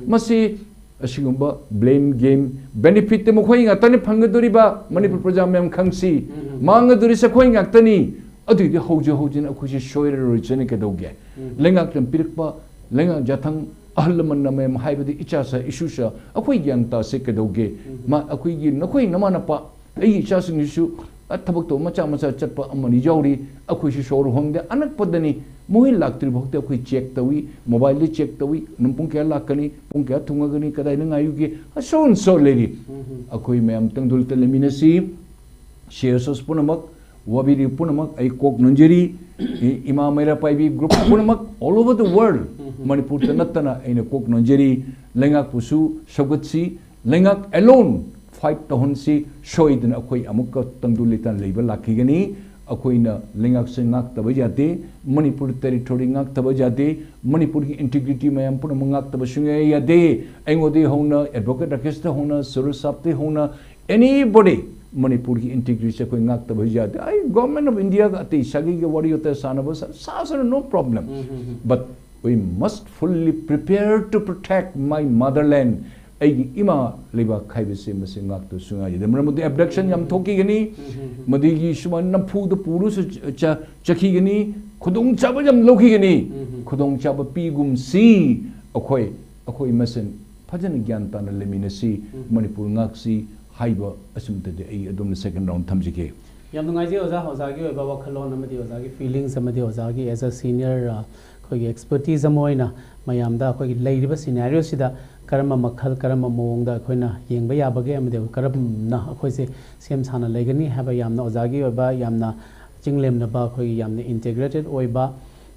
ꯃꯁꯤ ꯑꯁꯤꯒꯨꯝꯕ blame game, benefitꯇꯤ ꯃꯈꯣꯏ ꯉꯥꯛꯇꯅꯤ ꯐꯪꯒꯗꯣꯔꯤꯕ, ꯃꯅꯤꯄꯨꯔ ꯄ꯭ꯔꯖꯥ ꯃꯌꯥꯝ ꯈꯪꯁꯤ꯫ ꯃꯥꯡꯒꯗꯣꯔꯤꯁꯦ ꯑꯩꯈꯣꯏ ꯉꯥꯛꯇꯅꯤ꯫ ꯑꯗꯨꯏꯗꯤ ꯍꯧꯖꯤꯛ ꯍꯧꯖꯤꯛꯅ ꯑꯩꯈꯣꯏꯁꯦ ꯁꯣꯏꯔꯔꯣꯏꯁꯤꯅ ꯀꯩꯗꯧꯒꯦ? ꯂꯩꯉꯥꯛꯅ ꯄꯤꯔꯛꯄ, ꯂꯩꯉꯥꯛ ꯌꯥꯊꯪ, ꯑꯍꯜ ꯂꯃꯟꯅ ꯃꯌꯥꯝ ꯍꯥꯏꯕꯗꯤ ꯏꯆꯥꯁꯥ ꯏꯁꯨꯁꯥ ꯑꯩꯈꯣꯏ ꯒ꯭ꯌꯥꯟ ꯇꯥꯁꯦ ꯀꯩꯗꯧꯒꯦ? ꯃꯥ, ꯑꯩꯈꯣꯏꯒꯤ, ꯅꯈꯣꯏ ꯅꯃꯥ ꯅꯄꯥ, ꯑꯩꯒꯤ ꯏꯆꯥꯁꯤꯡꯁꯤꯁꯨ, ꯑ, ꯊꯕꯛ ꯇꯧꯕ ꯃꯆꯥ ꯃꯆꯥ ꯆꯠꯄ ꯑꯃꯅꯤ ꯌꯥꯎꯔꯤ꯫ ꯑꯩꯈꯣꯏꯁꯨ ꯁꯣꯔ ꯍꯣꯟꯗꯦ, ꯑꯅꯛꯄꯗꯅꯤ꯫ ꯃꯈꯣꯏ ꯂꯥꯛꯇ꯭ꯔꯤ ꯐꯥꯎꯗꯤ ꯑꯩꯈꯣꯏ check ꯇꯧꯏ, mobileꯗ check ꯇꯧꯏ, ꯅꯪ ꯄꯨꯡ ꯀꯌꯥ ꯂꯥꯛꯀꯅꯤ, ꯄꯨꯡ ꯀꯌꯥ ꯊꯨꯡꯉꯒꯅꯤ, ꯀꯗꯥꯏꯗ ꯉꯥꯏꯌꯨꯒꯦ, ꯑ, so and so ꯂꯩꯔꯤ꯫ ꯑꯩꯈꯣꯏ ꯃꯌꯥꯝ ꯇꯪꯗꯨ ꯂꯩꯇꯥꯅ ꯂꯩꯃꯤꯟꯅꯁꯤ, C S Os ꯄꯨꯝꯅꯃꯛ, ꯋꯥꯕꯤꯔꯤ ꯄꯨꯝꯅꯃꯛ ꯑꯩ ꯀꯣꯛ ꯅꯣꯟꯖꯔꯤ꯫ ꯏ-, ꯏꯃꯥ ꯃꯩꯔꯥ ꯄꯥꯏꯕꯤ group ꯄꯨꯝꯅꯃꯛ all over the world, ꯃꯅꯤꯄꯨꯔꯗ ꯅꯠꯇꯅ ꯑꯩꯅ ꯀꯣꯛ ꯅꯣꯟꯖꯔꯤ꯫ ꯂꯩꯉꯥꯛꯄꯨꯁꯨ ꯁꯧꯒꯠꯁꯤ, ꯂꯩꯉꯥꯛ alone fight ꯇꯧꯍꯟꯁꯤ꯫ ꯁꯣꯏꯗꯅ ꯑꯩꯈꯣꯏ ꯑꯃꯨꯛꯀ ꯇꯪꯗꯨ ꯂꯩꯇꯥꯅ ꯂꯩꯕ ꯂꯥꯛꯈꯤꯒꯅꯤ꯫ ꯑꯩꯈꯣꯏꯅ ꯂꯩꯉꯥꯛꯁꯦ ꯉꯥꯛꯇꯕ ꯌꯥꯗꯦ, ꯃꯅꯤꯄꯨꯔ territory ꯉꯥꯛꯇꯕ ꯌꯥꯗꯦ, ꯃꯅꯤꯄꯨꯔꯒꯤ integrity ꯃꯌꯥꯝ ꯄꯨꯝꯅꯃꯛ ꯉꯥꯛꯇꯕ ꯁꯨꯡꯌꯥ ꯌꯥꯗꯦ꯫ ꯑꯩꯉꯣꯟꯗꯒꯤ ꯍꯧꯅ, advocate ꯔꯥꯀꯦꯁꯇ ꯍꯧꯅ, ꯁꯨꯔꯖ ꯁꯥꯕꯇꯒꯤ ꯍꯧꯅ, anybody, ꯃꯅꯤꯄꯨꯔꯒꯤ integrityꯁꯦ ꯑꯩꯈꯣꯏ ꯉꯥꯛꯇꯕ ꯌꯥꯗꯦ꯫ ꯑꯩ Government of Indiaꯒ ꯑꯇꯩ ꯁꯥꯒꯩꯒ ꯋꯥꯔꯤ ꯋꯥꯇꯥꯏ ꯁꯥꯟꯅꯕ ꯁꯥ-, ꯁꯥꯁꯅꯨ, no problem꯫ But we must fully prepare to protect my motherland, ꯑꯩꯒꯤ ꯏꯃꯥ ꯂꯩꯕꯥꯛ ꯍꯥꯏꯕꯁꯦ ꯃꯁꯤ ꯉꯥꯛꯇ ꯁꯨꯡꯌꯥ ꯌꯥꯗꯦ꯫ ꯃꯔꯝꯗꯤ ꯑꯦꯕꯗꯛꯁꯟ ꯌꯥꯝ ꯊꯣꯛꯈꯤꯒꯅꯤ, ꯃꯗꯨꯒꯤ ꯁꯨꯃꯥꯏꯅ ꯅꯝꯐꯨꯗ ꯄꯨꯔꯁꯨ ꯆ- ꯆꯠꯈꯤꯒꯅꯤ, ꯈꯨꯗꯣꯡꯆꯥꯕ ꯌꯥꯝ ꯂꯧꯈꯤꯒꯅꯤ꯫ ꯈꯨꯗꯣꯡꯆꯥꯕ ꯄꯤꯒꯨꯝꯁꯤ꯫ ꯑꯩꯈꯣꯏ ꯑꯩꯈꯣꯏ ꯃꯁꯦꯟ ꯐꯖꯅ ꯒ꯭ꯌꯥꯟ ꯇꯥꯅ ꯂꯩꯃꯤꯟꯅꯁꯤ꯫ ꯃꯅꯤꯄꯨꯔ ꯉꯥꯛꯁꯤ ꯍꯥꯏꯕ ꯑꯁꯤꯃꯇꯗꯤ ꯑꯩ ꯑꯗꯣꯝꯅ ꯁꯦꯀꯦꯟ ꯔꯥꯎꯟ ꯊꯝꯖꯒꯦ꯫ ꯌꯥꯝ ꯅꯨꯡꯉꯥꯏꯖꯩ ꯑꯣꯖꯥ, ꯑꯣꯖꯥꯒꯤ ꯑꯣꯏꯕ ꯋꯥꯈꯜꯂꯣꯟ ꯑꯃꯗꯤ ꯑꯣꯖꯥꯒꯤ ꯐꯤꯂꯤꯡꯁ ꯑꯃꯗꯤ ꯑꯣꯖꯥꯒꯤ as a senior, ꯑ, ꯑꯩꯈꯣꯏꯒꯤ ꯑꯦꯛꯁꯄꯔꯇꯤꯁ ꯑꯃ ꯑꯣꯏꯅ ꯃꯌꯥꯝꯗ ꯑꯩꯈꯣꯏꯒꯤ ꯂꯩꯔꯤꯕ ꯁꯤꯅꯥꯔꯤꯑꯣꯁꯤꯗ ꯀꯔꯝꯕ ꯃꯈꯜ, ꯀꯔꯝꯕ ꯃꯑꯣꯡꯗ ꯑꯩꯈꯣꯏꯅ ꯌꯦꯡꯕ ꯌꯥꯕꯒꯦ ꯑꯃꯗꯤ ꯀꯔꯝꯅ ꯑꯩꯈꯣꯏꯁꯦ ꯁꯦꯝ ꯁꯥꯅ ꯂꯩꯒꯅꯤ ꯍꯥꯏꯕ ꯌꯥꯝꯅ ꯑꯣꯖꯥꯒꯤ ꯑꯣꯏꯕ ꯌꯥꯝꯅ ꯆꯤꯡꯂꯦꯝꯅꯕ, ꯑꯩꯈꯣꯏꯒꯤ ꯌꯥꯝꯅ ꯏꯟꯇꯤꯒ꯭ꯔꯦꯇꯦꯠ ꯑꯣꯏꯕ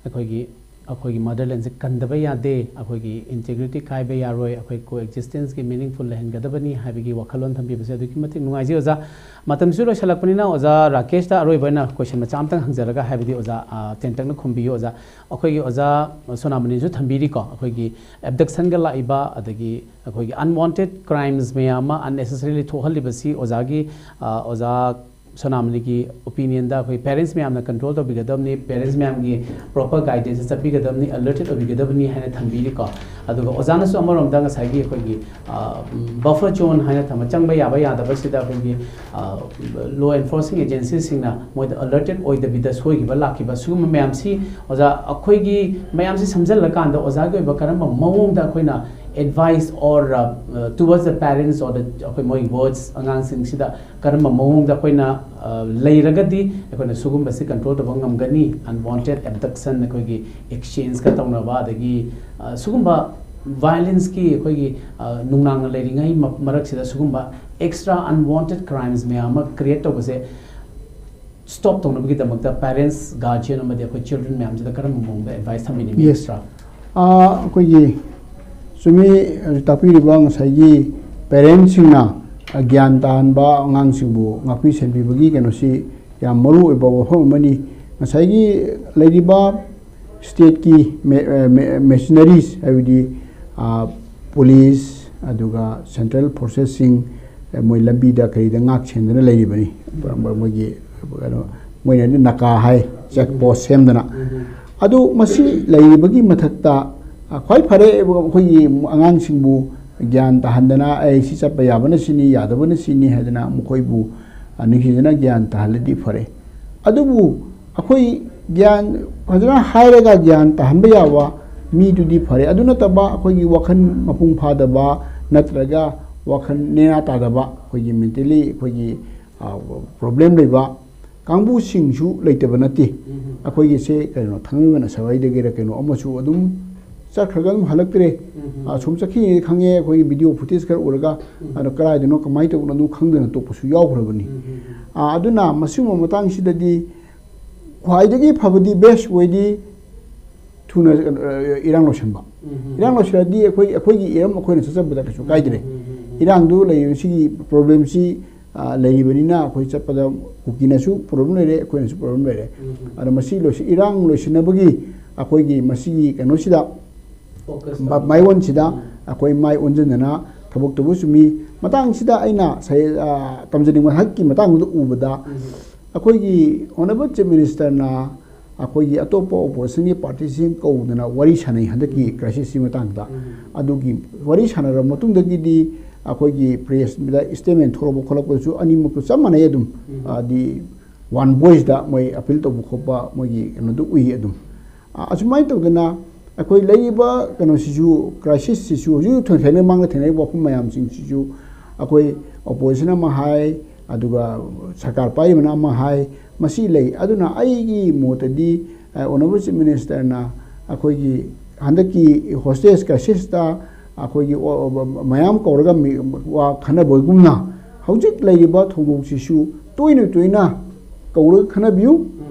ꯑꯩꯈꯣꯏꯒꯤ ꯑꯩꯈꯣꯏꯒꯤ ꯃꯥꯗꯔꯂꯦꯟꯁꯦ ꯀꯟꯗꯕ ꯌꯥꯗꯦ, ꯑꯩꯈꯣꯏꯒꯤ ꯏꯟꯇꯤꯒ꯭ꯔꯤꯇꯤ ꯀꯥꯏꯕ ꯌꯥꯔꯣꯏ, ꯑꯩꯈꯣꯏ ꯀꯣ ꯑꯦꯛꯖꯤꯁꯇꯦꯟꯁꯀꯤ ꯃꯤꯅꯤꯡꯐꯨꯜ ꯂꯩꯍꯟꯒꯗꯕꯅꯤ ꯍꯥꯏꯕꯒꯤ ꯋꯥꯈꯜꯂꯣꯟ ꯊꯝꯕꯤꯕꯁꯦ ꯑꯗꯨꯛꯀꯤ ꯃꯇꯤꯛ ꯅꯨꯡꯉꯥꯏꯖꯩ ꯑꯣꯖꯥ꯫ ꯃꯇꯝꯁꯨ ꯂꯣꯏꯁꯤꯜꯂꯛꯄꯅꯤꯅ ꯑꯣꯖꯥ ꯔꯥꯀꯦꯁꯇ ꯑꯔꯣꯏꯕ ꯑꯣꯏꯅ ꯀꯣꯏꯁꯟ ꯃꯆꯥ ꯑꯃꯇꯪ ꯍꯪꯖꯔꯒ, ꯍꯥꯏꯕꯗꯤ ꯑꯣꯖꯥ, ꯑ, ꯇꯦꯟꯇꯛꯅ ꯈꯨꯝꯕꯤꯌꯨ ꯑꯣꯖꯥ꯫ ꯑꯩꯈꯣꯏꯒꯤ ꯑꯣꯖꯥ ꯁꯣꯅꯥꯃꯅꯤꯁꯨ ꯊꯝꯕꯤꯔꯤꯀꯣ, ꯑꯩꯈꯣꯏꯒꯤ ꯑꯦꯕꯗꯛꯁꯟꯒ ꯂꯥꯛꯏꯕ, ꯑꯗꯒꯤ ꯑꯩꯈꯣꯏꯒꯤ ꯑꯟꯋꯥꯟꯇꯦꯗ ꯀ꯭ꯔꯥꯏꯝꯁ ꯃꯌꯥꯝ ꯑꯃ ꯑꯟꯅꯦꯁꯦꯁꯔꯤꯂꯤ ꯊꯣꯛꯍꯜꯂꯤꯕꯁꯤ ꯑꯣꯖꯥꯒꯤ, ꯑ, ꯑꯣꯖꯥ ꯁꯣꯅꯥꯃꯅꯤꯒꯤ ꯑꯣꯄꯤꯅꯤꯌꯟꯗ ꯑꯩꯈꯣꯏ ꯄꯦꯔꯦꯟꯁ ꯃꯌꯥꯝꯅ ꯀꯟꯇ꯭ꯔꯣꯜ ꯇꯧꯕꯤꯒꯗꯕꯅꯤ, ꯄꯦꯔꯦꯟꯁ ꯃꯌꯥꯝꯒꯤ ꯄ꯭ꯔꯣꯄꯔ ꯒꯥꯏꯗꯦꯟꯁꯇ ꯆꯠꯄꯤꯒꯗꯕꯅꯤ, ꯑꯂꯔꯇꯦꯠ ꯑꯣꯏꯕꯤꯒꯗꯕꯅꯤ ꯍꯥꯏꯅ ꯊꯝꯕꯤꯔꯤꯀꯣ꯫ ꯑꯗꯨꯒ ꯑꯣꯖꯥꯅꯁꯨ ꯑꯃꯔꯣꯝꯗ ꯉꯁꯥꯏꯒꯤ ꯑꯩꯈꯣꯏꯒꯤ ꯕꯐꯔ ꯖꯣꯟ ꯍꯥꯏꯅ ꯊꯝꯕ, ꯆꯪꯕ ꯌꯥꯕ ꯌꯥꯗꯕꯁꯤꯗ ꯑꯩꯈꯣꯏꯒꯤ ꯂꯣ ꯑꯦꯟꯐꯣꯔꯁꯤꯡ ꯑꯦꯖꯦꯟꯁꯤꯁꯤꯡꯅ ꯃꯣꯏꯗ ꯑꯂꯔꯇꯦꯠ ꯑꯣꯏꯗꯕꯤꯗ ꯁꯣꯏꯈꯤꯕ ꯂꯥꯛꯈꯤꯕ ꯁꯤꯒꯨꯝꯕ ꯃꯌꯥꯝꯁꯤ ꯑꯣꯖꯥ, ꯑꯩꯈꯣꯏꯒꯤ ꯃꯌꯥꯝꯁꯤ ꯁꯝꯖꯜꯂꯀꯥꯟꯗ ꯑꯣꯖꯥꯒꯤ ꯑꯣꯏꯕ ꯀꯔꯝꯕ ꯃꯑꯣꯡꯗ ꯑꯩꯈꯣꯏꯅ advice or, uh, towards the parents or the, ꯑꯩꯈꯣꯏ ꯃꯣꯏ ꯋꯥꯔꯗꯁ ꯑꯉꯥꯡꯁꯤꯡꯁꯤꯗ ꯀꯔꯝꯕ ꯃꯑꯣꯡꯗ ꯑꯩꯈꯣꯏꯅ, ꯑ, ꯂꯩꯔꯒꯗꯤ ꯑꯩꯈꯣꯏꯅ ꯁꯤꯒꯨꯝꯕꯁꯤ ꯀꯟꯇ꯭ꯔꯣꯜ ꯇꯧꯕ ꯉꯝꯒꯅꯤ? ꯑꯟꯋꯥꯟꯇꯦꯗ ꯑꯦꯕꯗꯛꯁꯟ, ꯑꯩꯈꯣꯏꯒꯤ ꯑꯦꯛꯁꯆꯦꯟꯖꯀ ꯇꯧꯅꯕ, ꯑꯗꯒꯤ, ꯑ, ꯁꯤꯒꯨꯝꯕ ꯚꯥꯏꯑꯣꯂꯦꯟꯁꯀꯤ ꯑꯩꯈꯣꯏꯒꯤ, ꯑ, ꯅꯨꯡꯅꯥꯡꯅ ꯂꯩꯔꯤꯉꯩ ꯃ- ꯃꯔꯛꯁꯤꯗ ꯁꯤꯒꯨꯝꯕ ꯑꯦꯛꯁꯇ꯭ꯔꯥ ꯑꯟꯋꯥꯟꯇꯦꯗ ꯀ꯭ꯔꯥꯏꯝꯁ ꯃꯌꯥꯝ ꯑꯃ ꯀ꯭ꯔꯤꯌꯦꯠ ꯇꯧꯕꯁꯦ ꯁ꯭ꯇꯣꯞ ꯇꯧꯅꯕꯒꯤꯗꯃꯛꯇ ꯄꯦꯔꯦꯟꯁ, ꯒꯥꯔꯖꯤꯌꯟ ꯑꯃꯗꯤ ꯑꯩꯈꯣꯏ ꯆꯤꯜꯗ꯭ꯔꯦꯟ ꯃꯌꯥꯝꯁꯤꯗ ꯀꯔꯝꯕ ꯃꯑꯣꯡꯗ ꯑꯦꯗꯚꯥꯏꯁ ꯊꯝꯕꯤꯅꯤꯡꯉꯤ? Yes. ꯑꯦꯛꯁꯇ꯭ꯔꯥ ꯑꯥ, ꯑꯩꯈꯣꯏꯒꯤ ꯆꯨꯝꯃꯤ, ꯍꯧꯖꯤꯛ ꯇꯥꯛꯄꯤꯔꯤꯕ ꯉꯁꯥꯏꯒꯤ ꯄꯦꯔꯦꯟꯁꯁꯤꯡꯅ ꯒ꯭ꯌꯥꯟ ꯇꯥꯍꯟꯕ, ꯑꯉꯥꯡꯁꯤꯡꯕꯨ ꯉꯥꯛꯄꯤ ꯁꯦꯟꯕꯤꯕꯒꯤ ꯀꯩꯅꯣꯁꯤ ꯌꯥꯝ ꯃꯔꯨ ꯑꯣꯏꯕ ꯋꯥꯐꯝ ꯑꯃꯅꯤ꯫ ꯉꯁꯥꯏꯒꯤ ꯂꯩꯔꯤꯕ ꯁ꯭ꯇꯦꯠꯀꯤ ꯃꯦ- ꯑ, ꯃꯦ- ꯃꯦꯁꯤꯅꯔꯤꯁ, ꯍꯥꯏꯕꯗꯤ, ꯑ, ꯄꯨꯂꯤꯁ, ꯑꯗꯨꯒ ꯁꯦꯟꯇ꯭ꯔꯦꯜ ꯐꯣꯔꯁꯦꯁꯁꯤꯡ, ꯑ, ꯃꯣꯏ ꯂꯝꯕꯤꯗ ꯀꯔꯤꯗ ꯉꯥꯛ ꯁꯦꯟꯗꯨꯅ ꯂꯩꯔꯤꯕꯅꯤ꯫ ꯃꯣꯏꯒꯤ ꯀꯩꯅꯣ, ꯃꯣꯏꯅꯗꯤ ꯅꯥꯀꯥ ꯍꯥꯏ, ꯆꯦꯛ ꯄꯣꯁ ꯁꯦꯝꯗꯅ꯫ ꯑꯗꯨ ꯃꯁꯤ ꯂꯩꯔꯤꯕꯒꯤ ꯃꯊꯛꯇ, ꯑ, ꯈ꯭ꯋꯥꯏ ꯐꯔꯦ ꯑꯩꯈꯣꯏꯒꯤ ꯑꯉꯥꯡꯁꯤꯡꯕꯨ ꯒ꯭ꯌꯥꯟ ꯇꯥꯍꯟꯗꯅ, "ꯑꯩ ꯁꯤ ꯆꯠꯄ ꯌꯥꯕꯅ ꯁꯤꯅꯤ, ꯌꯥꯗꯕꯅ ꯁꯤꯅꯤ" ꯍꯥꯏꯗꯅ ꯃꯈꯣꯏꯕꯨ, ꯑ, ꯅꯤꯡꯊꯤꯖꯅ ꯒ꯭ꯌꯥꯟ ꯇꯥꯍꯜꯂꯗꯤ ꯐꯔꯦ꯫ ꯑꯗꯨꯕꯨ ꯑꯩꯈꯣꯏ ꯒ꯭ꯌꯥꯟ ꯐꯖꯅ ꯍꯥꯏꯔꯒ ꯒ꯭ꯌꯥꯟ ꯇꯥꯍꯟꯕ ꯌꯥꯕ ꯃꯤꯗꯨꯗꯤ ꯐꯔꯦ꯫ ꯑꯗꯨ ꯅꯠꯇꯕ ꯑꯩꯈꯣꯏꯒꯤ ꯋꯥꯈꯜ ꯃꯄꯨꯡ ꯐꯥꯗꯕ ꯅꯠꯇ꯭ꯔꯒ ꯋꯥꯈꯜ ꯅꯦꯅꯥ ꯇꯥꯗꯕ, ꯑꯩꯈꯣꯏꯒꯤ mentally ꯑꯩꯈꯣꯏꯒꯤ, ꯑ, problem ꯂꯩꯕ ꯀꯥꯡꯕꯨꯁꯤꯡꯁꯨ ꯂꯩꯇꯕ ꯅꯠꯇꯦ꯫ ꯑꯩꯈꯣꯏꯒꯤꯁꯦ ꯀꯩꯅꯣ, ꯊꯥꯡꯃꯩꯕꯟ ꯑꯁꯋꯥꯏꯗꯒꯤꯔ ꯀꯩꯅꯣ ꯑꯃꯁꯨ ꯑꯗꯨꯝ ꯆꯠꯈ꯭ꯔꯒ ꯑꯗꯨꯝ ꯍꯜꯂꯛꯇ꯭ꯔꯦ꯫ ꯑ, ꯁꯨꯝ ꯆꯠꯈꯤꯅꯦꯗꯤ ꯈꯪꯉꯦ, ꯑꯩꯈꯣꯏꯒꯤ video footage ꯈꯔ ꯎꯔꯒ, ꯑꯗꯣ ꯀꯗꯥꯏꯗꯅꯣ ꯀꯃꯥꯏꯅ ꯇꯧꯕꯅꯣ ꯑꯗꯨꯝ ꯈꯪꯗꯅ ꯇꯣꯛꯄꯁꯨ ꯌꯥꯎꯈ꯭ꯔꯕꯅꯤ꯫ ꯑ, ꯑꯗꯨꯅ ꯃꯁꯤꯒꯨꯝꯕ ꯃꯇꯥꯡꯁꯤꯗꯗꯤ ꯈ꯭ꯋꯥꯏꯗꯒꯤ ꯐꯕꯗꯤ, best wayꯗꯤ ꯊꯨꯅ, ꯑ, ꯏꯔꯥꯡ ꯂꯣꯏꯁꯤꯟꯕ꯫ ꯏꯔꯥꯡ ꯂꯣꯏꯁꯤꯜꯂꯗꯤ ꯑꯩꯈꯣꯏ, ꯑꯩꯈꯣꯏꯒꯤ ꯏꯔꯝ ꯑꯩꯈꯣꯏꯅ ꯆꯠꯆꯕꯗ ꯀꯩꯁꯨ ꯀꯥꯏꯗ꯭ꯔꯦ꯫ ꯏꯔꯥꯡꯗꯨ ꯂꯩꯔꯤꯕ ꯁꯤꯒꯤ problemꯁꯤ, ꯑ, ꯂꯩꯔꯤꯕꯅꯤꯅ ꯑꯩꯈꯣꯏ ꯆꯠꯄꯗ ꯀꯨꯀꯤꯅꯁꯨ problem ꯂꯩꯔꯦ, ꯑꯩꯈꯣꯏꯅꯁꯨ problem ꯂꯩꯔꯦ꯫ ꯑꯗꯣ ꯃꯁꯤ ꯂꯣꯏꯁꯤ-, ꯏꯔꯥꯡ ꯂꯣꯏꯁꯤꯟꯅꯕꯒꯤ ꯑꯩꯈꯣꯏꯒꯤ ꯃꯁꯤꯒꯤ ꯀꯩꯅꯣꯁꯤꯗ, ꯃ-, ꯃꯥꯏꯑꯣꯟꯁꯤꯗ ꯑꯩꯈꯣꯏ ꯃꯥꯏ ꯑꯣꯟꯁꯤꯟꯗꯅ ꯊꯕꯛ ꯇꯧꯕ ꯆꯨꯝꯃꯤ꯫ ꯃꯇꯥꯡꯁꯤꯗ ꯑꯩꯅ ꯁꯩ-, ꯑ, ꯇꯝꯖꯅꯤꯡꯕ ꯍꯛꯀꯤ ꯃꯇꯥꯡꯗꯨꯗ ꯎꯕꯗ, ꯑꯩꯈꯣꯏꯒꯤ Honourable Chief Ministerꯅ ꯑꯩꯈꯣꯏꯒꯤ ꯑꯇꯣꯞꯄ oppositionꯒꯤ partyꯁꯤꯡ ꯀꯧꯗꯅ ꯋꯥꯔꯤ ꯁꯥꯟꯅꯩ ꯍꯟꯗꯛꯀꯤ crisisꯁꯤ ꯃꯇꯥꯡꯗ꯫ ꯑꯗꯨꯒꯤ ꯋꯥꯔꯤ ꯁꯥꯟꯅꯔꯕ ꯃꯇꯨꯡꯗꯒꯤꯗꯤ ꯑꯩꯈꯣꯏꯒꯤ pressꯗ statement ꯊꯣꯛꯂꯛꯄ ꯈꯣꯠꯂꯛꯄꯗꯁꯨ ꯑꯅꯤꯃꯛꯇꯨ ꯆꯞ ꯃꯥꯟꯅꯩ ꯑꯗꯨꯝ꯫ ꯍꯥꯏꯗꯤ one voiceꯗ ꯃꯣꯏ appeal ꯇꯧꯕ ꯈꯣꯠꯄ ꯃꯣꯏꯒꯤ ꯀꯩꯅꯣꯗꯨ ꯎꯏ ꯑꯗꯨꯝ꯫ ꯑ, ꯑꯁꯨꯃꯥꯏꯅ ꯇꯧꯗꯅ ꯑꯩꯈꯣꯏ ꯂꯩꯔꯤꯕ ꯀꯩꯅꯣꯁꯤꯁꯨ, crisisꯁꯤꯁꯨ ꯍꯧꯖꯤꯛ ꯊꯣꯏꯅ ꯊꯦꯡꯅꯩ, ꯃꯥꯡꯗ ꯊꯦꯡꯅꯔꯤꯕ ꯋꯥꯐꯝ ꯃꯌꯥꯝꯁꯤꯡꯁꯤꯁꯨ ꯑꯩꯈꯣꯏ opposition ꯑꯃ ꯍꯥꯏ, ꯑꯗꯨꯒ ꯁꯔꯀꯥꯔ ꯄꯥꯏꯔꯤꯕꯅ ꯑꯃ ꯍꯥꯏ, ꯃꯁꯤ ꯂꯩ꯫ ꯑꯗꯨꯅ ꯑꯩꯒꯤ ꯃꯣꯠꯇꯗꯤ, ꯑ, Honourable Chief Ministerꯅ ꯑꯩꯈꯣꯏꯒꯤ ꯍꯟꯗꯛꯀꯤ hostage crisisꯇ ꯑꯩꯈꯣꯏꯒꯤ ꯑꯣ-, ꯑꯣ-, ꯃꯌꯥꯝ ꯀꯧꯔꯒ ꯃꯤ-, ꯋꯥ ꯈꯟꯅꯕꯒꯨꯝꯅ ꯍꯧꯖꯤꯛ ꯂꯩꯔꯤꯕ ꯊꯧꯗꯣꯛꯁꯤꯁꯨ ꯇꯣꯏꯅ ꯇꯣꯏꯅ ꯀꯧꯔꯒ ꯈꯟꯅꯕꯤꯌꯨ꯫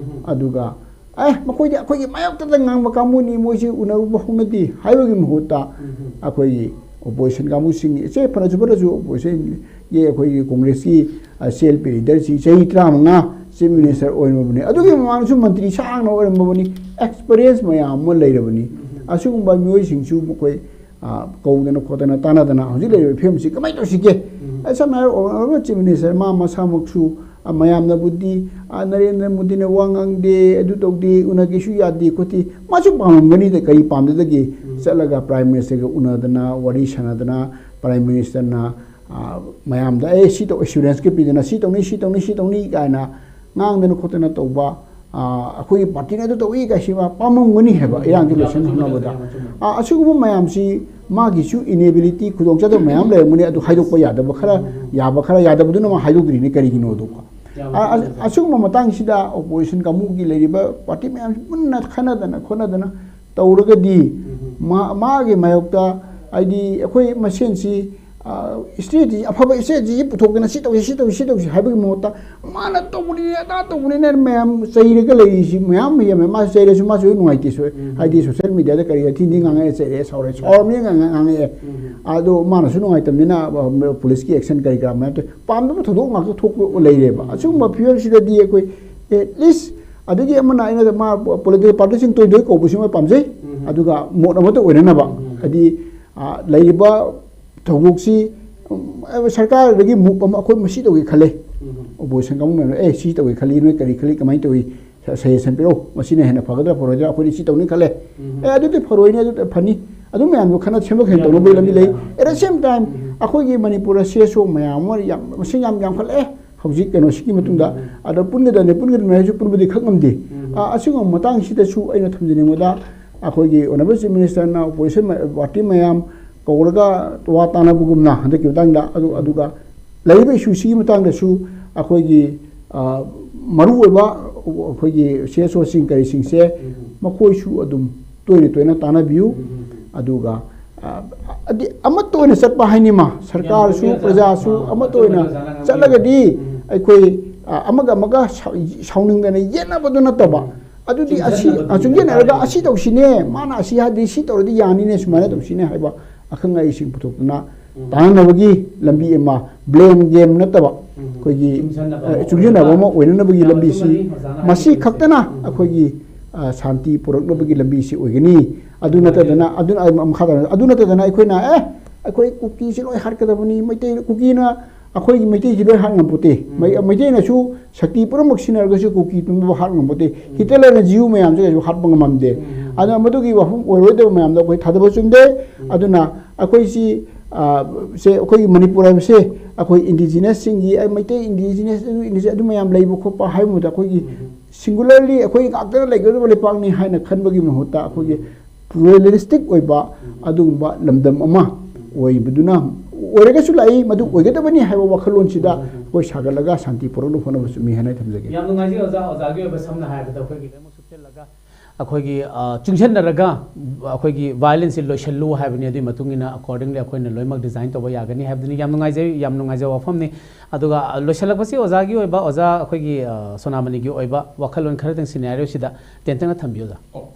ꯑꯗꯨꯒ ꯑꯦ, ꯃꯈꯣꯏꯗꯤ ꯑꯩꯈꯣꯏꯒꯤ ꯃꯥꯌꯣꯛꯇꯗ ꯉꯥꯡꯕ ꯀꯥꯡꯕꯨꯅꯤ, ꯃꯣꯏꯁꯤ ꯎꯅꯔꯨꯕ ꯍꯧꯅꯗꯦ ꯍꯥꯏꯕꯒꯤ ꯃꯍꯨꯠꯇ, ꯑꯩꯈꯣꯏꯒꯤ opposition ꯀꯥꯡꯕꯨꯁꯤꯡ, ꯏꯆꯦ ꯐꯅꯁꯨ ꯐꯠꯇ꯭ꯔꯁꯨ oppositionꯒꯤ ꯑꯩꯈꯣꯏꯒꯤ Congressꯀꯤ, ꯑ, CLP leaderꯁꯤ ꯆꯍꯤ ꯇꯔꯥꯃꯉꯥ Chief Minister ꯑꯣꯏꯔꯝꯃꯕꯅꯤ, ꯑꯗꯨꯒꯤ ꯃꯃꯥꯡꯗꯁꯨ ꯃꯟꯇ꯭ꯔꯤ ꯁꯥꯡꯅ ꯑꯣꯏꯔꯝꯃꯕꯅꯤ, experience ꯃꯌꯥꯝ ꯑꯃ ꯂꯩꯔꯕꯅꯤ꯫ ꯑꯁꯤꯒꯨꯝꯕ ꯃꯤꯑꯣꯏꯁꯤꯡꯁꯨ ꯃꯈꯣꯏ, ꯑ, ꯀꯧꯗꯅ ꯈꯣꯠꯇꯅ ꯇꯥꯟꯅꯗꯅ ꯍꯧꯖꯤꯛ ꯂꯩꯔꯤꯕ ꯐꯤꯕꯝꯁꯤ ꯀꯃꯥꯏꯅ ꯇꯧꯁꯤꯒꯦ? ꯑ, ꯁꯝꯅ ꯍꯥꯏꯔꯕ Honourable Chief Minister ꯃꯥ ꯃꯁꯥꯃꯛꯁꯨ ꯃꯌꯥꯝꯅꯕꯨꯗꯤ "ꯅꯔꯦꯟꯗ꯭ꯔ ꯃꯣꯗꯤꯅ ꯋꯥ ꯉꯥꯡꯗꯦ, ꯑꯗꯨ ꯇꯧꯗꯦ, ꯎꯅꯒꯦꯁꯨ ꯌꯥꯗꯦ ꯈꯣꯠꯇꯦ", ꯃꯥꯁꯨ ꯄꯥꯝꯃꯝꯒꯅꯤꯗ꯫ ꯀꯔꯤ ꯄꯥꯝꯗꯗꯒꯦ? ꯆꯠꯂꯒ Prime Ministerꯒ ꯎꯅꯗꯅ, ꯋꯥꯔꯤ ꯁꯥꯟꯅꯗꯅ, Prime Ministerꯅ ꯃꯌꯥꯝꯗ ꯑꯦ ꯁꯤ ꯇꯧ, assuranceꯀ ꯄꯤꯗꯅ, "ꯁꯤ ꯇꯧꯅꯤ, ꯁꯤ ꯇꯧꯅꯤ, ꯁꯤ ꯇꯧꯅꯤ" ꯀꯥꯏꯅ ꯉꯥꯡꯗꯅ ꯈꯣꯠꯇꯅ ꯇꯧꯕ, ꯑꯩꯈꯣꯏꯒꯤ partyꯅ ꯑꯗꯨ ꯇꯧꯏ ꯀꯥꯏꯁꯤ ꯃꯥ ꯄꯥꯝꯃꯝꯒꯅꯤ ꯍꯥꯏꯕ, ꯏꯔꯥꯡꯁꯤ ꯂꯣꯏꯁꯤꯟꯅꯕꯗ꯫ ꯑꯁꯤꯒꯨꯝꯕ ꯃꯌꯥꯝꯁꯤ ꯃꯥꯒꯤꯁꯨ inability, ꯈꯨꯗꯣꯡꯆꯥꯗꯕ ꯃꯌꯥꯝ ꯂꯩꯔꯝꯒꯅꯤ꯫ ꯑꯗꯨ ꯍꯥꯏꯗꯣꯛꯄ ꯌꯥꯗꯕ ꯈꯔ, ꯌꯥꯕ ꯈꯔ ꯌꯥꯗꯕꯗꯨꯅ ꯃꯥ ꯍꯥꯏꯗꯣꯛꯇ꯭ꯔꯤꯅꯤ꯫ ꯀꯔꯤꯒꯤꯅꯣꯗꯣꯀꯣ? ꯑꯁꯤꯒꯨꯝꯕ ꯃꯇꯥꯡꯁꯤꯗ opposition ꯀꯥꯡꯕꯨꯒꯤ ꯂꯩꯔꯤꯕ party ꯃꯌꯥꯝꯁꯤ ꯄꯨꯟꯅ ꯈꯟꯅꯗꯅ ꯈꯣꯠꯅꯗꯅ ꯇꯧꯔꯒꯗꯤ, ꯃꯥꯒꯤ ꯃꯥꯌꯣꯛꯇ, ꯍꯥꯏꯗꯤ, ꯑꯩꯈꯣꯏ ꯃꯁꯦꯟꯁꯤ strategy, ꯑꯐꯕ strategy ꯄꯨꯊꯣꯛꯇꯅ "ꯁꯤ ꯇꯧꯁꯤ, ꯁꯤ ꯇꯧꯁꯤ, ꯁꯤ ꯇꯧꯁꯤ" ꯍꯥꯏꯕꯒꯤ ꯃꯍꯨꯠꯇ, "ꯃꯥꯅ ꯇꯧꯕꯅꯤꯅꯦ, ꯑꯗꯥ ꯇꯧꯕꯅꯤꯅꯦ" ꯃꯌꯥꯝ ꯆꯩꯔꯒ ꯂꯩꯔꯤꯁꯤ ꯃꯌꯥꯝ ꯌꯥꯝꯃꯦ꯫ ꯃꯥ ꯆꯩꯔꯁꯨ ꯃꯥꯁꯨ ꯅꯨꯡꯉꯥꯏꯇꯦ꯫ ꯍꯥꯏꯗꯤ social mediaꯗ ꯀꯔꯤ ꯊꯤꯟꯗꯤ ꯉꯥꯡꯉꯛꯑꯦ, ꯆꯩꯔꯛꯑꯦ, ꯁꯥꯎꯔꯛꯑꯦ, ꯁꯥꯎꯔꯕꯅꯤꯅ ꯉꯥꯡꯉꯛꯑꯦ꯫ ꯑꯗꯣ ꯃꯥꯅꯁꯨ ꯅꯨꯡꯉꯥꯏꯇꯕꯅꯤꯅ policeꯀꯤ action ꯀꯔꯤ ꯀꯔꯥ ꯃꯌꯥꯝ ꯇꯧ-, ꯄꯥꯝꯗꯕ ꯊꯧꯗꯣꯛ ꯉꯥꯛꯇ ꯊꯣꯛꯄ ꯂꯩꯔꯦꯕ꯫ ꯑꯁꯤꯒꯨꯝꯕ field ꯁꯤꯗꯗꯤ ꯑꯩꯈꯣꯏ at least, ꯑꯗꯒꯤ ꯑꯃꯅ, ꯑꯩꯅ ꯃꯥ political partyꯁꯤꯡ ꯇꯣꯏ ꯇꯣꯏ ꯀꯧꯕꯁꯤ ꯃꯣꯏ ꯄꯥꯝꯖꯩ꯫ ꯑꯗꯨꯒ ꯃꯣꯠ ꯑꯃꯠꯇ ꯑꯣꯏꯅꯅꯕ, ꯍꯥꯏꯗꯤ, ꯂꯩꯔꯤꯕ ꯊꯧꯗꯣꯛꯁꯤ, ꯁꯔꯀꯥꯔꯗꯒꯤ move ꯑꯃ ꯑꯩꯈꯣꯏ ꯃꯁꯤ ꯇꯧꯒꯦ ꯈꯜꯂꯦ꯫ Opposition ꯀꯥꯡꯕꯨ ꯃꯌꯥꯝꯅ "ꯑꯦ ꯁꯤ ꯇꯧꯒꯦ ꯈꯜꯂꯤ, ꯅꯣꯏ ꯀꯔꯤ ꯈꯜꯂꯤ, ꯀꯃꯥꯏꯅ ꯇꯧꯏ, suggestion ꯄꯤꯔꯛꯎ, ꯃꯁꯤꯅ ꯍꯦꯟꯅ ꯐꯒꯗ꯭ꯔꯥ ꯐꯔꯣꯏꯗ꯭ꯔꯥ, ꯑꯩꯈꯣꯏꯗꯤ ꯁꯤ ꯇꯧꯅꯤ ꯈꯜꯂꯦ꯫ ꯑꯦ ꯑꯗꯨꯗꯤ ꯐꯔꯣꯏꯅꯦ, ꯑꯗꯨꯗꯤ ꯐꯅꯤ", ꯑꯗꯨ ꯃꯌꯥꯝꯗꯣ ꯈꯟꯅ ꯁꯦꯝꯗꯣꯛ ꯁꯦꯡꯗꯣꯛꯅꯕꯒꯤ ꯂꯝꯕꯤ ꯂꯩ꯫ At the same time, ꯑꯩꯈꯣꯏꯒꯤ ꯃꯅꯤꯄꯨꯔꯗ CSO ꯃꯌꯥꯝ ꯑꯃ ꯌꯥꯝ, ꯃꯁꯤꯡ ꯌꯥꯝ ꯌꯥꯝꯈꯠꯂꯛꯑꯦ꯫ ꯍꯧꯖꯤꯛ ꯀꯩꯅꯣꯁꯤꯒꯤ ꯃꯇꯨꯡꯗ ꯑꯗ ꯄꯨꯟꯒꯗꯕꯅꯤ, ꯄꯨꯟꯒꯗꯕꯅꯤ ꯍꯥꯏꯔꯁꯨ ꯄꯨꯟꯕꯗꯤ ꯈꯛ ꯉꯝꯗꯦ꯫ ꯑꯁꯤꯒꯨꯝꯕ ꯃꯇꯥꯡꯁꯤꯗꯁꯨ ꯑꯩꯅ ꯊꯝꯖꯅꯤꯡꯕꯗ, ꯑꯩꯈꯣꯏꯒꯤ Honourable Chief Ministerꯅ opposition party ꯃꯌꯥꯝ ꯀꯧꯔꯒ ꯋꯥ ꯇꯥꯅꯕꯒꯨꯝꯅ ꯍꯟꯗꯛꯀꯤ ꯃꯇꯥꯡꯗ, ꯑꯗꯨ, ꯑꯗꯨꯒ ꯂꯩꯔꯤꯕ issueꯁꯤꯒꯤ ꯃꯇꯥꯡꯗꯁꯨ ꯑꯩꯈꯣꯏꯒꯤ, ꯃꯔꯨꯑꯣꯏꯕ ꯑꯩꯈꯣꯏꯒꯤ CSOꯁꯤꯡ ꯀꯔꯤꯁꯤꯡꯁꯦ ꯃꯈꯣꯏꯁꯨ ꯑꯗꯨꯝ ꯇꯣꯏꯅ ꯇꯣꯏꯅ ꯇꯥꯟꯅꯕꯤꯌꯨ꯫ ꯑꯗꯨꯒ, ꯑ, ꯑꯗꯤ ꯑꯃꯠꯇ ꯑꯣꯏꯅ ꯆꯠꯄ ꯍꯥꯏꯅꯤꯃ, ꯁꯔꯀꯥꯔꯁꯨ, ꯄ꯭ꯔꯖꯥꯁꯨ ꯑꯃꯠꯇ ꯑꯣꯏꯅ ꯆꯠꯂꯒꯗꯤ ꯑꯩꯈꯣꯏ, ꯑ, ꯑꯃꯒ ꯑꯃꯒ ꯁꯥꯎ-, ꯁꯥꯎꯅꯤꯡꯗꯅ ꯌꯦꯠꯅꯕꯗꯨ ꯅꯠꯇꯕ, ꯑꯗꯨꯗꯤ ꯑꯁꯤ, ꯑ, ꯆꯨꯡꯁꯤꯟꯅꯕꯗꯨ ꯆꯨꯡꯁꯤꯟꯅꯔꯒ ꯗꯔꯀꯥꯔ ꯑꯁꯤ ꯇꯧꯁꯤꯅꯦ, ꯃꯥꯅ ꯑꯁꯤ ꯍꯥꯏꯗꯤ ꯁꯤ ꯇꯧꯔꯗꯤ ꯌꯥꯅꯤꯅꯦ, ꯁꯨꯃꯥꯏꯅ ꯇꯧꯁꯤꯅꯦ ꯍꯥꯏꯕ ꯑꯈꯪ ꯑꯍꯩꯁꯤꯡ ꯄꯨꯊꯣꯛꯇꯨꯅ ꯇꯥꯅꯅꯕꯒꯤ ꯂꯝꯕꯤ ꯑꯃ, blame game ꯅꯠꯇꯕ, ꯑꯩꯈꯣꯏꯒꯤ, ꯆꯨꯡꯁꯤꯟꯅꯕ ꯑ, ꯑꯃ ꯆꯨꯡꯁꯤꯟꯅꯕ ꯑꯣꯏꯅꯕ ꯑꯃ ꯑꯣꯏꯅꯅꯕꯒꯤ ꯂꯝꯕꯤꯁꯤ, ꯃꯔꯤ ꯃꯁꯤ ꯈꯛꯇꯅ ꯑꯩꯈꯣꯏꯒꯤ, ꯑ, ꯁꯥꯟꯇꯤ ꯄꯨꯔꯛꯅꯕꯒꯤ ꯂꯝꯕꯤꯁꯤ ꯑꯣꯏꯒꯅꯤ꯫ ꯑꯗꯨ ꯅꯠꯇꯗꯅ, ꯑꯗꯨ, ꯑ, ꯃꯈꯥ ꯇꯥꯅ, ꯑꯗꯨ ꯅꯠꯇꯗꯅ ꯑꯩꯈꯣꯏꯅ, "ꯑꯦ, ꯑꯩꯈꯣꯏ ꯀꯨꯀꯤꯁꯤ ꯂꯣꯏ ꯍꯥꯠꯀꯗꯕꯅꯤ, ꯃꯩꯇꯩ ꯀꯨꯀꯤꯅ ꯑꯩꯈꯣꯏꯒꯤ ꯃꯩꯇꯩꯁꯤ ꯂꯣꯏ ꯍꯥꯠ ꯉꯝꯄꯣꯠꯇꯦ꯫ ꯃꯩ-, ꯃꯩꯇꯩꯅꯁꯨ ꯁꯛꯇꯤ ꯄꯨꯝꯅꯃꯛ ꯁꯤꯖꯤꯟꯅꯔꯒꯁꯨ ꯀꯨꯀꯤ ꯄꯨꯝꯅꯃꯛ ꯍꯥꯠ ꯉꯝꯄꯣꯠꯇꯦ꯫ ꯍꯤꯠꯂꯔꯅ ꯖꯤꯌꯨ ꯃꯌꯥꯝꯁꯦ ꯀꯩꯁꯨ ꯍꯥꯠꯄ ꯉꯝꯃꯝꯗꯦ꯫ ꯑꯗꯨꯅ ꯃꯗꯨꯒꯤ ꯋꯥꯐꯝ ꯑꯣꯏꯔꯣꯏꯗꯕ ꯃꯌꯥꯝꯗ ꯑꯩꯈꯣꯏ ꯊꯥꯖꯕ ꯆꯨꯝꯗꯦ꯫ ꯑꯗꯨꯅ ꯑꯩꯈꯣꯏꯁꯤ, ꯑ, ꯁꯦ, ꯑꯩꯈꯣꯏꯒꯤ ꯃꯅꯤꯄꯨꯔ ꯍꯥꯏꯕꯁꯦ ꯑꯩꯈꯣꯏ indigenous ꯁꯤꯡꯒꯤ, ꯑꯩ ꯃꯩꯇꯩ indigenous, ꯑꯗꯨ indigenous ꯑꯗꯨ ꯃꯌꯥꯝ ꯂꯩꯕ ꯈꯣꯠꯄ ꯍꯥꯏꯕ ꯃꯍꯨꯠꯇ ꯑꯩꯈꯣꯏꯒꯤ singularly ꯑꯩꯈꯣꯏ ꯉꯥꯛꯇꯅ ꯂꯩꯒꯗꯕ ꯂꯩꯄꯥꯛꯅꯤ ꯍꯥꯏꯅ ꯈꯟꯕꯒꯤ ꯃꯍꯨꯠꯇ ꯑꯩꯈꯣꯏꯒꯤ pluralistic ꯑꯣꯏꯕ ꯑꯗꯨꯒꯨꯝꯕ ꯂꯝꯗꯝ ꯑꯃ ꯑꯣꯏꯕꯗꯨꯅ, ꯑꯣꯏꯔꯒꯁꯨ ꯂꯥꯛꯏ, ꯃꯗꯨ ꯑꯣꯏꯒꯗꯕꯅꯤ ꯍꯥꯏꯕ ꯋꯥꯈꯜꯂꯣꯟꯁꯤꯗ ꯑꯩꯈꯣꯏ ꯁꯥꯒꯠꯂꯒ ꯁꯥꯟꯇꯤ ꯄꯨꯔꯛꯅꯕ ꯍꯣꯠꯅꯕ ꯆꯨꯝꯃꯤ ꯍꯥꯏꯅ ꯑꯩ ꯊꯝꯖꯒꯦ꯫ ꯌꯥꯝ ꯅꯨꯡꯉꯥꯏꯖꯩ ꯑꯣꯖꯥ꯫ ꯑꯣꯖꯥꯒꯤ ꯑꯣꯏꯕ ꯁꯝꯅ ꯍꯥꯏꯔꯕꯗ ꯑꯩꯈꯣꯏꯒꯤ ꯂꯣꯏꯅꯃꯛ ꯁꯨꯞꯆꯜꯂꯒ ꯑꯩꯈꯣꯏꯒꯤ, ꯑ, ꯆꯨꯡꯁꯤꯟꯅꯔꯒ ꯑꯩꯈꯣꯏꯒꯤ violenceꯁꯤ ꯂꯣꯏꯁꯤꯜꯂꯨ ꯍꯥꯏꯕꯅꯤ꯫ ꯑꯗꯨꯒꯤ ꯃꯇꯨꯡ ꯏꯟꯅ accordingly ꯑꯩꯈꯣꯏꯅ ꯂꯣꯏꯅꯃꯛ design ꯇꯧꯕ ꯌꯥꯒꯅꯤ ꯍꯥꯏꯕꯗꯨꯅꯤ꯫ ꯌꯥꯝ ꯅꯨꯡꯉꯥꯏꯖꯩ, ꯌꯥꯝ ꯅꯨꯡꯉꯥꯏꯖꯕ ꯋꯥꯐꯝꯅꯤ꯫ ꯑꯗꯨꯒ, ꯑ, ꯂꯣꯏꯁꯤꯜꯂꯛꯄꯁꯤ ꯑꯣꯖꯥꯒꯤ ꯑꯣꯏꯕ, ꯑꯣꯖꯥ ꯑꯩꯈꯣꯏꯒꯤ, ꯑ, ꯁꯣꯅꯥꯃꯅꯤꯒꯤ ꯑꯣꯏꯕ ꯋꯥꯈꯜꯂꯣꯟ ꯈꯔꯗꯪ scenarioꯁꯤꯗ ꯇꯦꯟꯇꯛꯅ ꯊꯝꯕꯤꯌꯨ ꯑꯣꯖꯥ꯫ ꯑꯣ,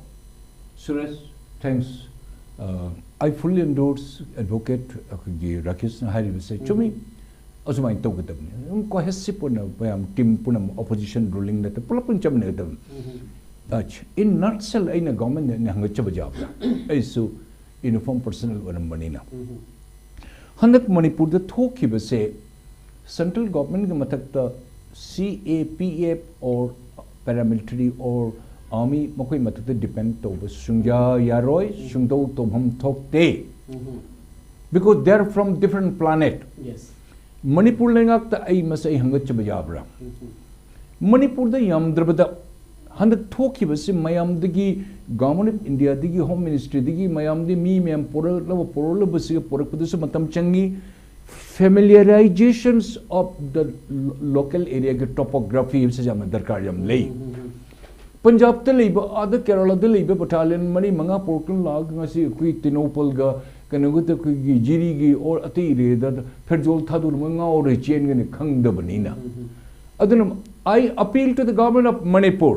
ꯁꯨꯔꯦꯁ, thanks꯫ ꯑ, I fully endorse advocate ꯑꯩꯈꯣꯏꯒꯤ ꯔꯥꯀꯦꯁꯅ ꯍꯥꯏꯔꯤꯕꯁꯦ ꯆꯨꯝꯃꯤ꯫ ꯑꯁꯨꯃꯥꯏꯅ ꯇꯧꯒꯗꯕꯅꯤ꯫ ꯑꯗꯨꯝ cohesive ꯑꯣꯏꯅ ꯃꯌꯥꯝ team ꯄꯨꯝꯅꯃꯛ, opposition, ruling ꯅꯠꯇ, ꯄꯨꯂꯞ ꯄꯨꯟꯅ ꯆꯠꯃꯤꯟꯅꯒꯗꯕꯅꯤ꯫ ꯑꯆꯥ, in nutshell ꯑꯩꯅ government ꯅ ꯍꯪꯒꯠꯆꯕ ꯌꯥꯕ꯭ꯔꯥ? ꯑꯩꯁꯨ uniform personnel ꯑꯣꯏꯔꯝꯕꯅꯤꯅ꯫ ꯍꯟꯗꯛ ꯃꯅꯤꯄꯨꯔꯗ ꯊꯣꯛꯈꯤꯕꯁꯦ central government ꯀꯤ ꯃꯊꯛꯇ C A P F or paramilitary or army ꯃꯈꯣꯏ ꯃꯊꯛꯇ depend ꯇꯧꯕ ꯁꯨꯡꯌꯥ ꯌꯥꯔꯣꯏ, ꯁꯨꯡꯇꯧ ꯇꯧꯐꯝ ꯊꯣꯛꯇꯦ꯫ Because they are from different planet꯫ Yes꯫ Manipur ꯂꯩꯉꯥꯛꯇ ꯑꯩ ꯃꯁꯤ ꯑꯩ ꯍꯪꯒꯠꯆꯕ ꯌꯥꯕ꯭ꯔꯥ? ꯃꯅꯤꯄꯨꯔꯗ ꯌꯥꯝꯗ꯭ꯔꯕꯗ ꯍꯟꯗꯛ ꯊꯣꯛꯈꯤꯕꯁꯤ ꯃꯌꯥꯝꯗꯒꯤ, Government of India ꯗꯒꯤ, Home Ministry ꯗꯒꯤ, ꯃꯌꯥꯝꯗꯤ ꯃꯤ ꯃꯌꯥꯝ ꯄꯣꯔꯛꯂꯕ, ꯄꯣꯔꯛꯂꯕꯁꯤꯒ ꯄꯣꯔꯛꯄꯗꯁꯨ ꯃꯇꯝ ꯆꯪꯉꯤ꯫ Familiarizations of the lo-, local area ꯒꯤ topography ꯍꯥꯏꯕꯁꯤ ꯌꯥꯝꯅ ꯗꯔꯀꯥꯔ ꯌꯥꯝ ꯂꯩ꯫ ꯄꯟꯖꯥꯕꯇ ꯂꯩꯕ, ꯑꯥꯗ ꯀꯦꯔꯂꯥꯗ ꯂꯩꯕ battalion ꯃꯔꯤ ꯃꯉꯥ ꯄꯣꯔꯛꯇꯨꯅ ꯂꯥꯛꯑꯒ ꯉꯁꯤ ꯑꯩꯈꯣꯏ ꯇꯦꯡꯅꯧꯄꯜꯒ ꯀꯩꯅꯣꯒꯗ ꯑꯩꯈꯣꯏꯒꯤ ꯖꯤꯔꯤꯒꯤ or ꯑꯇꯩ area ꯗ ꯐꯦꯔꯖꯣꯜ ꯊꯥꯗꯣꯛꯂꯝꯃꯒ ꯉꯥꯎꯔꯦ ꯆꯦꯟꯒꯅꯤ ꯈꯪꯗꯕꯅꯤꯅ꯫ ꯑꯗꯨꯅ I appeal to the Government of Manipur,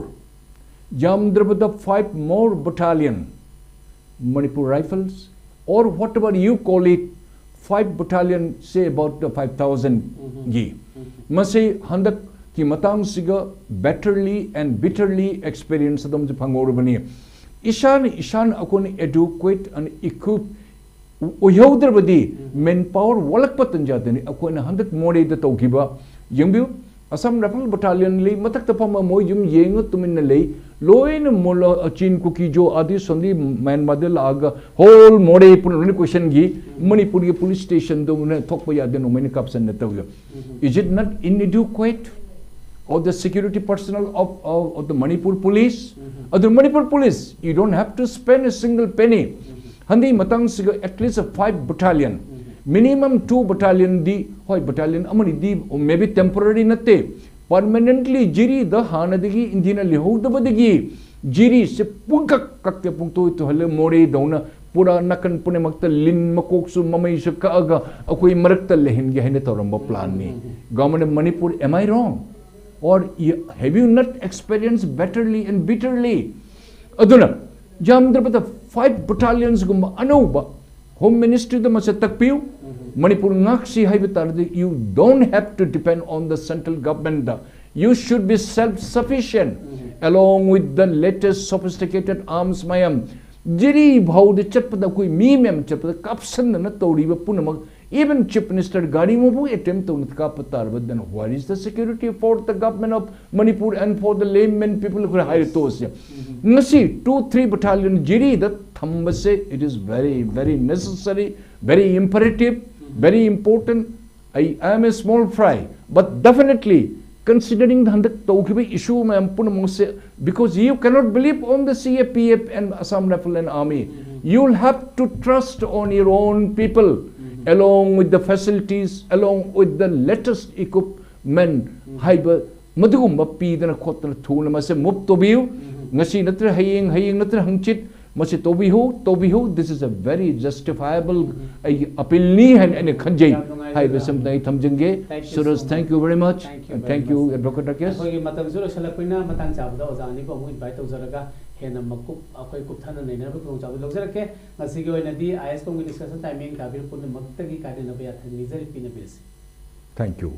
ꯌꯥꯝꯗ꯭ꯔꯕꯗ five more battalion, Manipur Rifles, or whatever you call it, five battalion, say about the five thousand ꯒꯤ꯫ ꯃꯁꯤ ꯍꯟꯗꯛꯀꯤ ꯃꯇꯥꯡꯁꯤꯒ batterly and bitterly experience ꯑꯗꯨꯝꯁꯨ ꯐꯪꯍꯧꯔꯕꯅꯤ꯫ ꯏꯁꯥꯅ, ꯏꯁꯥꯅ ꯑꯩꯈꯣꯏꯅ adequate and equipped ꯑꯣꯏꯍꯧꯗ꯭ꯔꯕꯗꯤ, ꯃꯦꯟ ꯄꯥꯋꯔ ꯋꯥꯠꯂꯛꯄ ꯇꯟꯖꯥꯗꯅꯤ꯫ ꯑꯩꯈꯣꯏꯅ ꯍꯟꯗꯛ ꯃꯣꯔꯦꯗ ꯇꯧꯈꯤꯕ, ꯌꯦꯡꯕꯤꯌꯨ, ꯑꯁꯥꯝ ꯔꯥꯏꯐꯜ ꯕꯇꯥꯂꯤꯌꯟ ꯂꯩ, ꯃꯊꯛꯇ ꯐꯝꯕ ꯃꯣꯏ ꯌꯨꯝ ꯌꯦꯡꯉ ꯇꯨꯃꯤꯟꯅ ꯂꯩ, ꯂꯣꯏꯅ ꯃꯣꯂꯣ-, ꯆꯤꯟ, ꯀꯨꯀꯤ, ꯖꯣ ꯑꯥꯗꯤ ꯁꯣꯝꯗꯤ ꯃ꯭ꯌꯥꯟꯃꯥꯔꯗ ꯂꯥꯛꯑꯒ ꯍꯣꯜ ꯃꯣꯔꯦ ꯄꯨꯝꯅꯃꯛ ꯂꯣꯏꯅ ꯀꯣꯏꯁꯟꯈꯤ꯫ ꯃꯅꯤꯄꯨꯔꯒꯤ ꯄꯨꯂꯤꯁ ꯁ꯭ꯇꯦꯁꯟꯗ ꯊꯣꯛꯄ ꯌꯥꯗꯦ, ꯅꯣꯡꯃꯩꯅ ꯀꯥꯞꯁꯟꯅ ꯇꯧꯏ꯫ Is it not inadequate of the security personnel of, of, of the Manipur police? ꯑꯗꯨ Manipur police, you don't have to spend a single penny. ꯍꯟꯗꯛ ꯃꯇꯥꯡꯁꯤꯒ at least five battalion, minimum two battalion ꯗꯤ, ꯍꯣꯏ, ꯕꯇꯥꯂꯤꯌꯟ ꯑꯃꯅꯤꯗꯤ maybe temporary ꯅꯠꯇꯦ, ꯄꯔꯃꯅꯦꯟꯠꯂꯤ ꯖꯤꯔꯤꯗ ꯍꯥꯟꯅꯗꯒꯤ ꯏꯟꯗꯤꯌꯥꯅ ꯂꯩꯍꯧꯗꯕꯗꯒꯤ ꯖꯤꯔꯤꯁꯦ ꯄꯨꯡꯀꯛ ꯀꯛꯇ ꯄꯨꯡꯇꯣꯏ ꯇꯨꯍꯜꯂꯦ꯫ ꯃꯣꯔꯦꯗꯧꯅ ꯄꯨꯔꯥ ꯅꯥꯀꯟ ꯄꯨꯝꯅꯃꯛꯇ ꯂꯤꯟ ꯃꯀꯣꯛꯁꯨ ꯃꯃꯩꯁꯨ ꯀꯛꯑꯒ ꯑꯩꯈꯣꯏ ꯃꯔꯛꯇ ꯂꯩꯍꯟꯒꯦ ꯍꯥꯏꯅ ꯇꯧꯔꯝꯕ ꯄ꯭ꯂꯥꯟꯅꯤ꯫ Government of Manipur, am I wrong? Or you, have you not experienced bitterly and bitterly? ꯑꯗꯨꯅ ꯌꯥꯝꯗ꯭ꯔꯕꯗ five ꯕꯇꯥꯂꯤꯌꯟꯁꯒꯨꯝꯕ ꯑꯅꯧꯕ ꯍꯣꯝ ꯃꯤꯅꯤꯁꯇ꯭ꯔꯤꯗ ꯃꯁꯛ ꯇꯥꯛꯄꯤꯌꯨ꯫ ꯃꯅꯤꯄꯨꯔ ꯉꯥꯛꯁꯤ ꯍꯥꯏꯕ ꯇꯥꯔꯗꯤ, you don't have to depend on the central government. You should be self sufficient along with the latest sophisticated arms ꯃꯌꯥꯝ꯫ ꯖꯤꯔꯤ ꯐꯥꯎꯗ ꯆꯠꯄꯗ ꯑꯩꯈꯣꯏ ꯃꯤ ꯃꯌꯥꯝ ꯆꯠꯄꯗ ꯀꯥꯞꯁꯟꯗꯅ ꯇꯧꯔꯤꯕ ꯄꯨꯝꯅꯃꯛ, even Chief Minister ꯒꯥꯔꯤ ꯃꯕꯨ attempt ꯇꯧꯅ ꯀꯥꯞꯄ ꯇꯥꯔꯕ, then where is the security for the government of Manipur and for the laymen people ꯑꯩꯈꯣꯏ ꯍꯥꯏꯔ ꯇꯣꯛꯑꯁꯦ꯫ ꯉꯁꯤ two three battalion ꯖꯤꯔꯤꯗ ꯊꯝꯕꯁꯦ, it is very, very necessary, very imperative, very important. I am a small fry, but definitely considering the ꯍꯟꯗꯛ ꯇꯧꯈꯤꯕ issue ꯃꯌꯥꯝ ꯄꯨꯝꯅꯃꯛꯁꯦ, because you cannot believe on the C A P F and Assam Rifle and Army. You'll have to trust on your own people, along with the facilities, along with the latest equipment ꯍꯥꯏꯕ ꯃꯗꯨꯒꯨꯝꯕ ꯄꯤꯗꯅ ꯈꯣꯠꯇꯅ ꯊꯨꯅ ꯃꯁꯦ move ꯇꯧꯕꯤꯌꯨ꯫ ꯉꯁꯤ ꯅꯠꯇ꯭ꯔ ꯍꯌꯦꯡ, ꯍꯌꯦꯡ ꯅꯠꯇ꯭ꯔ ꯍꯪꯆꯤꯠ ꯃꯁꯤ ꯇꯧꯕꯤꯍꯧ, ꯇꯧꯕꯤꯍꯧ꯫ This is a very justifiable ꯑꯩꯒꯤ appeal ꯅꯤ ꯍꯥꯏꯅ ꯑꯩꯅ ꯈꯟꯖꯩ꯫ ꯌꯥꯝ ꯅꯨꯡꯉꯥꯏꯖꯔꯦ꯫ ꯍꯥꯏꯕꯁꯤꯃꯇ ꯑꯩ ꯊꯝꯖꯟꯒꯦ꯫ Thank you Suraj, so much. Thank you very much. Thank you And very thank you, much. Advocate Rakesh. ꯑꯩꯈꯣꯏꯒꯤ ꯃꯇꯝꯁꯨ ꯂꯣꯏꯁꯤꯜꯂꯛꯄꯅꯤꯅ, ꯃꯇꯥꯡ ꯆꯥꯕꯗ ꯑꯣꯖꯥ ꯑꯅꯤꯕꯨ ꯑꯃꯨꯛ invite ꯇꯧꯖꯔꯒ ꯍꯦꯟꯅ ꯃꯀꯨꯞ, ꯑꯩꯈꯣꯏ ꯀꯨꯞꯊꯅ ꯅꯩꯅꯅꯕ ꯈꯨꯗꯣꯡꯆꯥꯕꯗꯨ ꯂꯧꯖꯔꯛꯀꯦ꯫ ꯉꯁꯤꯒꯤ ꯑꯣꯏꯅꯗꯤ ꯑꯥꯏ ꯑꯦꯁ ꯀꯣꯝꯒꯤ discussion timing ꯇꯥꯕꯤꯔꯤꯕ ꯄꯨꯝꯅꯃꯛꯇꯒꯤ ꯀꯥꯏꯅꯅꯕ ꯌꯥꯊꯪ ꯅꯤꯖꯔꯤ, ꯄꯤꯅꯕꯤꯔꯁꯤ꯫ Thank you.